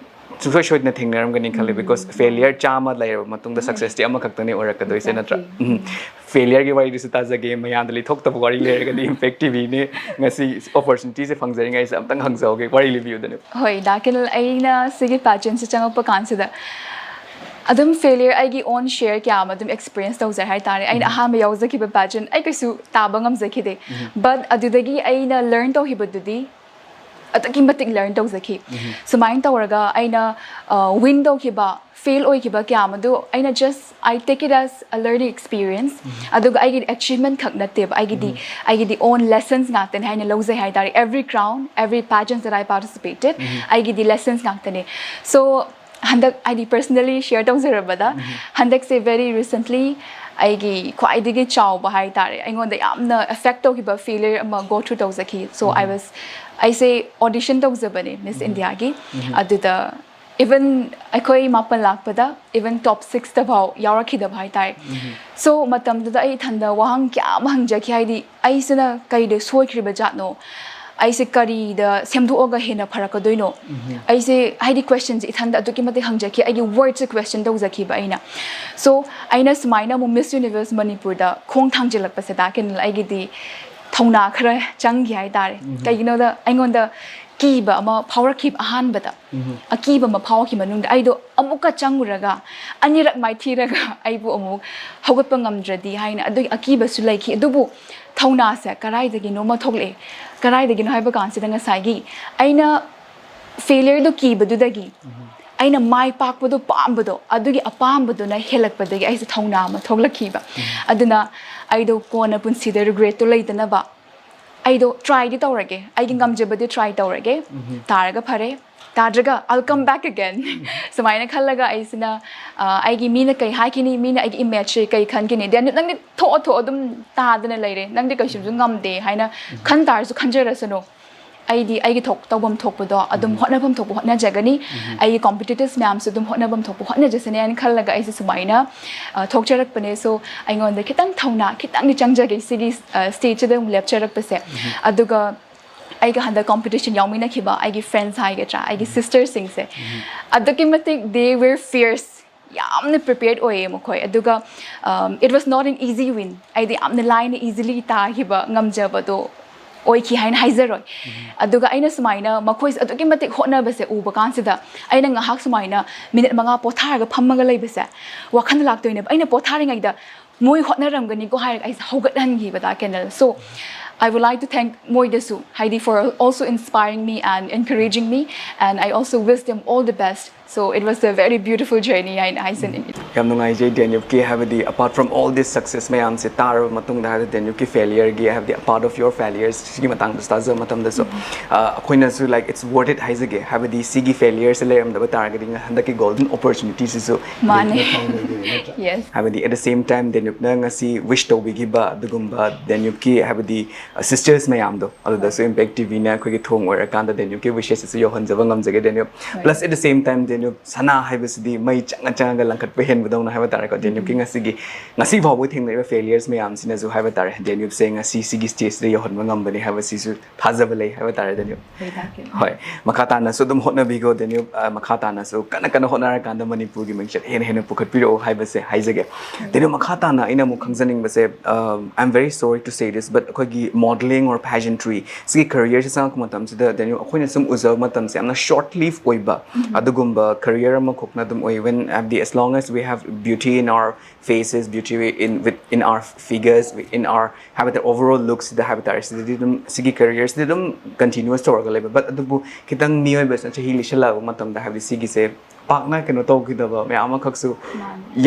ꯁꯨꯡꯁꯣꯏ ꯁꯣꯏꯗꯅ ꯊꯦꯡꯅꯔꯝꯒꯅꯤ ꯈꯜꯂꯤ, because failure ꯆꯥꯝꯃ ꯂꯩꯔꯕ ꯃꯇꯨꯡꯗ success ꯇꯤ ꯑꯃꯈꯛꯇꯅꯤ ꯑꯣꯏꯔꯛꯀꯗꯣꯏꯁꯦ, ꯅꯠꯇ꯭ꯔꯥ? Exactly. ꯎꯝ꯫ Failure ꯒꯤ ꯋꯥꯔꯤꯗꯨꯁꯨ ꯇꯥꯖꯒꯦ, ꯃꯌꯥꯝꯗ ꯂꯤꯊꯣꯛꯇꯕ ꯋꯥꯔꯤ ꯂꯩꯔꯒꯗꯤ Impact T V ꯅꯤ ꯉꯁꯤ opportunity ꯁꯦ ꯐꯪꯖꯔꯤꯉꯩꯁꯦ ꯑꯝꯇꯪ ꯍꯪꯖꯍꯧꯒꯦ, ꯋꯥꯔꯤ ꯂꯤꯕꯤꯌꯨꯗꯅ꯫ ꯍꯣꯏ, ꯗꯥ ꯀꯤꯔꯟ, ꯑꯩꯅ ꯁꯤꯒꯤ pageant ꯁꯦ ꯆꯪꯉꯛꯄ ꯀꯥꯟꯁꯤꯗ ꯑꯗꯨꯝ failure ꯑꯩꯒꯤ own share ꯀꯌꯥ ꯑꯃ ꯑꯗꯨꯝ experience ꯇꯧꯖꯩ ꯍꯥꯏꯇꯥꯔꯦ꯫ ꯑꯩꯅ ꯑꯍꯥꯟꯕ ꯌꯥꯎꯖꯈꯤꯕ pageant ꯑꯩ ꯀꯩꯁꯨ ꯇꯥꯕ ꯉꯝꯖꯈꯤꯗꯦ꯫ But ꯑꯗꯨꯗꯒꯤ ꯑꯩꯅ learn ꯇꯧꯈꯤꯕꯗꯨꯗꯤ ꯑꯗꯨꯛꯀꯤ ꯃꯇꯤꯛ learn ꯇꯧꯖꯈꯤ꯫ ꯁꯨꯃꯥꯏꯅ ꯇꯧꯔꯒ ꯑꯩꯅ win ꯇꯧꯈꯤꯕ, fail ꯑꯣꯏꯈꯤꯕ ꯀꯌꯥ ꯑꯃꯗꯨ ꯑꯩꯅ just I take it as a learning experience꯫ ꯑꯗꯨꯒ ꯑꯩꯒꯤ achievement ꯈꯛ ꯅꯠꯇꯦꯕ, ꯑꯩꯒꯤꯗꯤ ꯑꯩꯒꯤꯗꯤ own lessons ꯉꯥꯛꯇꯅꯦ ꯍꯥꯏꯅ ꯂꯧꯖꯩ ꯍꯥꯏꯇꯥꯔꯦ꯫ Every crown, every pageant that I participated, ꯑꯩꯒꯤꯗꯤ lessons ꯉꯥꯛꯇꯅꯦ꯫ So ꯍꯟꯗꯛ ꯍꯥꯏꯗꯤ personally share ꯇꯧꯖꯔꯕꯗ, ꯍꯟꯗꯛꯁꯦ very recently ꯑꯩꯒꯤ ꯈ꯭ꯋꯥꯏꯗꯒꯤ ꯆꯥꯎꯕ ꯍꯥꯏꯇꯥꯔꯦ, ꯑꯩꯉꯣꯟꯗ ꯌꯥꯝꯅ affect ꯇꯧꯈꯤꯕ failure ꯑꯃ go through ꯇꯧꯖꯈꯤ꯫ So I was, ꯑꯩꯁꯦ audition ꯇꯧꯖꯕꯅꯦ Miss Indiaꯒꯤ꯫ ꯑꯗꯨꯗ even ꯑꯩꯈꯣꯏ ꯃꯥꯄꯜ ꯂꯥꯛꯄꯗ even top sixꯇ ꯐꯥꯎ ꯌꯥꯎꯔꯛꯈꯤꯗꯕ ꯍꯥꯏꯇꯥꯔꯦ꯫ So ꯃꯇꯝꯗꯨꯗ ꯑꯩ ꯏꯊꯟꯗ ꯋꯥꯍꯪ ꯀꯌꯥ ꯑꯃ ꯍꯪꯖꯈꯤ, ꯍꯥꯏꯗꯤ ꯑꯩꯁꯤꯅ ꯀꯩꯗ ꯁꯣꯏꯈ꯭ꯔꯤꯕ ꯖꯥꯠꯅꯣ, ꯑꯩꯁꯦ ꯀꯔꯤꯗ ꯁꯦꯝꯗꯣꯛꯑꯒ ꯍꯦꯟꯅ ꯐꯔꯛꯀꯗꯣꯏꯅꯣ? ꯑꯩꯁꯦ ꯍꯥꯏꯗꯤ questionꯁꯦ ꯏꯊꯟꯗ ꯑꯗꯨꯛꯀꯤ ꯃꯇꯤꯛ ꯍꯪꯖꯈꯤ, ꯑꯩꯒꯤ wordꯁꯦ question ꯇꯧꯖꯈꯤꯕ ꯑꯩꯅ꯫ So ꯑꯩꯅ ꯁꯨꯃꯥꯏꯅ ꯑꯃꯨꯛ Miss Universe ꯃꯅꯤꯄꯨꯔꯗ ꯈꯣꯡ ꯊꯥꯡꯖꯤꯜꯂꯛꯄꯁꯦ ꯇꯥꯛꯀꯤꯅ ꯑꯩꯒꯤꯗꯤ ꯊꯧꯅꯥ ꯈꯔ ꯆꯪꯈꯤ ꯍꯥꯏꯇꯥꯔꯦ꯫ ꯀꯩꯒꯤꯅꯣꯗ ꯑꯩꯉꯣꯟꯗ ꯀꯤꯕ ꯑꯃ ꯐꯥꯎꯔꯛꯈꯤꯕ ꯑꯍꯥꯟꯕꯗ꯫ ꯑꯀꯤꯕ ꯑꯃ ꯐꯥꯎꯔꯛꯈꯤ ꯃꯅꯨꯡꯗ ꯑꯩꯗꯣ ꯑꯃꯨꯛꯀ ꯆꯪꯉꯨꯔꯒ ꯑꯅꯤꯔꯛ ꯃꯥꯏꯊꯤꯔꯒ ꯑꯩꯕꯨ ꯑꯃꯨꯛ ꯍꯧꯒꯠꯄ ꯉꯝꯗ꯭ꯔꯗꯤ ꯍꯥꯏꯅ ꯑꯗꯨꯒꯤ ꯑꯀꯤꯕꯁꯨ ꯂꯩꯈꯤ꯫ ꯑꯗꯨꯕꯨ ꯊꯧꯅꯥꯁꯦ ꯀꯗꯥꯏꯗꯒꯤꯅꯣ ꯑꯃ ꯊꯣꯛꯂꯛꯑꯦ꯫ ꯀꯗꯥꯏꯗꯒꯤꯅꯣ ꯍꯥꯏꯕ ꯀꯥꯟꯁꯤꯗ ꯉꯁꯥꯏꯒꯤ ꯑꯩꯅ failureꯗꯣ ꯀꯤꯕꯗꯨꯗꯒꯤ ꯑꯩꯅ ꯃꯥꯏ ꯄꯥꯛꯄꯗꯣ ꯄꯥꯝꯕꯗꯣ, ꯑꯗꯨꯒꯤ ꯑꯄꯥꯝꯕꯗꯨꯅ ꯍꯦꯜꯂꯛꯄꯗꯒꯤ ꯑꯩꯁꯦ ꯊꯧꯅꯥ ꯑꯃ ꯊꯣꯛꯂꯛꯈꯤꯕ꯫ ꯑꯗꯨꯅ ꯑꯩꯗꯣ ꯀꯣꯟꯅ ꯄꯨꯟꯁꯤꯗ regretꯇꯣ ꯂꯩꯇꯅꯕ ꯑꯩꯗꯣ tryꯗꯤ ꯇꯧꯔꯒꯦ, ꯑꯩꯒꯤ ꯉꯝꯖꯕꯗꯤ try ꯇꯧꯔꯒꯦ꯫ ꯇꯥꯔꯒ ꯐꯔꯦ, ꯇꯥꯗ꯭ꯔꯒ I'll come back again꯫ ꯁꯨꯃꯥꯏꯅ ꯈꯜꯂꯒ ꯑꯩꯁꯤꯅ ꯑ, ꯑꯩꯒꯤ ꯃꯤꯅ ꯀꯩ ꯍꯥꯏꯈꯤꯅꯤ, ꯃꯤꯅ ꯑꯩꯒꯤ imageꯁꯦ ꯀꯩ ꯈꯟꯈꯤꯅꯤ, then ꯅꯪꯗꯤ ꯊꯣꯛꯑꯣ ꯊꯣꯛꯑꯣ ꯑꯗꯨꯝ ꯇꯥꯗꯅ ꯂꯩꯔꯦ, ꯅꯪꯗꯤ ꯀꯩꯁꯨꯁꯨ ꯉꯝꯗꯦ ꯍꯥꯏꯅ ꯈꯟ ꯇꯥꯔꯁꯨ ꯈꯟꯖꯔꯁꯅꯨ꯫ ꯑꯩꯗꯤ ꯑꯩꯒꯤ ꯊꯣꯛ ꯇꯧꯐꯝ ꯊꯣꯛꯄꯗꯣ ꯑꯗꯨꯝ ꯍꯣꯠꯅꯐꯝ ꯊꯣꯛꯄ ꯍꯣꯠꯅꯖꯒꯅꯤ꯫ ꯑꯩꯒꯤ competitors ꯃꯌꯥꯝꯁꯨ ꯑꯗꯨꯝ ꯍꯣꯠꯅꯐꯝ ꯊꯣꯛꯄ ꯍꯣꯠꯅꯖꯁꯅꯤ ꯍꯥꯏꯅ ꯈꯜꯂꯒ ꯑꯩꯁꯦ ꯁꯨꯃꯥꯏꯅ ꯑ, ꯊꯣꯛꯆꯔꯛꯄꯅꯦ꯫ So ꯑꯩꯉꯣꯟꯗ ꯈꯤꯇꯪ ꯊꯧꯅꯥ ꯈꯤꯇꯪꯗꯤ ꯆꯪꯖꯒꯦ ꯁꯤꯒꯤ ꯑ, stageꯁꯤꯗ ꯑꯃꯨꯛ ꯂꯦꯞꯆꯔꯛꯄꯁꯦ꯫ ꯑꯗꯨꯒ ꯑꯩꯒ ꯍꯟꯗꯛ competition ꯌꯥꯎꯃꯤꯟꯅꯈꯤꯕ ꯑꯩꯒꯤ friends ꯍꯥꯏꯒꯗ꯭ꯔꯥ, ꯑꯩꯒꯤ sisterꯁꯤꯡꯁꯦ ꯑꯗꯨꯛꯀꯤ ꯃꯇꯤꯛ they were fierce, ꯌꯥꯝꯅ prepared ꯑꯣꯏꯌꯦ ꯃꯈꯣꯏ꯫ ꯑꯗꯨꯒ um, it was not an easy win꯫ ꯑꯩꯗꯤ ꯌꯥꯝꯅ ꯂꯥꯏꯅ easily ꯇꯥꯈꯤꯕ ꯉꯝꯖꯕꯗꯣ ꯑꯣꯏꯈꯤ ꯍꯥꯏꯅ ꯍꯥꯏꯖꯔꯣꯏ꯫ ꯑꯗꯨꯒ ꯑꯩꯅ ꯁꯨꯃꯥꯏꯅ ꯃꯈꯣꯏꯁꯦ ꯑꯗꯨꯛꯀꯤ ꯃꯇꯤꯛ ꯍꯣꯠꯅꯕꯁꯦ ꯎꯕ ꯀꯥꯟꯁꯤꯗ, ꯑꯩꯅ ꯉꯥꯏꯍꯥꯛ ꯁꯨꯃꯥꯏꯅ ꯃꯤꯅꯤꯠ ꯃꯉꯥ ꯄꯣꯊꯥꯔꯒ ꯐꯝꯃꯒ ꯂꯩꯕꯁꯦ ꯋꯥꯈꯜꯗ ꯂꯥꯛꯇꯣꯏꯅꯦꯕ꯫ ꯑꯩꯅ ꯄꯣꯊꯥꯔꯤꯉꯩꯗ ꯃꯣꯏ ꯍꯣꯠꯅꯔꯝꯒꯅꯤꯀꯣ ꯍꯥꯏꯔꯒ ꯑꯩꯁꯦ ꯍꯧꯒꯠꯍꯟꯈꯤꯕ, ꯗꯥ canal. So I would like to thank ꯃꯣꯏꯗꯁꯨ, ꯍꯥꯏꯗꯤ, for also inspiring me and encouraging me, and I also wish them all the best. So it was a very beautiful journey ꯍꯥꯏꯅ ꯍꯥꯏꯖꯅꯤꯡꯉꯤ꯫ ꯌꯥꯝ ꯅꯨꯡꯉꯥꯏꯖꯩ, ꯗꯦꯅ꯭ꯌꯨꯞꯀꯤ, ꯍꯥꯏꯕꯗꯤ, apart from all these success ꯃꯌꯥꯝꯁꯦ ꯇꯥꯔꯕ ꯃꯇꯨꯡꯗ, ꯍꯥꯏꯕꯗꯤ, ꯗꯦꯅ꯭ꯌꯨꯞꯀꯤ failure ꯒꯤ, ꯍꯥꯏꯕꯗꯤ, a part of your failures ꯁꯤꯒꯤ ꯃꯇꯥꯡꯗꯁꯨ ꯇꯥꯖꯕ ꯃꯇꯝꯗꯁꯨ, ꯑ, ꯑꯩꯈꯣꯏꯅꯁꯨ, like, it's worth it ꯍꯥꯏꯖꯒꯦ, ꯍꯥꯏꯕꯗꯤ, ꯁꯤꯒꯤ failure ꯁꯦ ꯂꯩꯔꯝꯗꯕ ꯇꯥꯔꯒꯗꯤ ꯉ- ꯍꯟꯗꯛꯀꯤ golden opportunity ꯁꯤꯁꯨ ꯃꯥꯅꯦ꯫ Yes꯫ ꯍꯥꯏꯕꯗꯤ, at the same time, ꯗꯦꯅ꯭ꯌꯨꯞꯅ ꯉꯁꯤ wish ꯇꯧꯕꯤꯈꯤꯕ ꯑꯗꯨꯒꯨꯝꯕ ꯗꯦꯅ꯭ꯌꯨꯞꯀꯤ, ꯍꯥꯏꯕꯗꯤ, sisters ꯃꯌꯥꯝꯗꯣ, ꯑꯗꯨꯗꯁꯨ Impact T V ꯅ ꯑꯩꯈꯣꯏꯒꯤ ꯊꯣꯡ ꯑꯣꯏꯔꯀꯥꯟꯗ ꯗꯦꯅ꯭ꯌꯨꯞꯀꯤ wishes ꯁꯤꯁꯨ ꯌꯧꯍꯟꯖꯕ ꯉꯝꯖꯒꯦ, ꯗꯦꯅ꯭ꯌꯨꯞ꯫ Plus, at the same time, ꯗꯦꯅ꯭ꯌꯨꯞ, ꯁꯅꯥ ꯍꯥꯏꯕꯁꯤꯗꯤ ꯃꯩ ꯆꯪꯉ ꯆꯪꯉꯒ ꯂꯪꯈꯠꯄ ꯍꯦꯟꯕꯗꯧꯅ ꯍꯥꯏꯕ ꯇꯥꯔꯦꯀꯣ꯫ ꯗꯦꯅ꯭ꯌꯨꯞꯀꯤ ꯉꯁꯤꯒꯤ, ꯉꯁꯤ ꯐꯥꯎꯕ ꯊꯦꯡꯅꯔꯤꯕ failures ꯃꯌꯥꯝꯁꯤꯅꯁꯨ ꯍꯥꯏꯕ ꯇꯥꯔꯦ, ꯗꯦꯅ꯭ꯌꯨꯞꯁꯦ ꯉꯁꯤ ꯁꯤꯒꯤ stage ꯁꯤꯗ ꯌꯧꯍꯟꯕ ꯉꯝꯕꯅꯤ ꯍꯥꯏꯕꯁꯤꯁꯨ ꯊꯥꯖꯕ ꯂꯩ ꯍꯥꯏꯕ ꯇꯥꯔꯦ, ꯗꯦꯅ꯭ꯌꯨꯞ꯫ ꯍꯣꯏ, ꯃꯈꯥ ꯇꯥꯅꯁꯨ ꯑꯗꯨꯝ ꯍꯣꯠꯅꯕꯤꯈꯣ, ꯗꯦꯅ꯭ꯌꯨꯞ꯫ ꯑ, ꯃꯈꯥ ꯇꯥꯅꯁꯨ ꯀꯟꯅ ꯀꯟꯅ ꯍꯣꯠꯅꯔꯀꯥꯟꯗ ꯃꯅꯤꯄꯨꯔꯒꯤ ꯃꯤꯡꯆꯠ ꯍꯦꯟꯅ ꯍꯦꯟꯅ ꯄꯨꯈꯠꯄꯤꯔꯛꯑꯣ ꯍꯥꯏꯕꯁꯦ ꯍꯥꯏꯖꯒꯦ꯫ ꯗꯦꯅ꯭ꯌꯨꯞ, ꯃꯈꯥ ꯇꯥꯅ ꯑꯩꯅ ꯑꯃꯨꯛ ꯈꯪꯖꯅꯤꯡꯕꯁꯦ, um, I'm very sorry to say this, but ꯑꯩꯈꯣꯏꯒꯤ modelling or pageantry ꯁꯤꯒꯤ career ꯁꯤ ꯆꯪꯉꯛꯄ ꯃꯇꯝꯁꯤꯗ, ꯗꯦꯅ꯭ꯌꯨꯞ, ꯑꯩꯈꯣꯏꯅ ꯁꯨꯝ ꯎꯖꯕ ꯃꯇꯝꯁꯦ ꯌꯥꯝꯅ short live ꯑꯣꯏꯕ ꯑꯗꯨꯒꯨꯝꯕ career ꯑꯃꯈꯛꯅ ꯑꯗꯨꯝ ꯑꯣꯏ꯫ When, ꯍꯥꯏꯕꯗꯤ, as long as we have beauty in our faces, beauty in, with, in our figures, in our, ꯍꯥꯏꯕ ꯇꯥꯔꯦ, overall look ꯁꯤꯗ ꯍꯥꯏꯕ ꯇꯥꯔꯦ, ꯁꯤꯗꯗꯤ ꯑꯗꯨꯝ, ꯁꯤꯒꯤ career ꯁꯤꯗꯤ ꯑꯗꯨꯝ continuous ꯇꯧꯔꯒ ꯂꯩꯕ꯫ But ꯑꯗꯨꯕꯨ ꯈꯤꯇꯪ ꯃꯤꯑꯣꯏꯕꯁꯤꯅ ꯆꯍꯤ ꯂꯤꯁꯜꯂꯛꯑꯕ ꯃꯇꯝꯗ, ꯍꯥꯏꯕꯗꯤ, ꯁꯤꯒꯤꯁꯦ ꯄꯥꯛꯅ ꯀꯩꯅꯣ ꯇꯧꯈꯤꯗꯕ ꯃꯌꯥꯝ ꯑꯃꯈꯛꯁꯨ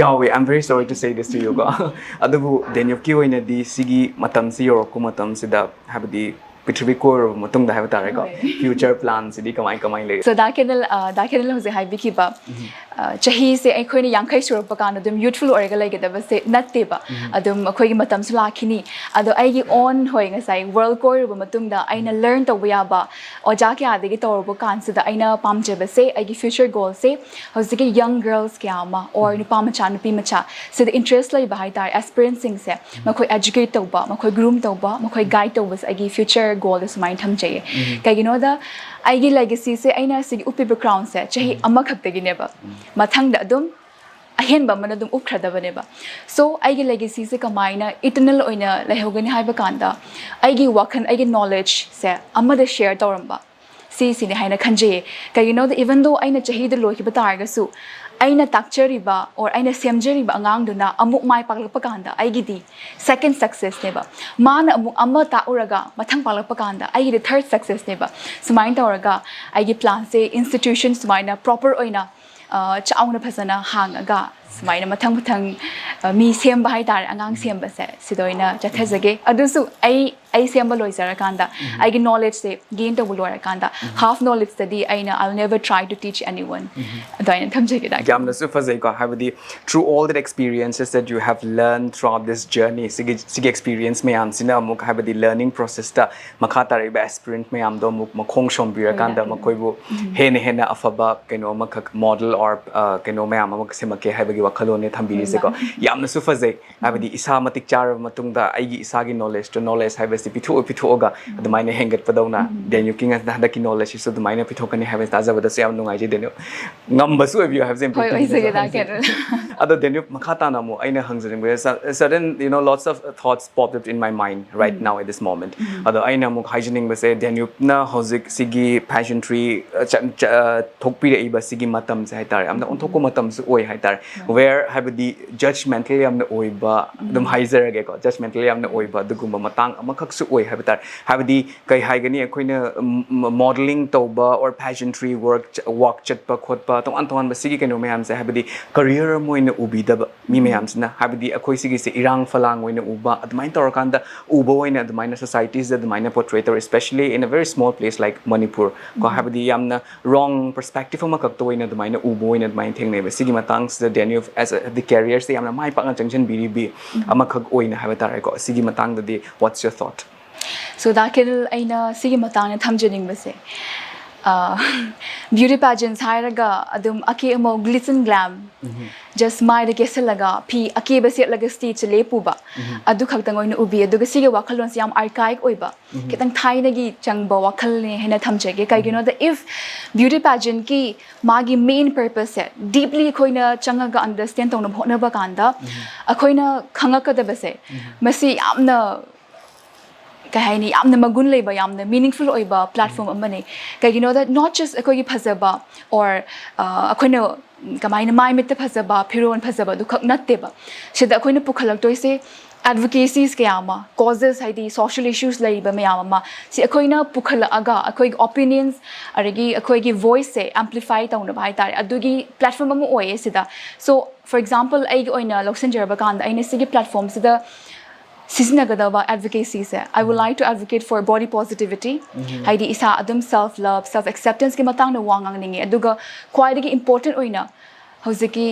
ꯌꯥꯎꯋꯤ꯫ I'm very sorry to say this to you ꯀꯣ꯫ ꯑꯗꯨꯕꯨ ꯗꯦꯅ꯭ꯌꯨꯞꯀꯤ ꯑꯣꯏꯅꯗꯤ ꯁꯤꯒꯤ ꯃꯇꯝꯁꯤ ꯌꯧꯔꯛꯄ ꯃꯇꯝꯁꯤꯗ, ꯍꯥꯏꯕꯗꯤ, ꯄ꯭ꯔꯤꯊꯤꯕꯤ ꯀꯣꯏꯔꯨꯔꯕ ꯃꯇꯨꯡꯗ ꯍꯥꯏꯕ ꯇꯥꯔꯦꯀꯣ, future plan ꯁꯤꯗꯤ ꯀꯃꯥꯏ ꯀꯃꯥꯏ ꯂꯩꯔꯤ? So, ꯗꯥ ꯀꯦꯅꯦꯜ, ꯑ, ꯗꯥ ꯀꯦꯅꯦꯜ ꯍꯧꯖꯤꯛ ꯍꯥꯏꯕꯤꯈꯤꯕ, ꯑ, ꯆꯍꯤꯁꯦ ꯑꯩꯈꯣꯏꯅ ꯌꯥꯡꯈꯩ ꯁꯨꯔꯛꯄ ꯀꯥꯟꯗ ꯑꯗꯨꯝ youthful ꯑꯣꯏꯔꯒ ꯂꯩꯒꯗꯕꯁꯦ ꯅꯠꯇꯦꯕ꯫ ꯑꯗꯨꯝ ꯑꯩꯈꯣꯏꯒꯤ ꯃꯇꯝꯁꯨ ꯂꯥꯛꯈꯤꯅꯤ꯫ ꯑꯗꯣ ꯑꯩꯒꯤ own, ꯍꯣꯏ, ꯉꯁꯥꯏ world ꯀꯣꯏꯔꯨꯕ ꯃꯇꯨꯡꯗ ꯑꯩꯅ learn ꯇꯧꯕ ꯌꯥꯕ ꯑꯣꯖꯥ ꯀꯌꯥꯗꯒꯤ ꯇꯧꯔꯨꯕ ꯀꯥꯟꯁꯤꯗ ꯑꯩꯅ ꯄꯥꯝꯖꯕꯁꯦ, ꯑꯩꯒꯤ future goalꯁꯦ ꯍꯧꯖꯤꯛꯀꯤ young girls ꯀꯌꯥ ꯑꯃ, or ꯅꯨꯄꯥ ꯃꯆꯥ, ꯅꯨꯄꯤ ꯃꯆꯥ, ꯁꯤꯗ interest ꯂꯩꯕ ꯍꯥꯏꯇꯥꯔꯦ, aspirantꯁꯤꯡꯁꯦ, ꯃꯈꯣꯏ educate ꯇꯧꯕ, ꯃꯈꯣꯏ groom ꯇꯧꯕ, ꯃꯈꯣꯏ guide ꯇꯧꯕꯁꯦ ꯑꯩꯒꯤ future goalꯗ ꯁꯨꯃꯥꯏꯅ ꯊꯝꯖꯩꯌꯦ꯫ ꯀꯩꯒꯤꯅꯣꯗ, ꯑꯩꯒꯤ legacyꯁꯦ, ꯑꯩꯅ ꯁꯤꯒꯤ ꯎꯞꯄꯤꯕ crownꯁꯦ ꯆꯍꯤ ꯑꯃꯈꯛꯇꯒꯤꯅꯦꯕ꯫ ꯃꯊꯪꯗ ꯑꯗꯨꯝ ꯑꯍꯦꯟꯕ ꯑꯃꯅ ꯑꯗꯨꯝ ꯎꯞꯈ꯭ꯔꯗꯕꯅꯦꯕ꯫ So ꯑꯩꯒꯤ legacyꯁꯦ ꯀꯃꯥꯏꯅ eternal ꯑꯣꯏꯅ ꯂꯩꯍꯧꯒꯅꯤ ꯍꯥꯏꯕ ꯀꯥꯟꯗ, ꯑꯩꯒꯤ ꯋꯥꯈꯜ, ꯑꯩꯒꯤ knowledgeꯁꯦ ꯑꯃꯗ share ꯇꯧꯔꯝꯕ, ꯁꯤꯁꯤꯅꯤ ꯍꯥꯏꯅ ꯈꯟꯖꯩꯌꯦ꯫ ꯀꯩꯒꯤꯅꯣꯗ, even though ꯑꯩꯅ ꯆꯍꯤꯗ ꯂꯣꯏꯈꯤꯕ ꯇꯥꯔꯒꯁꯨ, ꯑꯩꯅ ꯇꯥꯛꯆꯔꯤꯕ or ꯑꯩꯅ ꯁꯦꯝꯖꯔꯤꯕ ꯑꯉꯥꯡꯗꯨꯅ ꯑꯃꯨꯛ ꯃꯥꯏ ꯄꯥꯛꯂꯛꯄ ꯀꯥꯟꯗ ꯑꯩꯒꯤꯗꯤ second successꯅꯦꯕ꯫ ꯃꯥꯅ ꯑꯃꯨꯛ ꯑꯃ ꯇꯥꯛꯎꯔꯒ ꯃꯊꯪ ꯄꯥꯛꯂꯛꯄ ꯀꯥꯟꯗ ꯑꯩꯒꯤꯗꯤ third successꯅꯦꯕ꯫ ꯁꯨꯃꯥꯏꯅ ꯇꯧꯔꯒ ꯑꯩꯒꯤ planꯁꯦ institution ꯁꯨꯃꯥꯏꯅ proper ꯑꯣꯏꯅ, ꯑ, ꯆꯥꯎꯅ ꯐꯖꯅ ꯍꯥꯡꯉꯒ ꯁꯨꯃꯥꯏꯅ ꯃꯊꯪ ꯃꯊꯪ, ꯑ, ꯃꯤ ꯁꯦꯝꯕ ꯍꯥꯏꯇꯥꯔꯦ, ꯑꯉꯥꯡ ꯁꯦꯝꯕꯁꯦ, ꯁꯤꯗ ꯑꯣꯏꯅ ꯆꯠꯊꯖꯒꯦ꯫ ꯑꯗꯨꯁꯨ ꯑꯩ, ꯑꯩ ꯁꯦꯝꯕ ꯂꯣꯏꯖꯔꯀꯥꯟꯗ, ꯑꯩꯒꯤ knowledgeꯁꯦ gain ꯇꯧꯕ ꯂꯣꯏꯔꯀꯥꯟꯗ, half knowledgeꯇꯗꯤ ꯑꯩꯅ, I'll never try to teach anyone꯫ ꯑꯗꯨꯃꯥꯏꯅ ꯊꯝꯖꯒꯦ, ꯗꯥ ꯀꯤꯔꯟ꯫ ꯌꯥꯝꯅꯁꯨ ꯐꯖꯩꯀꯣ, ꯍꯥꯏꯕꯗꯤ through all the experiences that you have learned throughout this journey, ꯁꯤꯒꯤ, ꯁꯤꯒꯤ experience ꯃꯌꯥꯝꯁꯤꯅ ꯑꯃꯨꯛ, ꯍꯥꯏꯕꯗꯤ learning processꯇ ꯃꯈꯥ ꯇꯥꯔꯛꯏꯕ aspirant ꯃꯌꯥꯝꯗꯣ ꯑꯃꯨꯛ ꯃꯈꯣꯡ ꯁꯣꯝꯕꯤꯔꯀꯥꯟꯗ, ꯍꯣꯏ, ꯃꯈꯣꯏꯕꯨ ꯍꯦꯟꯅ ꯍꯦꯟꯅ ꯑꯐꯕ ꯀꯩꯅꯣ ꯑꯃꯈꯛ, model or, ꯑ, ꯀꯩꯅꯣ ꯃꯌꯥꯝ ꯑꯃ ꯁꯦꯝꯃꯛꯀꯦ ꯍꯥꯏꯕꯒꯤ ꯋꯥꯈꯜꯂꯣꯟꯅꯦ ꯊꯝꯕꯤꯔꯤꯁꯦꯀꯣ꯫ ꯍꯣꯏ, ꯃꯥꯅꯤ꯫ ꯌꯥꯝꯅꯁꯨ ꯐꯖꯩ꯫ ꯍꯥꯏꯕꯗꯤ ꯏꯁꯥ ꯃꯇꯤꯛ ꯆꯥꯔꯕ ꯃꯇꯨꯡꯗ ꯑꯩꯒꯤ ꯏꯁꯥꯒꯤ knowledgeꯇꯣ, knowledge ꯍꯥꯏꯕꯁꯤ ꯄꯤꯊꯣꯛꯑ ꯄꯤꯊꯣꯛꯑꯒ ꯑꯗꯨꯃꯥꯏꯅ ꯍꯦꯟꯒꯠꯄꯗꯧꯅ, ꯗꯦꯅ꯭ꯌꯨꯕꯀꯤ ꯉꯁꯤ ꯍꯟꯗꯛꯀꯤ knowledgeꯁꯤꯁꯨ ꯑꯗꯨꯃꯥꯏꯅ ꯄꯤꯊꯣꯛꯀꯅꯤ ꯍꯥꯏꯕꯁꯤ ꯇꯥꯖꯕꯗꯁꯨ ꯌꯥꯝ ꯅꯨꯡꯉꯥꯏꯖꯩ, ꯗꯦꯅ꯭ꯌꯨꯕ꯫ ꯉꯝꯕꯁꯨ ꯑꯣꯏꯕꯤꯌꯨ ꯍꯥꯏꯕꯁꯦ ꯍꯣꯏ, ꯑꯣꯏꯖꯒꯦ, ꯗꯥ ꯀꯤꯔꯟ꯫ ꯑꯗꯣ ꯗꯦꯅ꯭ꯌꯨꯕ, ꯃꯈꯥ ꯇꯥꯅ ꯑꯃꯨꯛ ꯑꯩꯅ ꯍꯪꯖꯅꯤꯡꯕꯁꯦ, su-, sudden, you know, lots of thoughts popped up in my mind right now at this moment. ꯑꯗꯣ ꯑꯩꯅ ꯑꯃꯨꯛ ꯍꯥꯏꯖꯅꯤꯡꯕꯁꯦ, ꯗꯦꯅ꯭ꯌꯨꯕꯅ ꯍꯧꯖꯤꯛ ꯁꯤꯒꯤ pageantry, ꯑ, ꯆꯠ-, ꯆ-, ꯑ, ꯊꯣꯛꯄꯤꯔꯛꯏꯕ ꯁꯤꯒꯤ ꯃꯇꯝꯁꯦ ꯍꯥꯏꯇꯥꯔꯦ, ꯌꯥꯝꯅ ꯑꯣꯟꯊꯣꯛꯄ ꯃꯇꯝꯁꯨ ꯑꯣꯏ ꯍꯥꯏꯇꯥꯔꯦ꯫ Where, ꯍꯥꯏꯕꯗꯤ, judgmental ꯌꯥꯝꯅ ꯑꯣꯏꯕ, ꯑꯗꯨꯝ ꯍꯥꯏꯖꯔꯒꯦꯀꯣ, judgmental ꯌꯥꯝꯅ ꯑꯣꯏꯕ ꯑꯗꯨꯒꯨꯝꯕ ꯃꯇꯥꯡ ꯑꯃꯈꯛꯁꯨ ꯑꯣꯏ ꯍꯥꯏꯕ ꯇꯥꯔꯦ꯫ ꯍꯥꯏꯕꯗꯤ, ꯀꯩ ꯍꯥꯏꯒꯅꯤ, ꯑꯩꯈꯣꯏꯅ, ꯎꯝ, ꯃ-, modelling ꯇꯧꯕ or pageantry work ꯆ-, walk ꯆꯠꯄ ꯈꯣꯠꯄ, ꯇꯣꯉꯥꯟ ꯇꯣꯉꯥꯟꯕ ꯁꯤꯒꯤ ꯀꯩꯅꯣ ꯃꯌꯥꯝꯁꯦ, ꯍꯥꯏꯕꯗꯤ, career ꯑꯃ ꯑꯣꯏꯅ ꯎꯕꯤꯗꯕ ꯃꯤ ꯃꯌꯥꯝꯁꯤꯅ, ꯍꯥꯏꯕꯗꯤ, ꯑꯩꯈꯣꯏ ꯁꯤꯒꯤꯁꯦ ꯏꯔꯥꯡ ꯐꯂꯥꯡ ꯑꯣꯏꯅ ꯎꯕ, ꯑꯗꯨꯃꯥꯏꯅ ꯇꯧꯔꯀꯥꯟꯗ ꯎꯕ ꯑꯣꯏꯅ ꯑꯗꯨꯃꯥꯏꯅ societyꯁꯤꯗ ꯑꯗꯨꯃꯥꯏꯅ portray ꯇꯧꯔꯦ, especially in a very small place like Manipur ꯀꯣ, ꯍꯥꯏꯕꯗꯤ, ꯌꯥꯝꯅ wrong perspective ꯑꯃꯈꯛꯇ ꯑꯣꯏꯅ ꯑꯗꯨꯃꯥꯏꯅ ꯎꯕ ꯑꯣꯏꯅ ꯑꯗꯨꯃꯥꯏꯅ ꯊꯦꯡꯅꯩꯕ꯫ ꯁꯤꯒꯤ ꯃꯇꯥꯡꯁꯤꯗ ꯗꯦꯅ꯭ꯌꯨꯕ as a, the careerꯁꯦ ꯌꯥꯝꯅ ꯃꯥꯏ ꯄꯥꯛꯅ ꯆꯪꯁꯤꯟꯕꯤꯔꯤꯕꯤ ꯑꯃꯈꯛ ꯑꯣꯏꯅ ꯍꯥꯏꯕ ꯇꯥꯔꯦꯀꯣ, ꯁꯤꯒꯤ ꯃꯇꯥꯡꯗꯗꯤ what's your thought? So, ꯗꯥ ꯀꯤꯔꯟ, ꯑꯩꯅ ꯁꯤꯒꯤ ꯃꯇꯥꯡꯗ ꯊꯝꯖꯅꯤꯡꯕꯁꯦ, ꯕ꯭ꯌꯨꯇꯤ ꯄꯦꯖꯦꯟꯁ ꯍꯥꯏꯔꯒ ꯑꯗꯨꯝ ꯑꯀꯦ ꯑꯃꯧ glitz and glam, just ꯃꯥꯏꯗ ꯀꯦꯁꯤꯜꯂꯒ ꯐꯤ ꯑꯀꯦꯕ ꯁꯦꯠꯂꯒ ꯁ꯭ꯇꯦꯖꯇ ꯂꯦꯞꯄꯨꯕ, ꯑꯗꯨ ꯈꯛꯇꯪ ꯑꯣꯏꯅ ꯎꯕꯤ꯫ ꯑꯗꯨꯒ ꯁꯤꯒꯤ ꯋꯥꯈꯜꯂꯣꯟꯁꯦ ꯌꯥꯝ archaic ꯑꯣꯏꯕ, ꯈꯤꯇꯪ ꯊꯥꯏꯅꯒꯤ ꯆꯪꯕ ꯋꯥꯈꯜꯅꯦ ꯍꯥꯏꯅ ꯊꯝꯖꯒꯦ꯫ ꯀꯩꯒꯤꯅꯣꯗ, if beauty pageantꯀꯤ ꯃꯥꯒꯤ main purposeꯁꯦ deeply ꯑꯩꯈꯣꯏꯅ ꯆꯪꯉꯒ understand ꯇꯧꯅꯕ ꯍꯣꯠꯅꯕ ꯀꯥꯟꯗ ꯑꯩꯈꯣꯏꯅ ꯈꯪꯉꯛꯀꯗꯕꯁꯦ, ꯃꯁꯤ ꯌꯥꯝꯅ, ꯀꯩ ꯍꯥꯏꯅꯤ, ꯌꯥꯝꯅ ꯃꯒꯨꯟ ꯂꯩꯕ, ꯌꯥꯝꯅ meaningful ꯑꯣꯏꯕ platform ꯑꯃꯅꯤ꯫ ꯀꯩꯒꯤꯅꯣꯗ, not just ꯑꯩꯈꯣꯏꯒꯤ ꯐꯖꯕ or ꯑꯩꯈꯣꯏꯅ ꯀꯃꯥꯏꯅ ꯃꯥꯏ ꯃꯤꯠꯇ ꯐꯖꯕ, ꯐꯤꯔꯣꯜ ꯐꯖꯕ ꯑꯗꯨꯈꯛ ꯅꯠꯇꯦꯕ꯫ ꯁꯤꯗ ꯑꯩꯈꯣꯏꯅ ꯄꯨꯈꯠꯂꯛꯇꯣꯏꯁꯦ advocacies ꯀꯌꯥ ꯑꯃ, causes, ꯍꯥꯏꯗꯤ social issues ꯂꯩꯔꯤꯕ ꯃꯌꯥꯝ ꯑꯃ, ꯁꯤ ꯑꯩꯈꯣꯏꯅ ꯄꯨꯈꯠꯂꯛꯑꯒ ꯑꯩꯈꯣꯏꯒꯤ opinions ꯑꯗꯒꯤ ꯑꯩꯈꯣꯏꯒꯤ voiceꯁꯦ amplify ꯇꯧꯅꯕ ꯍꯥꯏꯇꯥꯔꯦ, ꯑꯗꯨꯒꯤ platform ꯑꯃ ꯑꯣꯏꯌꯦ ꯁꯤꯗ꯫ So, for example, ꯑꯩꯒꯤ ꯑꯣꯏꯅ ꯂꯧꯁꯤꯟꯖꯔꯕ ꯀꯥꯟꯗ, ꯑꯩꯅ ꯁꯤꯒꯤ platformꯁꯤꯗ ꯁꯤꯖꯤꯟꯅꯒꯗꯕ advocacyꯁꯦ, I would like to advocate for body positivity, ꯍꯥꯏꯗꯤ ꯏꯁꯥ ꯑꯗꯨꯝ self love, self acceptanceꯀꯤ ꯃꯇꯥꯡꯗ ꯋꯥ ꯉꯥꯡꯅꯤꯡꯉꯦ꯫ ꯑꯗꯨꯒ ꯈ꯭ꯋꯥꯏꯗꯒꯤ important ꯑꯣꯏꯅ ꯍꯧꯖꯤꯛꯀꯤ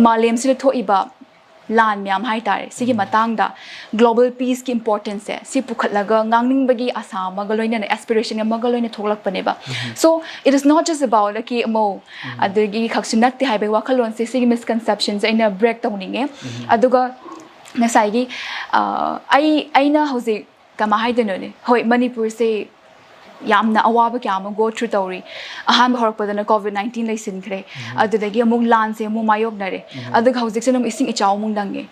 ꯃꯥꯂꯦꯝꯁꯤꯗ ꯊꯣꯛꯏꯕ ꯂꯥꯟ ꯃꯌꯥꯝ ꯍꯥꯏꯇꯥꯔꯦ, ꯁꯤꯒꯤ ꯃꯇꯥꯡꯗ global peaceꯀꯤ importanceꯁꯦ ꯁꯤ ꯄꯨꯈꯠꯂꯒ ꯉꯥꯡꯅꯤꯡꯕꯒꯤ ꯑꯁꯥ ꯑꯃꯒ ꯂꯣꯏꯅꯅ, aspiration ꯑꯃꯒ ꯂꯣꯏꯅ ꯊꯣꯛꯂꯛꯄꯅꯦꯕ꯫ So, it is not just about ꯑꯀꯦ ꯑꯃꯧ ꯑꯗꯒꯤ ꯈꯛꯁꯨ ꯅꯠꯇꯦ ꯍꯥꯏꯕꯒꯤ ꯋꯥꯈꯜꯂꯣꯟꯁꯦ, ꯁꯤꯒꯤ misconceptionꯁꯦ ꯑꯩꯅ break ꯇꯧꯅꯤꯡꯉꯦ꯫ ꯑꯗꯨꯒ ꯉꯁꯥꯏꯒꯤ, ꯑ, ꯑꯩ, ꯑꯩꯅ ꯍꯧꯖꯤꯛ ꯀꯃꯥꯏ ꯍꯥꯏꯗꯣꯏꯅꯣꯅꯦ? ꯍꯣꯏ, ꯃꯅꯤꯄꯨꯔꯁꯦ ꯌꯥꯝꯅ ꯑꯋꯥꯕ ꯀꯌꯥ ꯑꯃ go through ꯇꯧꯔꯤ꯫ ꯑꯍꯥꯟꯕ ꯍꯧꯔꯛꯄꯗꯅ COVID nineteen ꯂꯩꯁꯤꯟꯈ꯭ꯔꯦ, ꯑꯗꯨꯗꯒꯤ ꯑꯃꯨꯛ ꯂꯥꯟꯁꯦ ꯑꯃꯨꯛ ꯃꯥꯌꯣꯛꯅꯔꯦ, ꯑꯗꯨꯒ ꯍꯧꯖꯤꯛꯁꯤꯅ ꯑꯃꯨꯛ ꯏꯁꯤꯡ ꯏꯆꯥꯎ ꯑꯃꯨꯛ ꯅꯪꯉꯦ꯫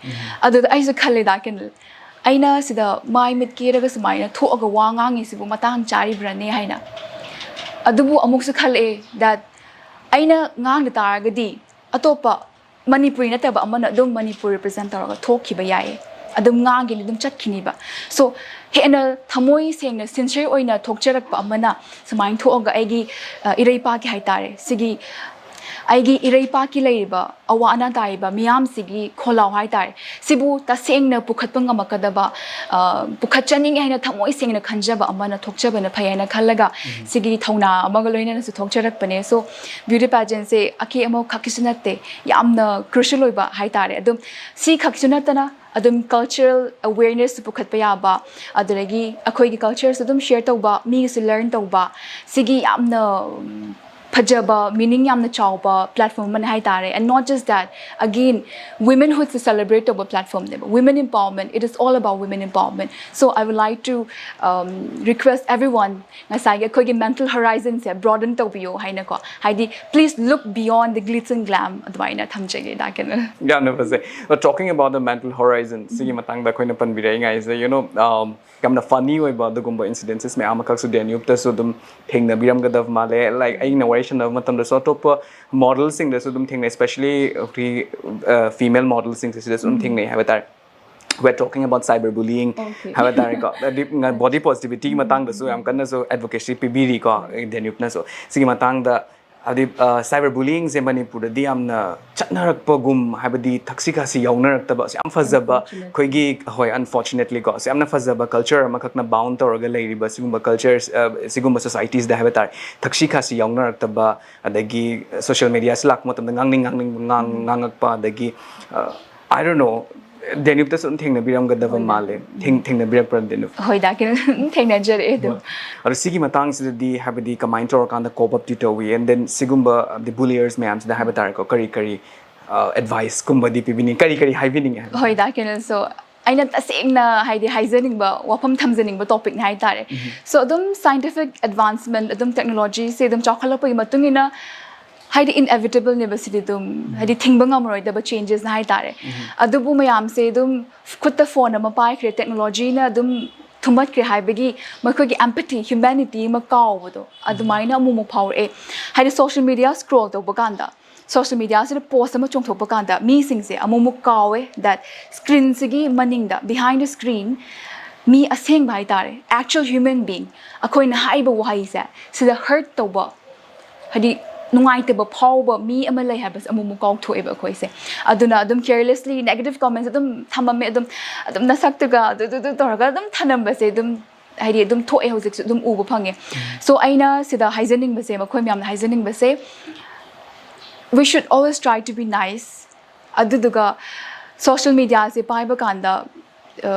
ꯑꯗꯨꯗ ꯑꯩꯁꯨ ꯈꯜꯂꯦ, ꯗꯥ ꯀꯦꯟꯗꯜ, ꯑꯩꯅ ꯁꯤꯗ ꯃꯥꯏ ꯃꯤꯠ ꯀꯦꯔꯒ ꯁꯨꯃꯥꯏꯅ ꯊꯣꯛꯑꯒ ꯋꯥ ꯉꯥꯡꯉꯤꯁꯤꯕꯨ ꯃꯇꯥꯡ ꯆꯥꯔꯤꯕ꯭ꯔꯅꯦ ꯍꯥꯏꯅ꯫ ꯑꯗꯨꯕꯨ ꯑꯃꯨꯛꯁꯨ ꯈꯜꯂꯛꯑꯦ that ꯑꯩꯅ ꯉꯥꯡꯗ ꯇꯥꯔꯒꯗꯤ ꯑꯇꯣꯞꯄ ꯃꯅꯤꯄꯨꯔꯤ ꯅꯠꯇꯕ ꯑꯃꯅ ꯑꯗꯨꯝ ꯃꯅꯤꯄꯨꯔ represent ꯇꯧꯔꯒ ꯊꯣꯛꯈꯤꯕ ꯌꯥꯏꯌꯦ, ꯑꯗꯨꯝ ꯉꯥꯡꯒꯤꯅꯤ, ꯑꯗꯨꯝ ꯆꯠꯈꯤꯅꯤꯕ꯫ So, ꯍꯦꯟꯅ ꯊꯃꯣꯏ ꯁꯦꯡꯅ, sincere ꯑꯣꯏꯅ ꯊꯣꯛꯆꯔꯛꯄ ꯑꯃꯅ ꯁꯨꯃꯥꯏꯅ ꯊꯣꯛꯑꯒ ꯑꯩꯒꯤ, ꯑ, ꯏꯔꯩꯄꯥꯛꯀꯤ ꯍꯥꯏꯇꯥꯔꯦ, ꯁꯤꯒꯤ ꯑꯩꯒꯤ ꯏꯔꯩꯄꯥꯛꯀꯤ ꯂꯩꯔꯤꯕ ꯑꯋꯥ ꯑꯅꯥ ꯇꯥꯔꯤꯕ ꯃꯤꯌꯥꯝꯁꯤꯒꯤ ꯈꯣꯜꯂꯥꯎ ꯍꯥꯏꯇꯥꯔꯦ, ꯁꯤꯕꯨ ꯇꯁꯦꯡꯅ ꯄꯨꯈꯠꯄ ꯉꯝꯃꯛꯀꯗꯕ, ꯑ, ꯄꯨꯈꯠꯆꯅꯤꯡꯉꯦ ꯍꯥꯏꯅ ꯊꯃꯣꯏ ꯁꯦꯡꯅ ꯈꯟꯖꯕ ꯑꯃꯅ ꯊꯣꯛꯆꯕꯅ ꯐꯩ ꯍꯥꯏꯅ ꯈꯜꯂꯒ ꯁꯤꯒꯤ ꯊꯧꯅꯥ ꯑꯃꯒ ꯂꯣꯏꯅꯅꯁꯨ ꯊꯣꯛꯆꯔꯛꯄꯅꯦ꯫ So, ꯕ꯭ꯌꯨꯇꯤ ꯄꯦꯖꯦꯟꯁꯦ ꯑꯀꯦ ꯑꯃꯧ ꯈꯛꯀꯤꯁꯨ ꯅꯠꯇꯦ, ꯌꯥꯝꯅ crucial ꯑꯣꯏꯕ ꯍꯥꯏꯇꯥꯔꯦ꯫ ꯑꯗꯨꯝ ꯁꯤ ꯈꯛꯁꯨ ꯅꯠꯇꯅ ꯑꯗꯨꯝ cultural awareness ꯁꯨ ꯄꯨꯈꯠꯄ ꯌꯥꯕ, ꯑꯗꯨꯗꯒꯤ ꯑꯩꯈꯣꯏꯒꯤ culture ꯁꯨ ꯑꯗꯨꯝ share ꯇꯧꯕ, ꯃꯤꯒꯤꯁꯨ learn ꯇꯧꯕ, ꯁꯤꯒꯤ ꯌꯥꯝꯅ ꯐꯖꯕ, meaning ꯌꯥꯝꯅ ꯆꯥꯎꯕ platform ꯑꯃꯅꯤ ꯍꯥꯏꯇꯥꯔꯦ. And not just that, again, womenhood say celebrate ꯇꯧꯕ platform ꯅꯦꯕ. Women empowerment, it is all about women empowerment. So I would like to, um, request everyone, ꯉꯁꯥꯏꯒꯤ ꯑꯩꯈꯣꯏꯒꯤ mental horizon ꯁꯦ broaden ꯇꯧꯕꯤꯌꯣ ꯍꯥꯏꯅꯀꯣ, ꯍꯥꯏꯗꯤ please look beyond the glitz and glam, ꯑꯗꯨꯃꯥꯏꯅ ꯊꯝꯖꯒꯦ ꯗꯥ canal. ꯌꯥꯝꯅ ꯐꯖꯩ. But talking about the mental horizon, ꯁꯤꯒꯤ ꯃꯇꯥꯡꯗ ꯑꯩꯈꯣꯏꯅ ꯄꯟꯕꯤꯔꯛꯏꯉꯥꯏꯁꯦ, you know, um, ꯌꯥꯝꯅ funny ꯑꯣꯏꯕ ꯑꯗꯨꯒꯨꯝꯕ incidences ꯃꯌꯥꯝ ꯑꯃꯈꯛꯁꯨ ꯗꯦꯅ꯭ꯌꯨꯕꯇꯁꯨ ꯑꯗꯨꯝ ꯊꯦꯡꯅꯕꯤꯔꯝꯒꯗꯕ ꯃꯥꯜꯂꯦ. Like, ꯑꯩꯅ ꯋꯥꯔꯤ ꯁꯥꯟꯅꯕ ꯃꯇꯝꯗꯁꯨ ꯑꯇꯣꯞꯄ model ꯁꯤꯡꯗꯁꯨ ꯑꯗꯨꯝ ꯊꯦꯡꯅꯩ, especially ꯑꯩꯈꯣꯏꯒꯤ female model ꯁꯤꯡꯁꯦ ꯁꯤꯗꯁꯨ ꯑꯗꯨꯝ ꯊꯦꯡꯅꯩ ꯍꯥꯏꯕ ꯇꯥꯔꯦ. We're talking about cyber bullying, Okay. ꯍꯥꯏꯕ ꯇꯥꯔꯦꯀꯣ. ꯍꯥꯏꯗꯤ body positivity ꯒꯤ ꯃꯇꯥꯡꯗꯁꯨ ꯌꯥꯝ ꯀꯟꯅꯁꯨ advocacy ꯄꯤꯕꯤꯔꯤꯀꯣ ꯗꯦꯅ꯭ꯌꯨꯕꯅꯁꯨ꯫ ꯁꯤꯒꯤ ꯃꯇꯥꯡꯗ ꯍꯥꯏꯗꯤ cyber bullying ꯁꯦ ꯃꯅꯤꯄꯨꯔꯗꯗꯤ ꯌꯥꯝꯅ ꯆꯠꯅꯔꯛꯄꯒꯨꯝ, ꯍꯥꯏꯕꯗꯤ ꯊꯛꯁꯤ ꯈꯥꯁꯤ ꯌꯥꯎꯅꯔꯛꯇꯕ, ꯌꯥꯝ ꯐꯖꯕ Unfortunately. ꯑꯩꯈꯣꯏꯒꯤ, ꯍꯣꯏ, unfortunately ꯀꯣ, ꯁꯤ ꯌꯥꯝꯅ ꯐꯖꯕ culture ꯑꯃꯈꯛꯅ bound ꯇꯧꯔꯒ ꯂꯩꯔꯤꯕ ꯁꯤꯒꯨꯝꯕ culture, ꯑ, ꯁꯤꯒꯨꯝꯕ societies ꯗ ꯍꯥꯏꯕ ꯇꯥꯔꯦ, ꯊꯛꯁꯤ ꯈꯥꯁꯤ ꯌꯥꯎꯅꯔꯛꯇꯕ, ꯑꯗꯒꯤ social media ꯁꯤ ꯂꯥꯛꯄ ꯃꯇꯝꯗ ꯉꯥꯡꯅꯤꯡ ꯉꯥꯡꯅꯤꯡꯕ ꯉꯥꯡ ꯉꯥꯡꯉꯛꯄ, ꯑꯗꯒꯤ, ꯑ, I don't know, ꯗꯦꯅ꯭ꯌꯨꯕꯇꯁꯨ ꯑꯗꯨꯝ ꯊꯦꯡꯅꯕꯤꯔꯝꯒꯗꯕ ꯃꯥꯜꯂꯦ꯫ ꯊꯦꯡ ꯊꯦꯡꯅꯕꯤꯔꯛꯄ꯭ꯔꯥ ꯗꯦꯅ꯭ꯌꯨꯕ? ꯍꯣꯏ ꯗꯥ ꯀꯦꯅꯦꯜ, ꯑꯗꯨꯝ ꯊꯦꯡꯅꯖꯔꯛꯑꯦ ꯑꯗꯨꯝ. ꯑꯗꯣ ꯁꯤꯒꯤ ꯃꯇꯥꯡꯁꯤꯗꯗꯤ ꯍꯥꯏꯕꯗꯤ ꯀꯃꯥꯏꯅ ꯇꯧꯔꯀꯥꯟꯗ cope up ꯇꯤ ꯇꯧꯏ? And then ꯁꯤꯒꯨꯝꯕ ꯍꯥꯏꯕꯗꯤ bulliers ꯃꯌꯥꯝꯁꯤꯗ ꯍꯥꯏꯕ ꯇꯥꯔꯦꯀꯣ, ꯀꯔꯤ ꯀꯔꯤ advice ꯀꯨꯝꯕꯗꯤ ꯄꯤꯕꯤꯅꯤꯡ, ꯀꯔꯤ ꯀꯔꯤ ꯍꯥꯏꯕꯤꯅꯤꯡꯉꯦ ꯍꯥꯏꯕ? ꯍꯣꯏ ꯗꯥ ꯀꯦꯅꯦꯜ, so ꯑꯩꯅ ꯇꯁꯦꯡꯅ ꯍꯥꯏꯗꯤ ꯍꯥꯏꯖꯅꯤꯡꯕ ꯋꯥꯐꯝ ꯊꯝꯖꯅꯤꯡꯕ topic ꯅꯤ ꯍꯥꯏꯇꯥꯔꯦ. So ꯑꯗꯨꯝ scientific advancement, ꯑꯗꯨꯝ technology ꯁꯦ ꯑꯗꯨꯝ ꯆꯥꯎꯈꯠꯂꯛꯄꯒꯤ ꯃꯇꯨꯡ ꯏꯟꯅ ꯍꯥꯏꯗꯤ inevitable ꯅꯦꯕ ꯁꯤꯗꯤ, ꯑꯗꯨꯝ ꯍꯥꯏꯗꯤ ꯊꯤꯡꯕ ꯉꯝꯃꯔꯣꯏꯗꯕ changes ꯅꯤ ꯍꯥꯏꯇꯥꯔꯦ. ꯑꯗꯨꯕꯨ ꯃꯌꯥꯝꯁꯦ ꯑꯗꯨꯝ ꯈꯨꯠꯇ phone ꯑꯃ ꯄꯥꯏꯈ꯭ꯔꯦ, technology ꯅ ꯑꯗꯨꯝ ꯊꯨꯝꯃꯠꯈ꯭ꯔꯦ ꯍꯥꯏꯕꯒꯤ ꯃꯈꯣꯏꯒꯤ empathy, humanity ꯑꯃ ꯀꯥꯎꯕꯗꯣ ꯑꯗꯨꯃꯥꯏꯅ ꯑꯃꯨꯛꯃꯨꯛ ꯐꯥꯎꯔꯛꯑꯦ. ꯍꯥꯏꯗꯤ social media scroll ꯇꯧꯕ ꯀꯥꯟꯗ, social media ꯁꯤꯗ post ꯑꯃ ꯆꯣꯡꯊꯣꯛꯄ ꯀꯥꯟꯗ ꯃꯤꯁꯤꯡꯁꯦ ꯑꯃꯨꯛꯃꯨꯛ ꯀꯥꯎꯋꯦ that screen ꯁꯤꯒꯤ ꯃꯅꯤꯡꯗ, behind the screen, ꯃꯤ ꯑꯁꯦꯡꯕ ꯍꯥꯏꯇꯥꯔꯦ, actual human being, ꯑꯩꯈꯣꯏꯅ ꯍꯥꯏꯕ ꯋꯥꯍꯩꯁꯦ ꯁꯤꯗ hurt ꯇꯧꯕ, ꯍꯥꯏꯗꯤ ꯅꯨꯡꯉꯥꯏꯇꯕ ꯐꯥꯎꯕ ꯃꯤ ꯑꯃ ꯂꯩ ꯍꯥꯏꯕꯁꯦ ꯑꯃꯨꯛꯃꯨꯛ ꯀꯥꯎꯊꯣꯛꯑꯦꯕ ꯑꯩꯈꯣꯏꯁꯦ. ꯑꯗꯨꯅ ꯑꯗꯨꯝ carelessly negative comments ꯑꯗꯨꯝ ꯊꯝꯃꯝꯃꯦ, ꯑꯗꯨꯝ, ꯑꯗꯨꯝ ꯅꯁꯛꯇꯨꯒ ꯑꯗꯨ, ꯑꯗꯨ, ꯑꯗꯨ ꯇꯧꯔꯒ ꯑꯗꯨꯝ ꯊꯅꯝꯕꯁꯦ ꯑꯗꯨꯝ ꯍꯥꯏꯗꯤ ꯑꯗꯨꯝ ꯊꯣꯛꯑꯦ, ꯍꯧꯖꯤꯛꯁꯨ ꯑꯗꯨꯝ ꯎꯕ ꯐꯪꯉꯦ. So ꯑꯩꯅ ꯁꯤꯗ ꯍꯥꯏꯖꯅꯤꯡꯕꯁꯦ, ꯃꯈꯣꯏ ꯃꯌꯥꯝꯅ ꯍꯥꯏꯖꯅꯤꯡꯕꯁꯦ, we should always try to be nice. ꯑꯗꯨꯗꯨꯒ Social mediaꯁꯦ ꯄꯥꯏꯕ ꯀꯥꯟꯗ,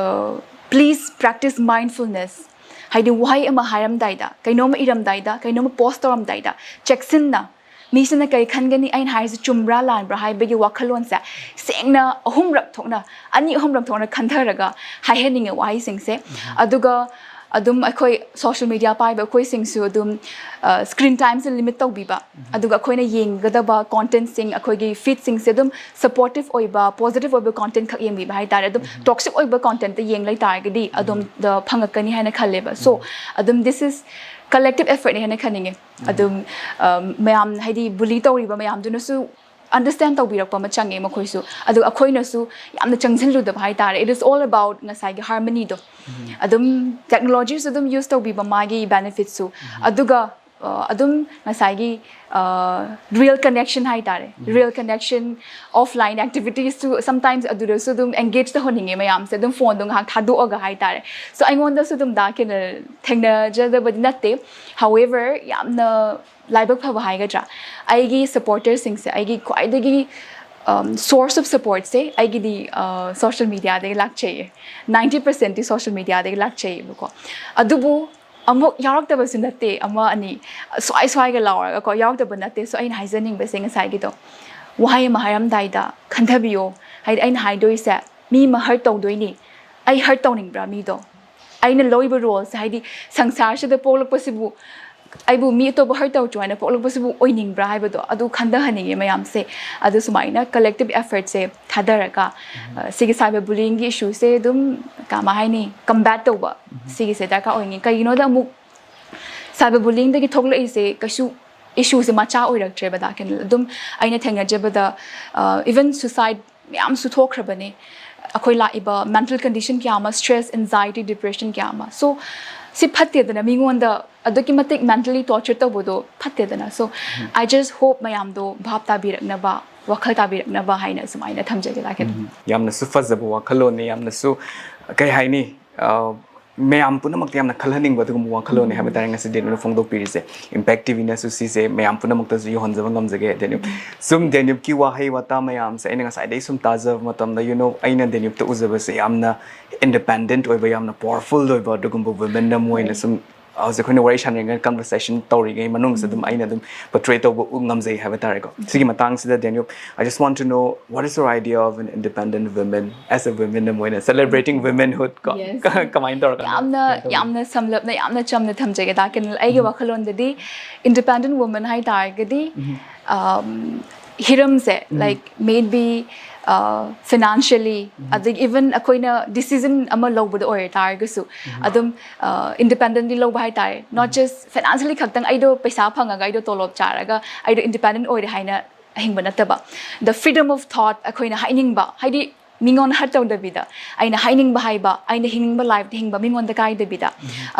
please practice mindfulness. ꯍꯥꯏꯗꯤ ꯋꯥꯍꯩ ꯑꯃ ꯍꯥꯏꯔꯝꯗꯥꯏꯗ, ꯀꯩꯅꯣꯝꯃ ꯏꯔꯝꯗꯥꯏꯗ, ꯀꯩꯅꯣꯝꯃ post ꯇꯧꯔꯝꯗꯥꯏꯗ ꯆꯦꯛꯁꯤꯟꯅ, ꯃꯤꯁꯤꯅ ꯀꯔꯤ ꯈꯟꯒꯅꯤ, ꯑꯩꯅ ꯍꯥꯏꯔꯤꯁꯦ ꯆꯨꯝꯕ꯭ꯔꯥ ꯂꯥꯟꯕ꯭ꯔꯥ ꯍꯥꯏꯕꯒꯤ ꯋꯥꯈꯜꯂꯣꯟꯁꯦ ꯁꯦꯡꯅ ꯑꯍꯨꯝꯔꯛ ꯊꯣꯛꯅ, ꯑꯅꯤ ꯑꯍꯨꯝꯔꯛ ꯊꯣꯛꯅ ꯈꯟꯊꯔꯒ ꯍꯥꯏꯍꯟꯅꯤꯡꯉꯦ ꯋꯥꯍꯩꯁꯤꯡꯁꯦ꯫ ꯑꯗꯨꯒ ꯑꯗꯨꯝ ꯑꯩꯈꯣꯏ social media ꯄꯥꯏꯕ ꯑꯩꯈꯣꯏꯁꯤꯡꯁꯨ ꯑꯗꯨꯝ screen timeꯁꯦ limit ꯇꯧꯕꯤꯕ, ꯑꯗꯨꯒ ꯑꯩꯈꯣꯏꯅ ꯌꯦꯡꯒꯗꯕ contentꯁꯤꯡ, ꯑꯩꯈꯣꯏꯒꯤ feedꯁꯤꯡꯁꯦ ꯑꯗꯨꯝ supportive ꯑꯣꯏꯕ, positive ꯑꯣꯏꯕ content ꯈꯛ ꯌꯦꯡꯕꯤꯕ ꯍꯥꯏꯇꯥꯔꯦ꯫ ꯑꯗꯨꯝ toxic ꯑꯣꯏꯕ contentꯇ ꯌꯦꯡ ꯂꯩꯇꯥꯔꯒꯗꯤ ꯑꯗꯨꯝ ꯐꯪꯉꯛꯀꯅꯤ ꯍꯥꯏꯅ ꯈꯜꯂꯦꯕ꯫ So ꯑꯗꯨꯝ this is collective effortꯅꯦ ꯍꯥꯏꯅ ꯈꯟꯅꯤꯡꯉꯦ꯫ ꯑꯗꯨꯝ ꯃꯌꯥꯝ, ꯍꯥꯏꯗꯤ bully ꯇꯧꯔꯤꯕ ꯃꯌꯥꯝꯗꯨꯅꯁꯨ understand ꯇꯧꯕꯤꯔꯛꯄ ꯑꯃ ꯆꯪꯉꯦ ꯃꯈꯣꯏꯁꯨ꯫ ꯑꯗꯨꯒ ꯑꯩꯈꯣꯏꯅꯁꯨ ꯌꯥꯝꯅ ꯆꯪꯁꯤꯜꯂꯨꯗꯕ ꯍꯥꯏꯇꯥꯔꯦ꯫ It is all about ꯉꯁꯥꯏꯒꯤ harmonyꯗꯣ꯫ ꯑꯗꯨꯝ technologyꯁꯨ ꯑꯗꯨꯝ use ꯇꯧꯕꯤꯕ, ꯃꯥꯒꯤ benefitꯁꯨ꯫ ꯑꯗꯨꯒ ꯑꯗꯨꯝ ꯉꯁꯥꯏꯒꯤ real connection ꯍꯥꯏꯇꯥꯔꯦ, real connection, offline activitiesꯁꯨ sometimes ꯑꯗꯨꯗꯁꯨ ꯑꯗꯨꯝ engage ꯇꯧꯍꯟꯅꯤꯡꯉꯦ ꯃꯌꯥꯝꯁꯦ, ꯑꯗꯨꯝ phoneꯗꯣ ꯉꯥꯏꯍꯥꯛ ꯊꯥꯗꯣꯛꯑꯒ ꯍꯥꯏꯇꯥꯔꯦ꯫ So ꯑꯩꯉꯣꯟꯗꯁꯨ ꯑꯗꯨꯝ ꯗꯥ ꯀꯦꯅꯦꯜ ꯊꯦꯡꯅꯖꯗꯕꯗꯤ ꯅꯠꯇꯦ꯫ However, ꯌꯥꯝꯅ ꯂꯥꯏꯕꯛ ꯐꯕ ꯍꯥꯏꯒꯗ꯭ꯔꯥ, ꯑꯩꯒꯤ supporterꯁꯤꯡꯁꯦ, ꯑꯩꯒꯤ ꯈ꯭ꯋꯥꯏꯗꯒꯤ source of supportꯁꯦ ꯑꯩꯒꯤꯗꯤ social mediaꯗꯒꯤ ꯂꯥꯛꯆꯩꯌꯦ꯫ Ninety percentꯇꯤ social mediaꯗꯒꯤ ꯂꯥꯛꯆꯩꯌꯦꯕꯀꯣ꯫ ꯑꯗꯨꯕꯨ ꯑꯃꯨꯛ ꯌꯥꯎꯔꯛꯇꯕꯁꯨ ꯅꯠꯇꯦ, ꯑꯃ ꯑꯅꯤ ꯁ꯭ꯋꯥꯏ ꯁ꯭ꯋꯥꯏꯒ ꯂꯥꯎꯔꯒꯀꯣ, ꯌꯥꯎꯔꯛꯇꯕ ꯅꯠꯇꯦ꯫ So ꯑꯩꯅ ꯍꯥꯏꯖꯅꯤꯡꯕꯁꯦ ꯉꯁꯥꯏꯒꯤꯗꯣ, ꯋꯥꯍꯩ ꯑꯃ ꯍꯥꯏꯔꯝꯗꯥꯏꯗ ꯈꯟꯊꯕꯤꯌꯣ꯫ ꯍꯥꯏꯗꯤ ꯑꯩꯅ ꯍꯥꯏꯗꯣꯏꯁꯦ, ꯃꯤ ꯑꯃ hurt ꯇꯧꯗꯣꯏꯅꯤ, ꯑꯩ hurt ꯇꯧꯅꯤꯡꯕ꯭ꯔꯥ ꯃꯤꯗꯣ? ꯑꯩꯅ ꯂꯧꯔꯤꯕ roleꯁꯦ, ꯍꯥꯏꯗꯤ ꯁꯪꯁꯥꯔꯁꯤꯗ ꯄꯣꯛꯂꯛꯄꯁꯤꯕꯨ ꯑꯩꯕꯨ ꯃꯤ ꯑꯇꯣꯞꯄ hurt ꯇꯧꯔꯛꯆꯣ ꯍꯥꯏꯅ ꯄꯣꯛꯂꯛꯄꯁꯤꯕꯨ ꯑꯣꯏꯅꯤꯡꯕ꯭ꯔꯥ ꯍꯥꯏꯕꯗꯣ, ꯑꯗꯨ ꯈꯟꯊꯍꯟꯅꯤꯡꯉꯦ ꯃꯌꯥꯝꯁꯦ꯫ ꯑꯗꯨ ꯁꯨꯃꯥꯏꯅ collective effortꯁꯦ ꯊꯥꯗꯔꯒ ꯁꯤꯒꯤ cyber bullyingꯒꯤ issueꯁꯦ ꯑꯗꯨꯝ ꯀꯃꯥꯏ ꯍꯥꯏꯅꯤ, combat ꯇꯧꯕ ꯁꯤꯒꯤꯁꯦ ꯗꯔꯀꯥꯔ ꯑꯣꯏꯅꯤ꯫ ꯀꯩꯒꯤꯅꯣꯗ ꯑꯃꯨꯛ cyber bullyingꯗꯒꯤ ꯊꯣꯛꯂꯛꯏꯁꯦ ꯀꯩꯁꯨ issueꯁꯦ ꯃꯆꯥ ꯑꯣꯏꯔꯛꯇ꯭ꯔꯦꯕ ꯗꯥ ꯀꯦꯅꯦꯜ꯫ ꯑꯗꯨꯝ ꯑꯩꯅ ꯊꯦꯡꯅꯖꯕꯗ even suicide ꯃꯌꯥꯝꯁꯨ ꯊꯣꯛꯈ꯭ꯔꯕꯅꯦ꯫ ꯑꯩꯈꯣꯏ ꯂꯥꯛꯏꯕ mental condition ꯀꯌꯥ ꯑꯃ, stress, anxiety, depression ꯀꯌꯥ ꯑꯃ꯫ So ꯁꯤ ꯐꯠꯇꯦꯗꯅ, ꯃꯤꯉꯣꯟꯗ ꯑꯗꯨꯛꯀꯤ ꯃꯇꯤꯛ mentally torture ꯇꯧꯕꯗꯣ ꯐꯠꯇꯦꯗꯅ꯫ So I just hope ꯃꯌꯥꯝꯗꯣ ꯚꯥꯞ ꯇꯥꯕꯤꯔꯛꯅꯕ, ꯋꯥꯈꯜ ꯇꯥꯕꯤꯔꯛꯅꯕ ꯍꯥꯏꯅ ꯁꯨꯃꯥꯏꯅ ꯊꯝꯖꯒꯦ ꯗꯥ ꯀꯦꯅꯦꯜ꯫ ꯌꯥꯝꯅꯁꯨ ꯐꯖꯕ ꯋꯥꯈꯜꯂꯣꯟꯅꯤ, ꯌꯥꯝꯅꯁꯨ ꯀꯩ ꯍꯥꯏꯅꯤ, ꯃꯌꯥꯝ ꯄꯨꯝꯅꯃꯛꯇ ꯌꯥꯝꯅ ꯈꯜꯍꯟꯅꯤꯡꯕ ꯑꯗꯨꯒꯨꯝꯕ ꯋꯥꯈꯜꯂꯣꯟꯅꯤ ꯍꯥꯏꯕ ꯇꯥꯔꯦ ꯉꯁꯤ ꯗꯦꯅꯤꯌꯨꯞꯅ ꯐꯣꯡꯗꯣꯛꯄꯤꯔꯤꯁꯦ꯫ ꯏꯝꯄꯦꯛ ꯇꯤꯚꯤꯅꯁꯨ ꯁꯤꯁꯦ ꯃꯌꯥꯝ ꯄꯨꯝꯅꯃꯛꯇꯁꯨ ꯌꯧꯍꯟꯖꯕ ꯉꯝꯖꯒꯦ꯫ ꯗꯦꯅꯤꯌꯨꯞ, ꯁꯨꯝ ꯗꯦꯅꯤꯌꯨꯞꯀꯤ ꯋꯥꯍꯩ ꯋꯥꯇꯥ ꯃꯌꯥꯝꯁꯦ ꯑꯩꯅ ꯉꯁꯥꯏꯗꯒꯤ ꯁꯨꯝ ꯇꯥꯖꯕ ꯃꯇꯝꯗ, you know, ꯑꯩꯅ ꯗꯦꯅꯤꯌꯨꯞꯇ ꯎꯖꯕꯁꯦ ꯌꯥꯝꯅ ꯏꯟꯗꯤꯄꯦꯟꯗꯦꯟꯠ ꯑꯣꯏꯕ, ꯌꯥꯝꯅ ꯄꯥꯋꯔꯐꯨꯜ ꯑꯣꯏꯕ ꯑꯗꯨꯒꯨꯝꯕ ꯋꯨꯃꯦꯟ ꯑꯃ ꯑꯣꯏꯅ ꯁꯨꯝ ꯍꯧꯖꯤꯛ ꯑꯩꯈꯣꯏꯅ ꯋꯥꯔꯤ ꯁꯥꯟꯅꯔꯤꯉꯩ, ꯀꯟꯚꯔꯁꯦꯁꯟ ꯇꯧꯔꯤꯉꯩ ꯃꯅꯨꯡꯁꯤꯗ ꯑꯗꯨꯝ ꯑꯩꯅ ꯑꯗꯨꯝ ꯄꯣꯔꯇ꯭ꯔꯦ ꯇꯧꯕ ꯎ ꯉꯝꯖꯩ ꯍꯥꯏꯕ ꯇꯥꯔꯦꯀꯣ꯫ ꯁꯤꯒꯤ ꯃꯇꯥꯡꯁꯤꯗ, ꯗꯦꯅꯤꯌꯨꯞ, I just want to know what is your idea of an independent woman, as a women ꯑꯃ ꯑꯣꯏꯅ, celebrating womanhood ꯀꯣ? Yes. ꯀꯃꯥꯏꯅ ꯇꯧꯔꯒ? ꯌꯥꯝꯅ ꯌꯥꯝꯅ ꯁꯝꯂꯞꯅ, ꯌꯥꯝꯅ ꯆꯝꯅ ꯊꯝꯖꯒꯦ ꯗꯥ ꯀꯦꯅꯦꯜ꯫ ꯑꯩꯒꯤ ꯋꯥꯈꯜꯂꯣꯟꯗꯗꯤ, ꯏꯟꯗꯤꯄꯦꯟꯗꯦꯟꯠ ꯋꯨꯃꯟ ꯍꯥꯏ ꯇꯥꯔꯒꯗꯤ, um, ꯍꯤꯔꯝꯁꯦ, like, maybe, uh, financially, ꯑꯗꯒꯤ even ꯑꯩꯈꯣꯏꯅ ꯗꯤꯁꯤꯖꯟ ꯑꯃ ꯂꯧꯕꯗ ꯑꯣꯏꯔ ꯇꯥꯔꯒꯁꯨ, ꯑꯗꯨꯝ ꯏꯟꯗꯤꯄꯦꯟꯗꯦꯟꯠꯂꯤ ꯂꯧꯕ ꯍꯥꯏ ꯇꯥꯔꯦ꯫ Not just financially ꯈꯛꯇꯪ, ꯑꯩꯗꯣ ꯄꯩꯁꯥ ꯐꯪꯉꯒ, ꯑꯩꯗꯣ ꯇꯣꯂꯣꯞ ꯆꯥꯔꯒ, ꯑꯩꯗꯣ ꯏꯟꯗꯤꯄꯦꯟꯗꯦꯟꯠ ꯑꯣꯏꯔꯦ ꯍꯥꯏꯅ ꯍꯤꯡꯕ ꯅꯠꯇꯕ, the freedom of thought, ꯑꯩꯈꯣꯏꯅ ꯍꯥꯏꯅꯤꯡꯕ, ꯍꯥꯏꯗꯤ ꯃꯤꯉꯣꯟꯗ ꯍꯔꯠ ꯇꯧꯗꯕꯤꯗ, ꯑꯩꯅ ꯍꯥꯏꯅꯤꯡꯕ ꯍꯥꯏꯕ, ꯑꯩꯅ ꯍꯤꯡꯅꯤꯡꯕ ꯂꯥꯏꯐꯇ ꯍꯤꯡꯕ, ꯃꯤꯉꯣꯟꯗ ꯀꯥꯏꯗꯕꯤꯗ,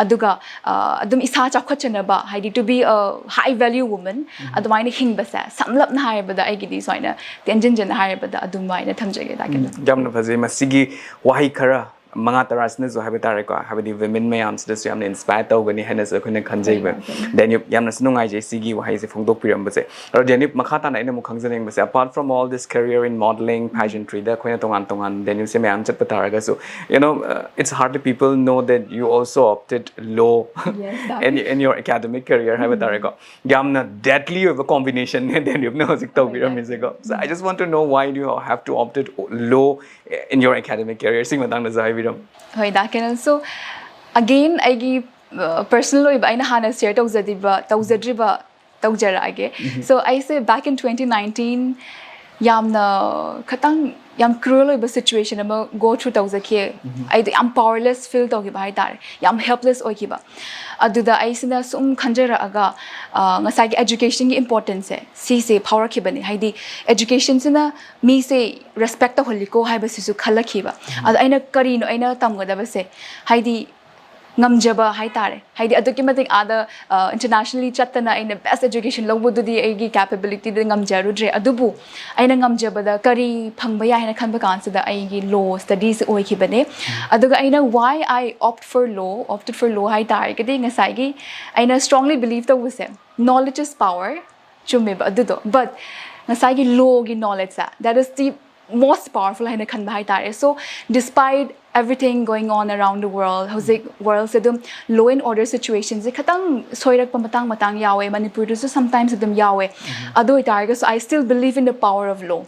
ꯑꯗꯨꯒ, ꯑ, ꯑꯗꯨꯝ ꯏꯁꯥ ꯆꯥꯎꯈꯠꯆꯅꯕ, ꯍꯥꯏꯗꯤ to be a high value woman, ꯑꯗꯨꯃꯥꯏꯅ ꯍꯤꯡꯕꯁꯦ, ꯁꯝꯂꯞꯅ ꯍꯥꯏꯔꯕꯗ, ꯑꯩꯒꯤꯗꯤ ꯁꯨꯃꯥꯏꯅ ꯇꯦꯟꯖꯤꯟꯖꯅ ꯍꯥꯏꯔꯕꯗ ꯑꯗꯨꯃꯥꯏꯅ ꯊꯝꯖꯒꯦ ꯗꯥ ꯀꯦꯅꯦꯜ꯫ ꯌꯥꯝꯅ ꯐꯖꯩ꯫ ꯃꯁꯤꯒꯤ ꯋꯥꯍꯩ ꯈꯔ ꯃꯉꯥ ꯇꯔꯥꯁꯤꯅꯁꯨ ꯍꯥꯏꯕ ꯇꯥꯔꯦꯀꯣ, ꯍꯥꯏꯕꯗꯤ ꯋꯤꯃꯦꯟ ꯃꯌꯥꯝꯁꯤꯗꯁꯨ ꯌꯥꯝꯅ ꯏꯟꯁꯄꯥꯌꯔ ꯇꯧꯒꯅꯤ ꯍꯥꯏꯅꯁꯨ ꯑꯩꯈꯣꯏꯅ ꯈꯟꯖꯩꯕ꯫ ꯗꯦꯅꯤꯌꯨꯞ, ꯌꯥꯝꯅꯁꯨ ꯅꯨꯡꯉꯥꯏꯖꯩ ꯁꯤꯒꯤ ꯋꯥꯍꯩꯁꯦ ꯐꯣꯡꯗꯣꯛꯄꯤꯔꯝꯕꯁꯦ꯫ ꯑꯗꯣ ꯗꯦꯅꯤꯌꯨꯞ, ꯃꯈꯥ ꯇꯥꯅ ꯑꯩꯅ ꯑꯃꯨꯛ ꯈꯪꯖꯅꯤꯡꯕꯁꯦ, apart from all this career in modeling, pageantryꯗ ꯑꯩꯈꯣꯏꯅ ꯇꯣꯉꯥꯟ ꯇꯣꯉꯥꯟ ꯗꯦꯅꯤꯌꯨꯞꯁꯦ ꯃꯌꯥꯝ ꯆꯠꯄ ꯇꯥꯔꯒꯁꯨ, you know, uh, it's hardly people know that you also opted law Yes, that in, in your academic career ꯍꯥꯏꯕ ꯇꯥꯔꯦꯀꯣ꯫ ꯌꯥꯝꯅ ꯗꯦꯠꯂꯤ ꯑꯣꯏꯕ ꯀꯣꯝꯕꯤꯅꯦꯁꯟꯅꯦ ꯗꯦꯅꯤꯌꯨꯞꯅ ꯍꯧꯖꯤꯛ ꯇꯧꯕꯤꯔꯝꯃꯤꯁꯦꯀꯣ꯫ So I just want to know why do you have to opted law in your academic career? ꯁꯤꯒꯤ ꯃꯇꯥꯡꯗꯁꯨ ꯍꯥꯏꯕꯤꯔꯝꯃꯨ꯫ ꯍꯣꯏ ꯗꯥ canal. So again, ꯑꯩꯒꯤ personal ꯑꯣꯏꯕ, ꯑꯩꯅ ꯍꯥꯟꯅ ꯁꯤꯌꯔ ꯇꯧꯖꯗ꯭ꯔꯤꯕ ꯇꯧꯖꯗ꯭ꯔꯤꯕ ꯇꯧꯖꯔꯛꯑꯒꯦ꯫ So ꯑꯩꯁꯦ back in twenty nineteen ꯌꯥꯝꯅ ꯈꯇꯪ ꯌꯥꯝ ꯀ꯭ꯔꯨꯑꯦꯜ ꯑꯣꯏꯕ ꯁꯤꯆꯨꯋꯦꯁꯟ ꯑꯃ ꯒꯣ ꯊ꯭ꯔꯨ ꯇꯧꯖꯈꯤ꯫ ꯑꯩꯗꯣ ꯌꯥꯝ ꯄꯥꯋꯔꯂꯦꯁ ꯐꯤꯜ ꯇꯧꯈꯤꯕ ꯍꯥꯏ ꯇꯥꯔꯦ, ꯌꯥꯝ ꯍꯦꯜꯞꯂꯦꯁ ꯑꯣꯏꯈꯤꯕ꯫ ꯑꯗꯨꯗ ꯑꯩꯁꯤꯅ ꯁꯨꯝ ꯈꯟꯖꯔꯛꯑꯒ, ꯑ, ꯉꯁꯥꯏꯒꯤ ꯑꯦꯖꯨꯀꯦꯁꯟꯒꯤ ꯏꯝꯄꯣꯔꯇꯦꯟꯁꯁꯦ ꯁꯤꯁꯦ ꯐꯥꯎꯔꯛꯈꯤꯕꯅꯤ꯫ ꯍꯥꯏꯗꯤ ꯑꯦꯖꯨꯀꯦꯁꯟꯁꯤꯅ ꯃꯤꯁꯦ ꯔꯦꯁꯄꯦꯛ ꯇꯧꯍꯜꯂꯤꯀꯣ ꯍꯥꯏꯕꯁꯤꯁꯨ ꯈꯜꯂꯛꯈꯤꯕ꯫ ꯑꯗꯣ ꯑꯩꯅ ꯀꯔꯤꯅꯣ ꯑꯩꯅ ꯇꯝꯒꯗꯕꯁꯦ? ꯍꯥꯏꯗꯤ ꯉꯝꯖꯕ ꯍꯥꯏꯇꯥꯔꯦ꯫ ꯍꯥꯏꯗꯤ ꯑꯗꯨꯛꯀꯤ ꯃꯇꯤꯛ ꯑꯥꯗ, ꯑ, internationally ꯆꯠꯇꯅ ꯑꯩꯅ best education ꯂꯧꯕꯗꯨꯗꯤ ꯑꯩꯒꯤ capabilityꯗ ꯉꯝꯖꯔꯨꯗ꯭ꯔꯦ꯫ ꯑꯗꯨꯕꯨ ꯑꯩꯅ ꯉꯝꯖꯕꯗ ꯀꯔꯤ ꯐꯪꯕ ꯌꯥꯏ ꯍꯥꯏꯅ ꯈꯟꯕ ꯀꯥꯟꯁꯤꯗ ꯑꯩꯒꯤ law studies ꯑꯣꯏꯈꯤꯕꯅꯦ꯫ ꯑꯗꯨꯒ ꯑꯩꯅ why I opt for law, opted for law ꯍꯥꯏ ꯇꯥꯔꯒꯗꯤ ꯉꯁꯥꯏꯒꯤ ꯑꯩꯅ strongly believe ꯇꯧꯕꯁꯦ, knowledge is power, ꯆꯨꯝꯃꯦꯕ ꯑꯗꯨꯗꯣ꯫ But ꯉꯁꯥꯏꯒꯤ lawꯒꯤ knowledgeꯁꯦ, that is the most powerful ꯍꯥꯏꯅ ꯈꯟꯕ ꯍꯥꯏꯇꯥꯔꯦ꯫ So despite everything going on around the world, ꯍꯧꯖꯤꯛ worldꯁꯦ ꯑꯗꯨꯝ law and order situationꯁꯦ ꯈꯤꯇꯪ ꯁꯣꯏꯔꯛꯄ ꯃꯇꯥꯡ ꯃꯇꯥꯡ ꯌꯥꯎꯋꯦ, ꯃꯅꯤꯄꯨꯔꯗꯁꯨ sometimes ꯑꯗꯨꯝ ꯌꯥꯎꯋꯦ꯫ ꯑꯗꯨ ꯑꯣꯏꯇꯥꯔꯒꯁꯨ I still believe in the power of law꯫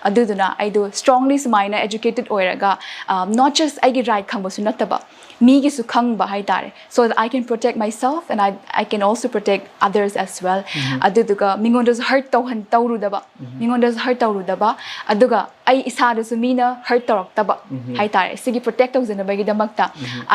ꯑꯗꯨꯗꯨꯅ ꯑꯩꯗꯣ strongly ꯁꯨꯃꯥꯏꯅ educated ꯑꯣꯏꯔꯒ, um, not just ꯑꯩꯒꯤ right ꯈꯪꯕꯁꯨ ꯅꯠꯇꯕ, ꯃꯤꯒꯤꯁꯨ ꯈꯪꯕ ꯍꯥꯏꯇꯥꯔꯦ, so that I can protect myself and I, I can also protect others as well꯫ ꯑꯗꯨꯗꯨꯒ ꯃꯤꯉꯣꯟꯗꯁꯨ hurt ꯇꯧꯍꯟ ꯇꯧꯔꯨꯗꯕ, ꯃꯤꯉꯣꯟꯗꯁꯨ hurt ꯇꯧꯔꯨꯗꯕ, ꯑꯗꯨꯒ ꯑꯩ ꯏꯁꯥꯗꯁꯨ ꯃꯤꯅ hurt ꯇꯧꯔꯛꯇꯕ ꯍꯥꯏꯇꯥꯔꯦ, ꯁꯤꯒꯤ protect ꯇꯧꯖꯅꯕꯒꯤꯗꯃꯛꯇ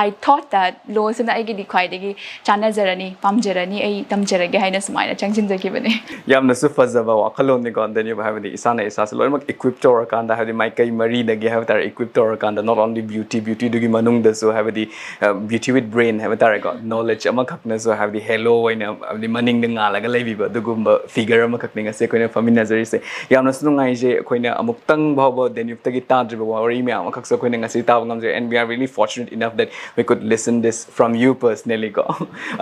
I thought that lawꯁꯤꯅ ꯑꯩꯒꯤꯗꯤ ꯈ꯭ꯋꯥꯏꯗꯒꯤ ꯆꯥꯟꯅꯖꯔꯅꯤ, ꯄꯥꯝꯖꯔꯅꯤ, ꯑꯩ ꯇꯝꯖꯔꯒꯦ ꯍꯥꯏꯅ ꯁꯨꯃꯥꯏꯅ ꯆꯪꯁꯤꯟꯖꯈꯤꯕꯅꯦ꯫ ꯌꯥꯝꯅꯁꯨ ꯐꯖꯕ ꯋꯥꯈꯜꯂꯣꯟꯅꯤꯀꯣ, ꯗꯦꯅ꯭ꯌꯨꯞ꯫ ꯍꯥꯏꯕꯗꯤ ꯏꯁꯥꯅ ꯏꯁꯥꯁꯦ ꯂꯣꯏꯅꯃꯛ equip ꯇꯧꯔꯀꯥꯟꯗ, ꯍꯥꯏꯕꯗꯤ ꯃꯥꯏꯀꯩ ꯃꯔꯤꯗꯒꯤ ꯍꯥꯏꯕ ꯇꯥꯔꯦ, equip ꯇꯧꯔꯀꯥꯟꯗ not only beauty, beautyꯗꯨꯒꯤ ꯃꯅꯨꯡꯗꯁꯨ ꯍꯥꯏꯕꯗꯤ beauty with brain ꯍꯥꯏꯕ ꯇꯥꯔꯦꯀꯣ, knowledge ꯑꯃꯈꯛꯅꯁꯨ ꯍꯥꯏꯕꯗꯤ halo ꯑꯣꯏꯅ ꯍꯥꯏꯕꯗꯤ ꯃꯅꯤꯡꯗ ꯉꯥꯜꯂꯒ ꯂꯩꯕꯤꯕ ꯑꯗꯨꯒꯨꯝꯕ figure ꯑꯃꯈꯛꯅꯤ ꯉꯁꯤ ꯑꯩꯈꯣꯏꯅ ꯐꯝꯃꯤꯟꯅꯖꯔꯤꯁꯦ꯫ ꯌꯥꯝꯅꯁꯨ ꯅꯨꯡꯉꯥꯏꯖꯩ, ꯑꯩꯈꯣꯏꯅ ꯑꯃꯨꯛꯇꯪ ꯐꯥꯎꯕ ꯗꯦꯅ꯭ꯌꯨꯞꯇꯒꯤ ꯇꯥꯗ꯭ꯔꯤꯕ ꯋꯥꯔꯤ ꯃꯌꯥꯝ ꯑꯃꯈꯛꯁꯨ ꯑꯩꯈꯣꯏꯅ ꯉꯁꯤ ꯇꯥꯕ ꯉꯝꯖꯔꯦ꯫ And we are really fortunate enough that we could listen this from you personally ꯀꯣ꯫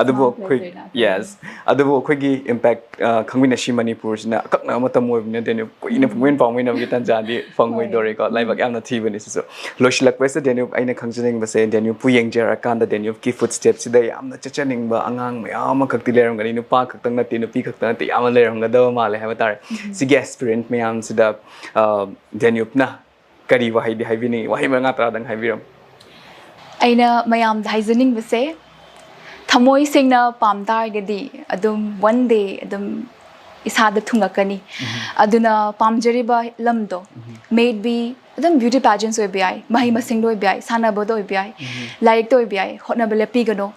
ꯑꯗꯨꯕꯨ My ꯑꯩꯈꯣꯏ pleasure, not yes, ꯑꯗꯨꯕꯨ ꯑꯩꯈꯣꯏꯒꯤ Impact, ꯑ, ꯈꯪꯃꯤꯟꯅꯁꯤ ꯃꯅꯤꯄꯨꯔꯁꯤꯅ ꯑꯀꯛꯅꯕ ꯃꯇꯝ ꯑꯣꯏꯕꯅꯤꯅ ꯗꯦꯅ꯭ꯌꯨꯞ ꯀꯨꯏꯅ ꯄꯨꯡꯄꯦꯟ ꯄꯥꯎꯃꯤꯟꯅꯕꯒꯤ ꯇꯥꯟꯖꯥꯗꯤ ꯐꯪꯉꯣꯏꯗꯣꯔꯦꯀꯣ꯫ ꯂꯥꯏꯕꯛ ꯌꯥꯝꯅ ꯊꯤꯕꯅꯤ ꯁꯤꯁꯨ꯫ ꯂꯣꯏꯁꯤꯜꯂꯛꯄꯁꯤꯗ ꯗꯦꯅ꯭ꯌꯨꯞ, ꯑꯩꯅ ꯈꯪꯖꯅꯤꯡꯕꯁꯦ, ꯗꯦꯅ꯭ꯌꯨꯞꯄꯨ ꯌꯦꯡꯖꯔꯀꯥꯟꯗ ꯗꯦꯅ꯭ꯌꯨꯞꯀꯤ footstepꯁꯤꯗ ꯌꯥꯝꯅ ꯆꯠꯆꯅꯤꯡꯕ ꯑꯉꯥꯡ ꯃꯌꯥꯝ ꯑꯃꯈꯛꯇꯤ ꯂꯩꯔꯝꯒꯅꯤ, ꯅꯨꯄꯥ ꯈꯛꯇꯪ ꯅꯠꯇꯦ, ꯅꯨꯄꯤ ꯈꯛꯇꯪ ꯅꯠꯇꯦ, ꯌꯥꯝꯅ ꯂꯩꯔꯝꯒꯗꯕ ꯃꯥꯜꯂꯦ ꯍꯥꯏꯕ ꯇꯥꯔꯦ꯫ ꯁꯤꯒꯤ aspirant ꯃꯌꯥꯝꯁꯤꯗ, ꯑ, ꯗꯦꯅ꯭ꯌꯨꯞꯅ ꯀꯔꯤ ꯋꯥꯍꯩꯗꯤ ꯍꯥꯏꯕꯤꯅꯤꯡꯉꯤ? ꯋꯥꯍꯩ ꯃꯉꯥ ꯇꯔꯥꯗꯪ ꯍꯥꯏꯕꯤꯔꯝꯃꯨ꯫ ꯑꯩꯅ ꯃꯌꯥꯝꯗ ꯍꯥꯏꯖꯅꯤꯡꯕꯁꯦ, ꯊꯃꯣꯏ ꯁꯦꯡꯅ ꯄꯥꯝ ꯇꯥꯔꯒꯗꯤ ꯑꯗꯨꯝ one day ꯑꯗꯨꯝ ꯏꯁꯥꯗ ꯊꯨꯡꯉꯛꯀꯅꯤ꯫ ꯑꯗꯨꯅ ꯄꯥꯝꯖꯔꯤꯕ ꯂꯝꯗꯣ, may it be ꯑꯗꯨꯝ beauty pageants ꯑꯣꯏꯕ ꯌꯥꯏ, ꯃꯍꯩ ꯃꯁꯤꯡꯗ ꯑꯣꯏꯕ ꯌꯥꯏ, ꯁꯥꯟꯅꯕꯗ ꯑꯣꯏꯕ ꯌꯥꯏ, ꯂꯥꯏꯔꯤꯛꯇ ꯑꯣꯏꯕ ꯌꯥꯏ, ꯍꯣꯠꯅꯕ ꯂꯦꯞꯄꯤꯒꯅꯣ꯫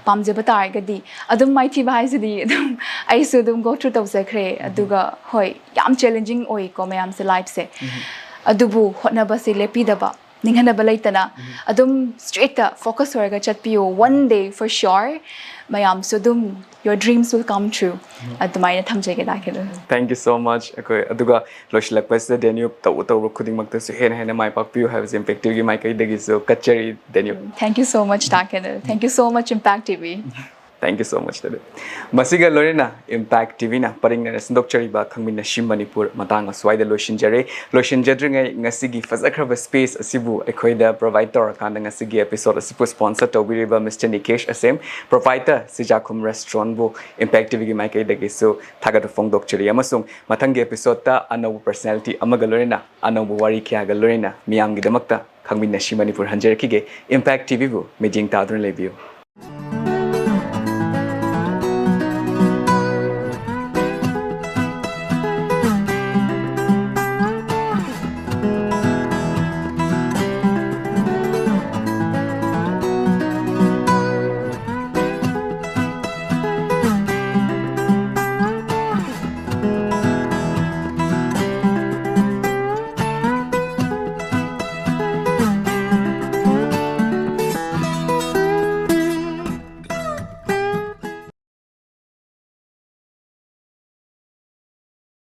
ꯄꯥꯝꯖꯕ ꯇꯥꯔꯒꯗꯤ ꯑꯗꯨꯝ ꯃꯥꯏꯊꯤꯕ ꯍꯥꯏꯁꯤꯗꯤ ꯑꯗꯨꯝ ꯑꯩꯁꯨ ꯑꯗꯨꯝ go through ꯇꯧꯖꯈ꯭ꯔꯦ꯫ ꯑꯗꯨꯒ ꯍꯣꯏ, ꯌꯥꯝ challenging ꯑꯣꯏꯀꯣ ꯃꯌꯥꯝꯁꯦ, lifeꯁꯦ꯫ ꯑꯗꯨꯕꯨ ꯍꯣꯠꯅꯕꯁꯦ ꯂꯦꯞꯄꯤꯗꯕ, ꯅꯤꯡꯍꯟꯅꯕ ꯂꯩꯇꯅ ꯑꯗꯨꯝ straight ꯇ focus ꯑꯣꯏꯔꯒ ꯆꯠꯄꯤꯌꯨ, one day for sure ꯃꯌꯥꯝꯁꯨ ꯑꯗꯨꯝ your dreams will come true. ꯑꯗꯨꯃꯥꯏꯅ ꯊꯝꯖꯒꯦ ꯇꯥ canal. Thank you so much. ꯑꯩꯈꯣꯏ ꯑꯗꯨꯒ ꯂꯣꯏꯁꯤꯜꯂꯛꯄꯁꯤꯗ ꯗꯦꯅꯤꯌꯨ ꯇꯧ ꯇꯧꯕ ꯈꯨꯗꯤꯡꯃꯛꯇꯁꯨ ꯍꯦꯟꯅ ꯍꯦꯟꯅ ꯃꯥꯏ ꯄꯥꯛꯄꯤꯌꯨ ꯍꯥꯏꯕꯁꯦ Impact T V ꯒꯤ ꯃꯥꯏꯀꯩꯗꯒꯤꯁꯨ ꯀꯠꯆꯔꯤ ꯗꯦꯅꯤꯌꯨ꯫ Thank you so much ꯇꯥ canal. Thank you so much Impact T V. Thank you so much ꯗꯦꯅꯤꯌꯨ꯫ ꯃꯁꯤꯒ ꯂꯣꯏꯅꯅ Impact T V ꯅ ꯄꯔꯤꯡꯅꯅ ꯁꯟꯗꯣꯛꯆꯔꯤꯕ ꯈꯪꯃꯤꯟꯅꯁꯤ ꯃꯅꯤꯄꯨꯔ ꯃꯇꯥꯡ ꯑꯁ꯭ꯋꯥꯏꯗ ꯂꯣꯏꯁꯤꯟꯖꯔꯦ꯫ ꯂꯣꯏꯁꯤꯟꯖꯗ꯭ꯔꯤꯉꯩ ꯉꯁꯤꯒꯤ ꯐꯖꯈ꯭ꯔꯕ space ꯑꯁꯤꯕꯨ ꯑꯩꯈꯣꯏꯗ provide ꯇꯧꯔꯀꯥꯟꯗ ꯉꯁꯤꯒꯤ episode ꯑꯁꯤꯕꯨ sponsor ꯇꯧꯕꯤꯔꯤꯕ Mister Nikesh ꯑꯁꯦꯝ, proprietor ꯁꯤꯖꯥꯈꯨꯝ restaurant ꯕꯨ Impact T V ꯒꯤ ꯃꯥꯏꯀꯩꯗꯒꯤꯁꯨ ꯊꯥꯒꯠꯄ ꯐꯣꯡꯗꯣꯛꯆꯔꯤ꯫ ꯑꯃꯁꯨꯡ ꯃꯊꯪꯒꯤ episode ꯇ ꯑꯅꯧꯕ personality ꯑꯃꯒ ꯂꯣꯏꯅꯅ ꯑꯅꯧꯕ ꯋꯥꯔꯤ ꯀꯌꯥꯒ ꯂꯣꯏꯅꯅ ꯃꯤꯌꯥꯝꯒꯤꯗꯃꯛꯇ ꯈꯪꯃꯤꯟꯅꯁꯤ ꯃꯅꯤꯄꯨꯔ ꯍꯟꯖꯔꯛꯈꯤꯒꯦ꯫ Impact T V ꯕꯨ ꯃꯤꯠꯌꯦꯡ ꯇꯥꯗꯨꯅ ꯂꯩꯕꯤꯌꯨ꯫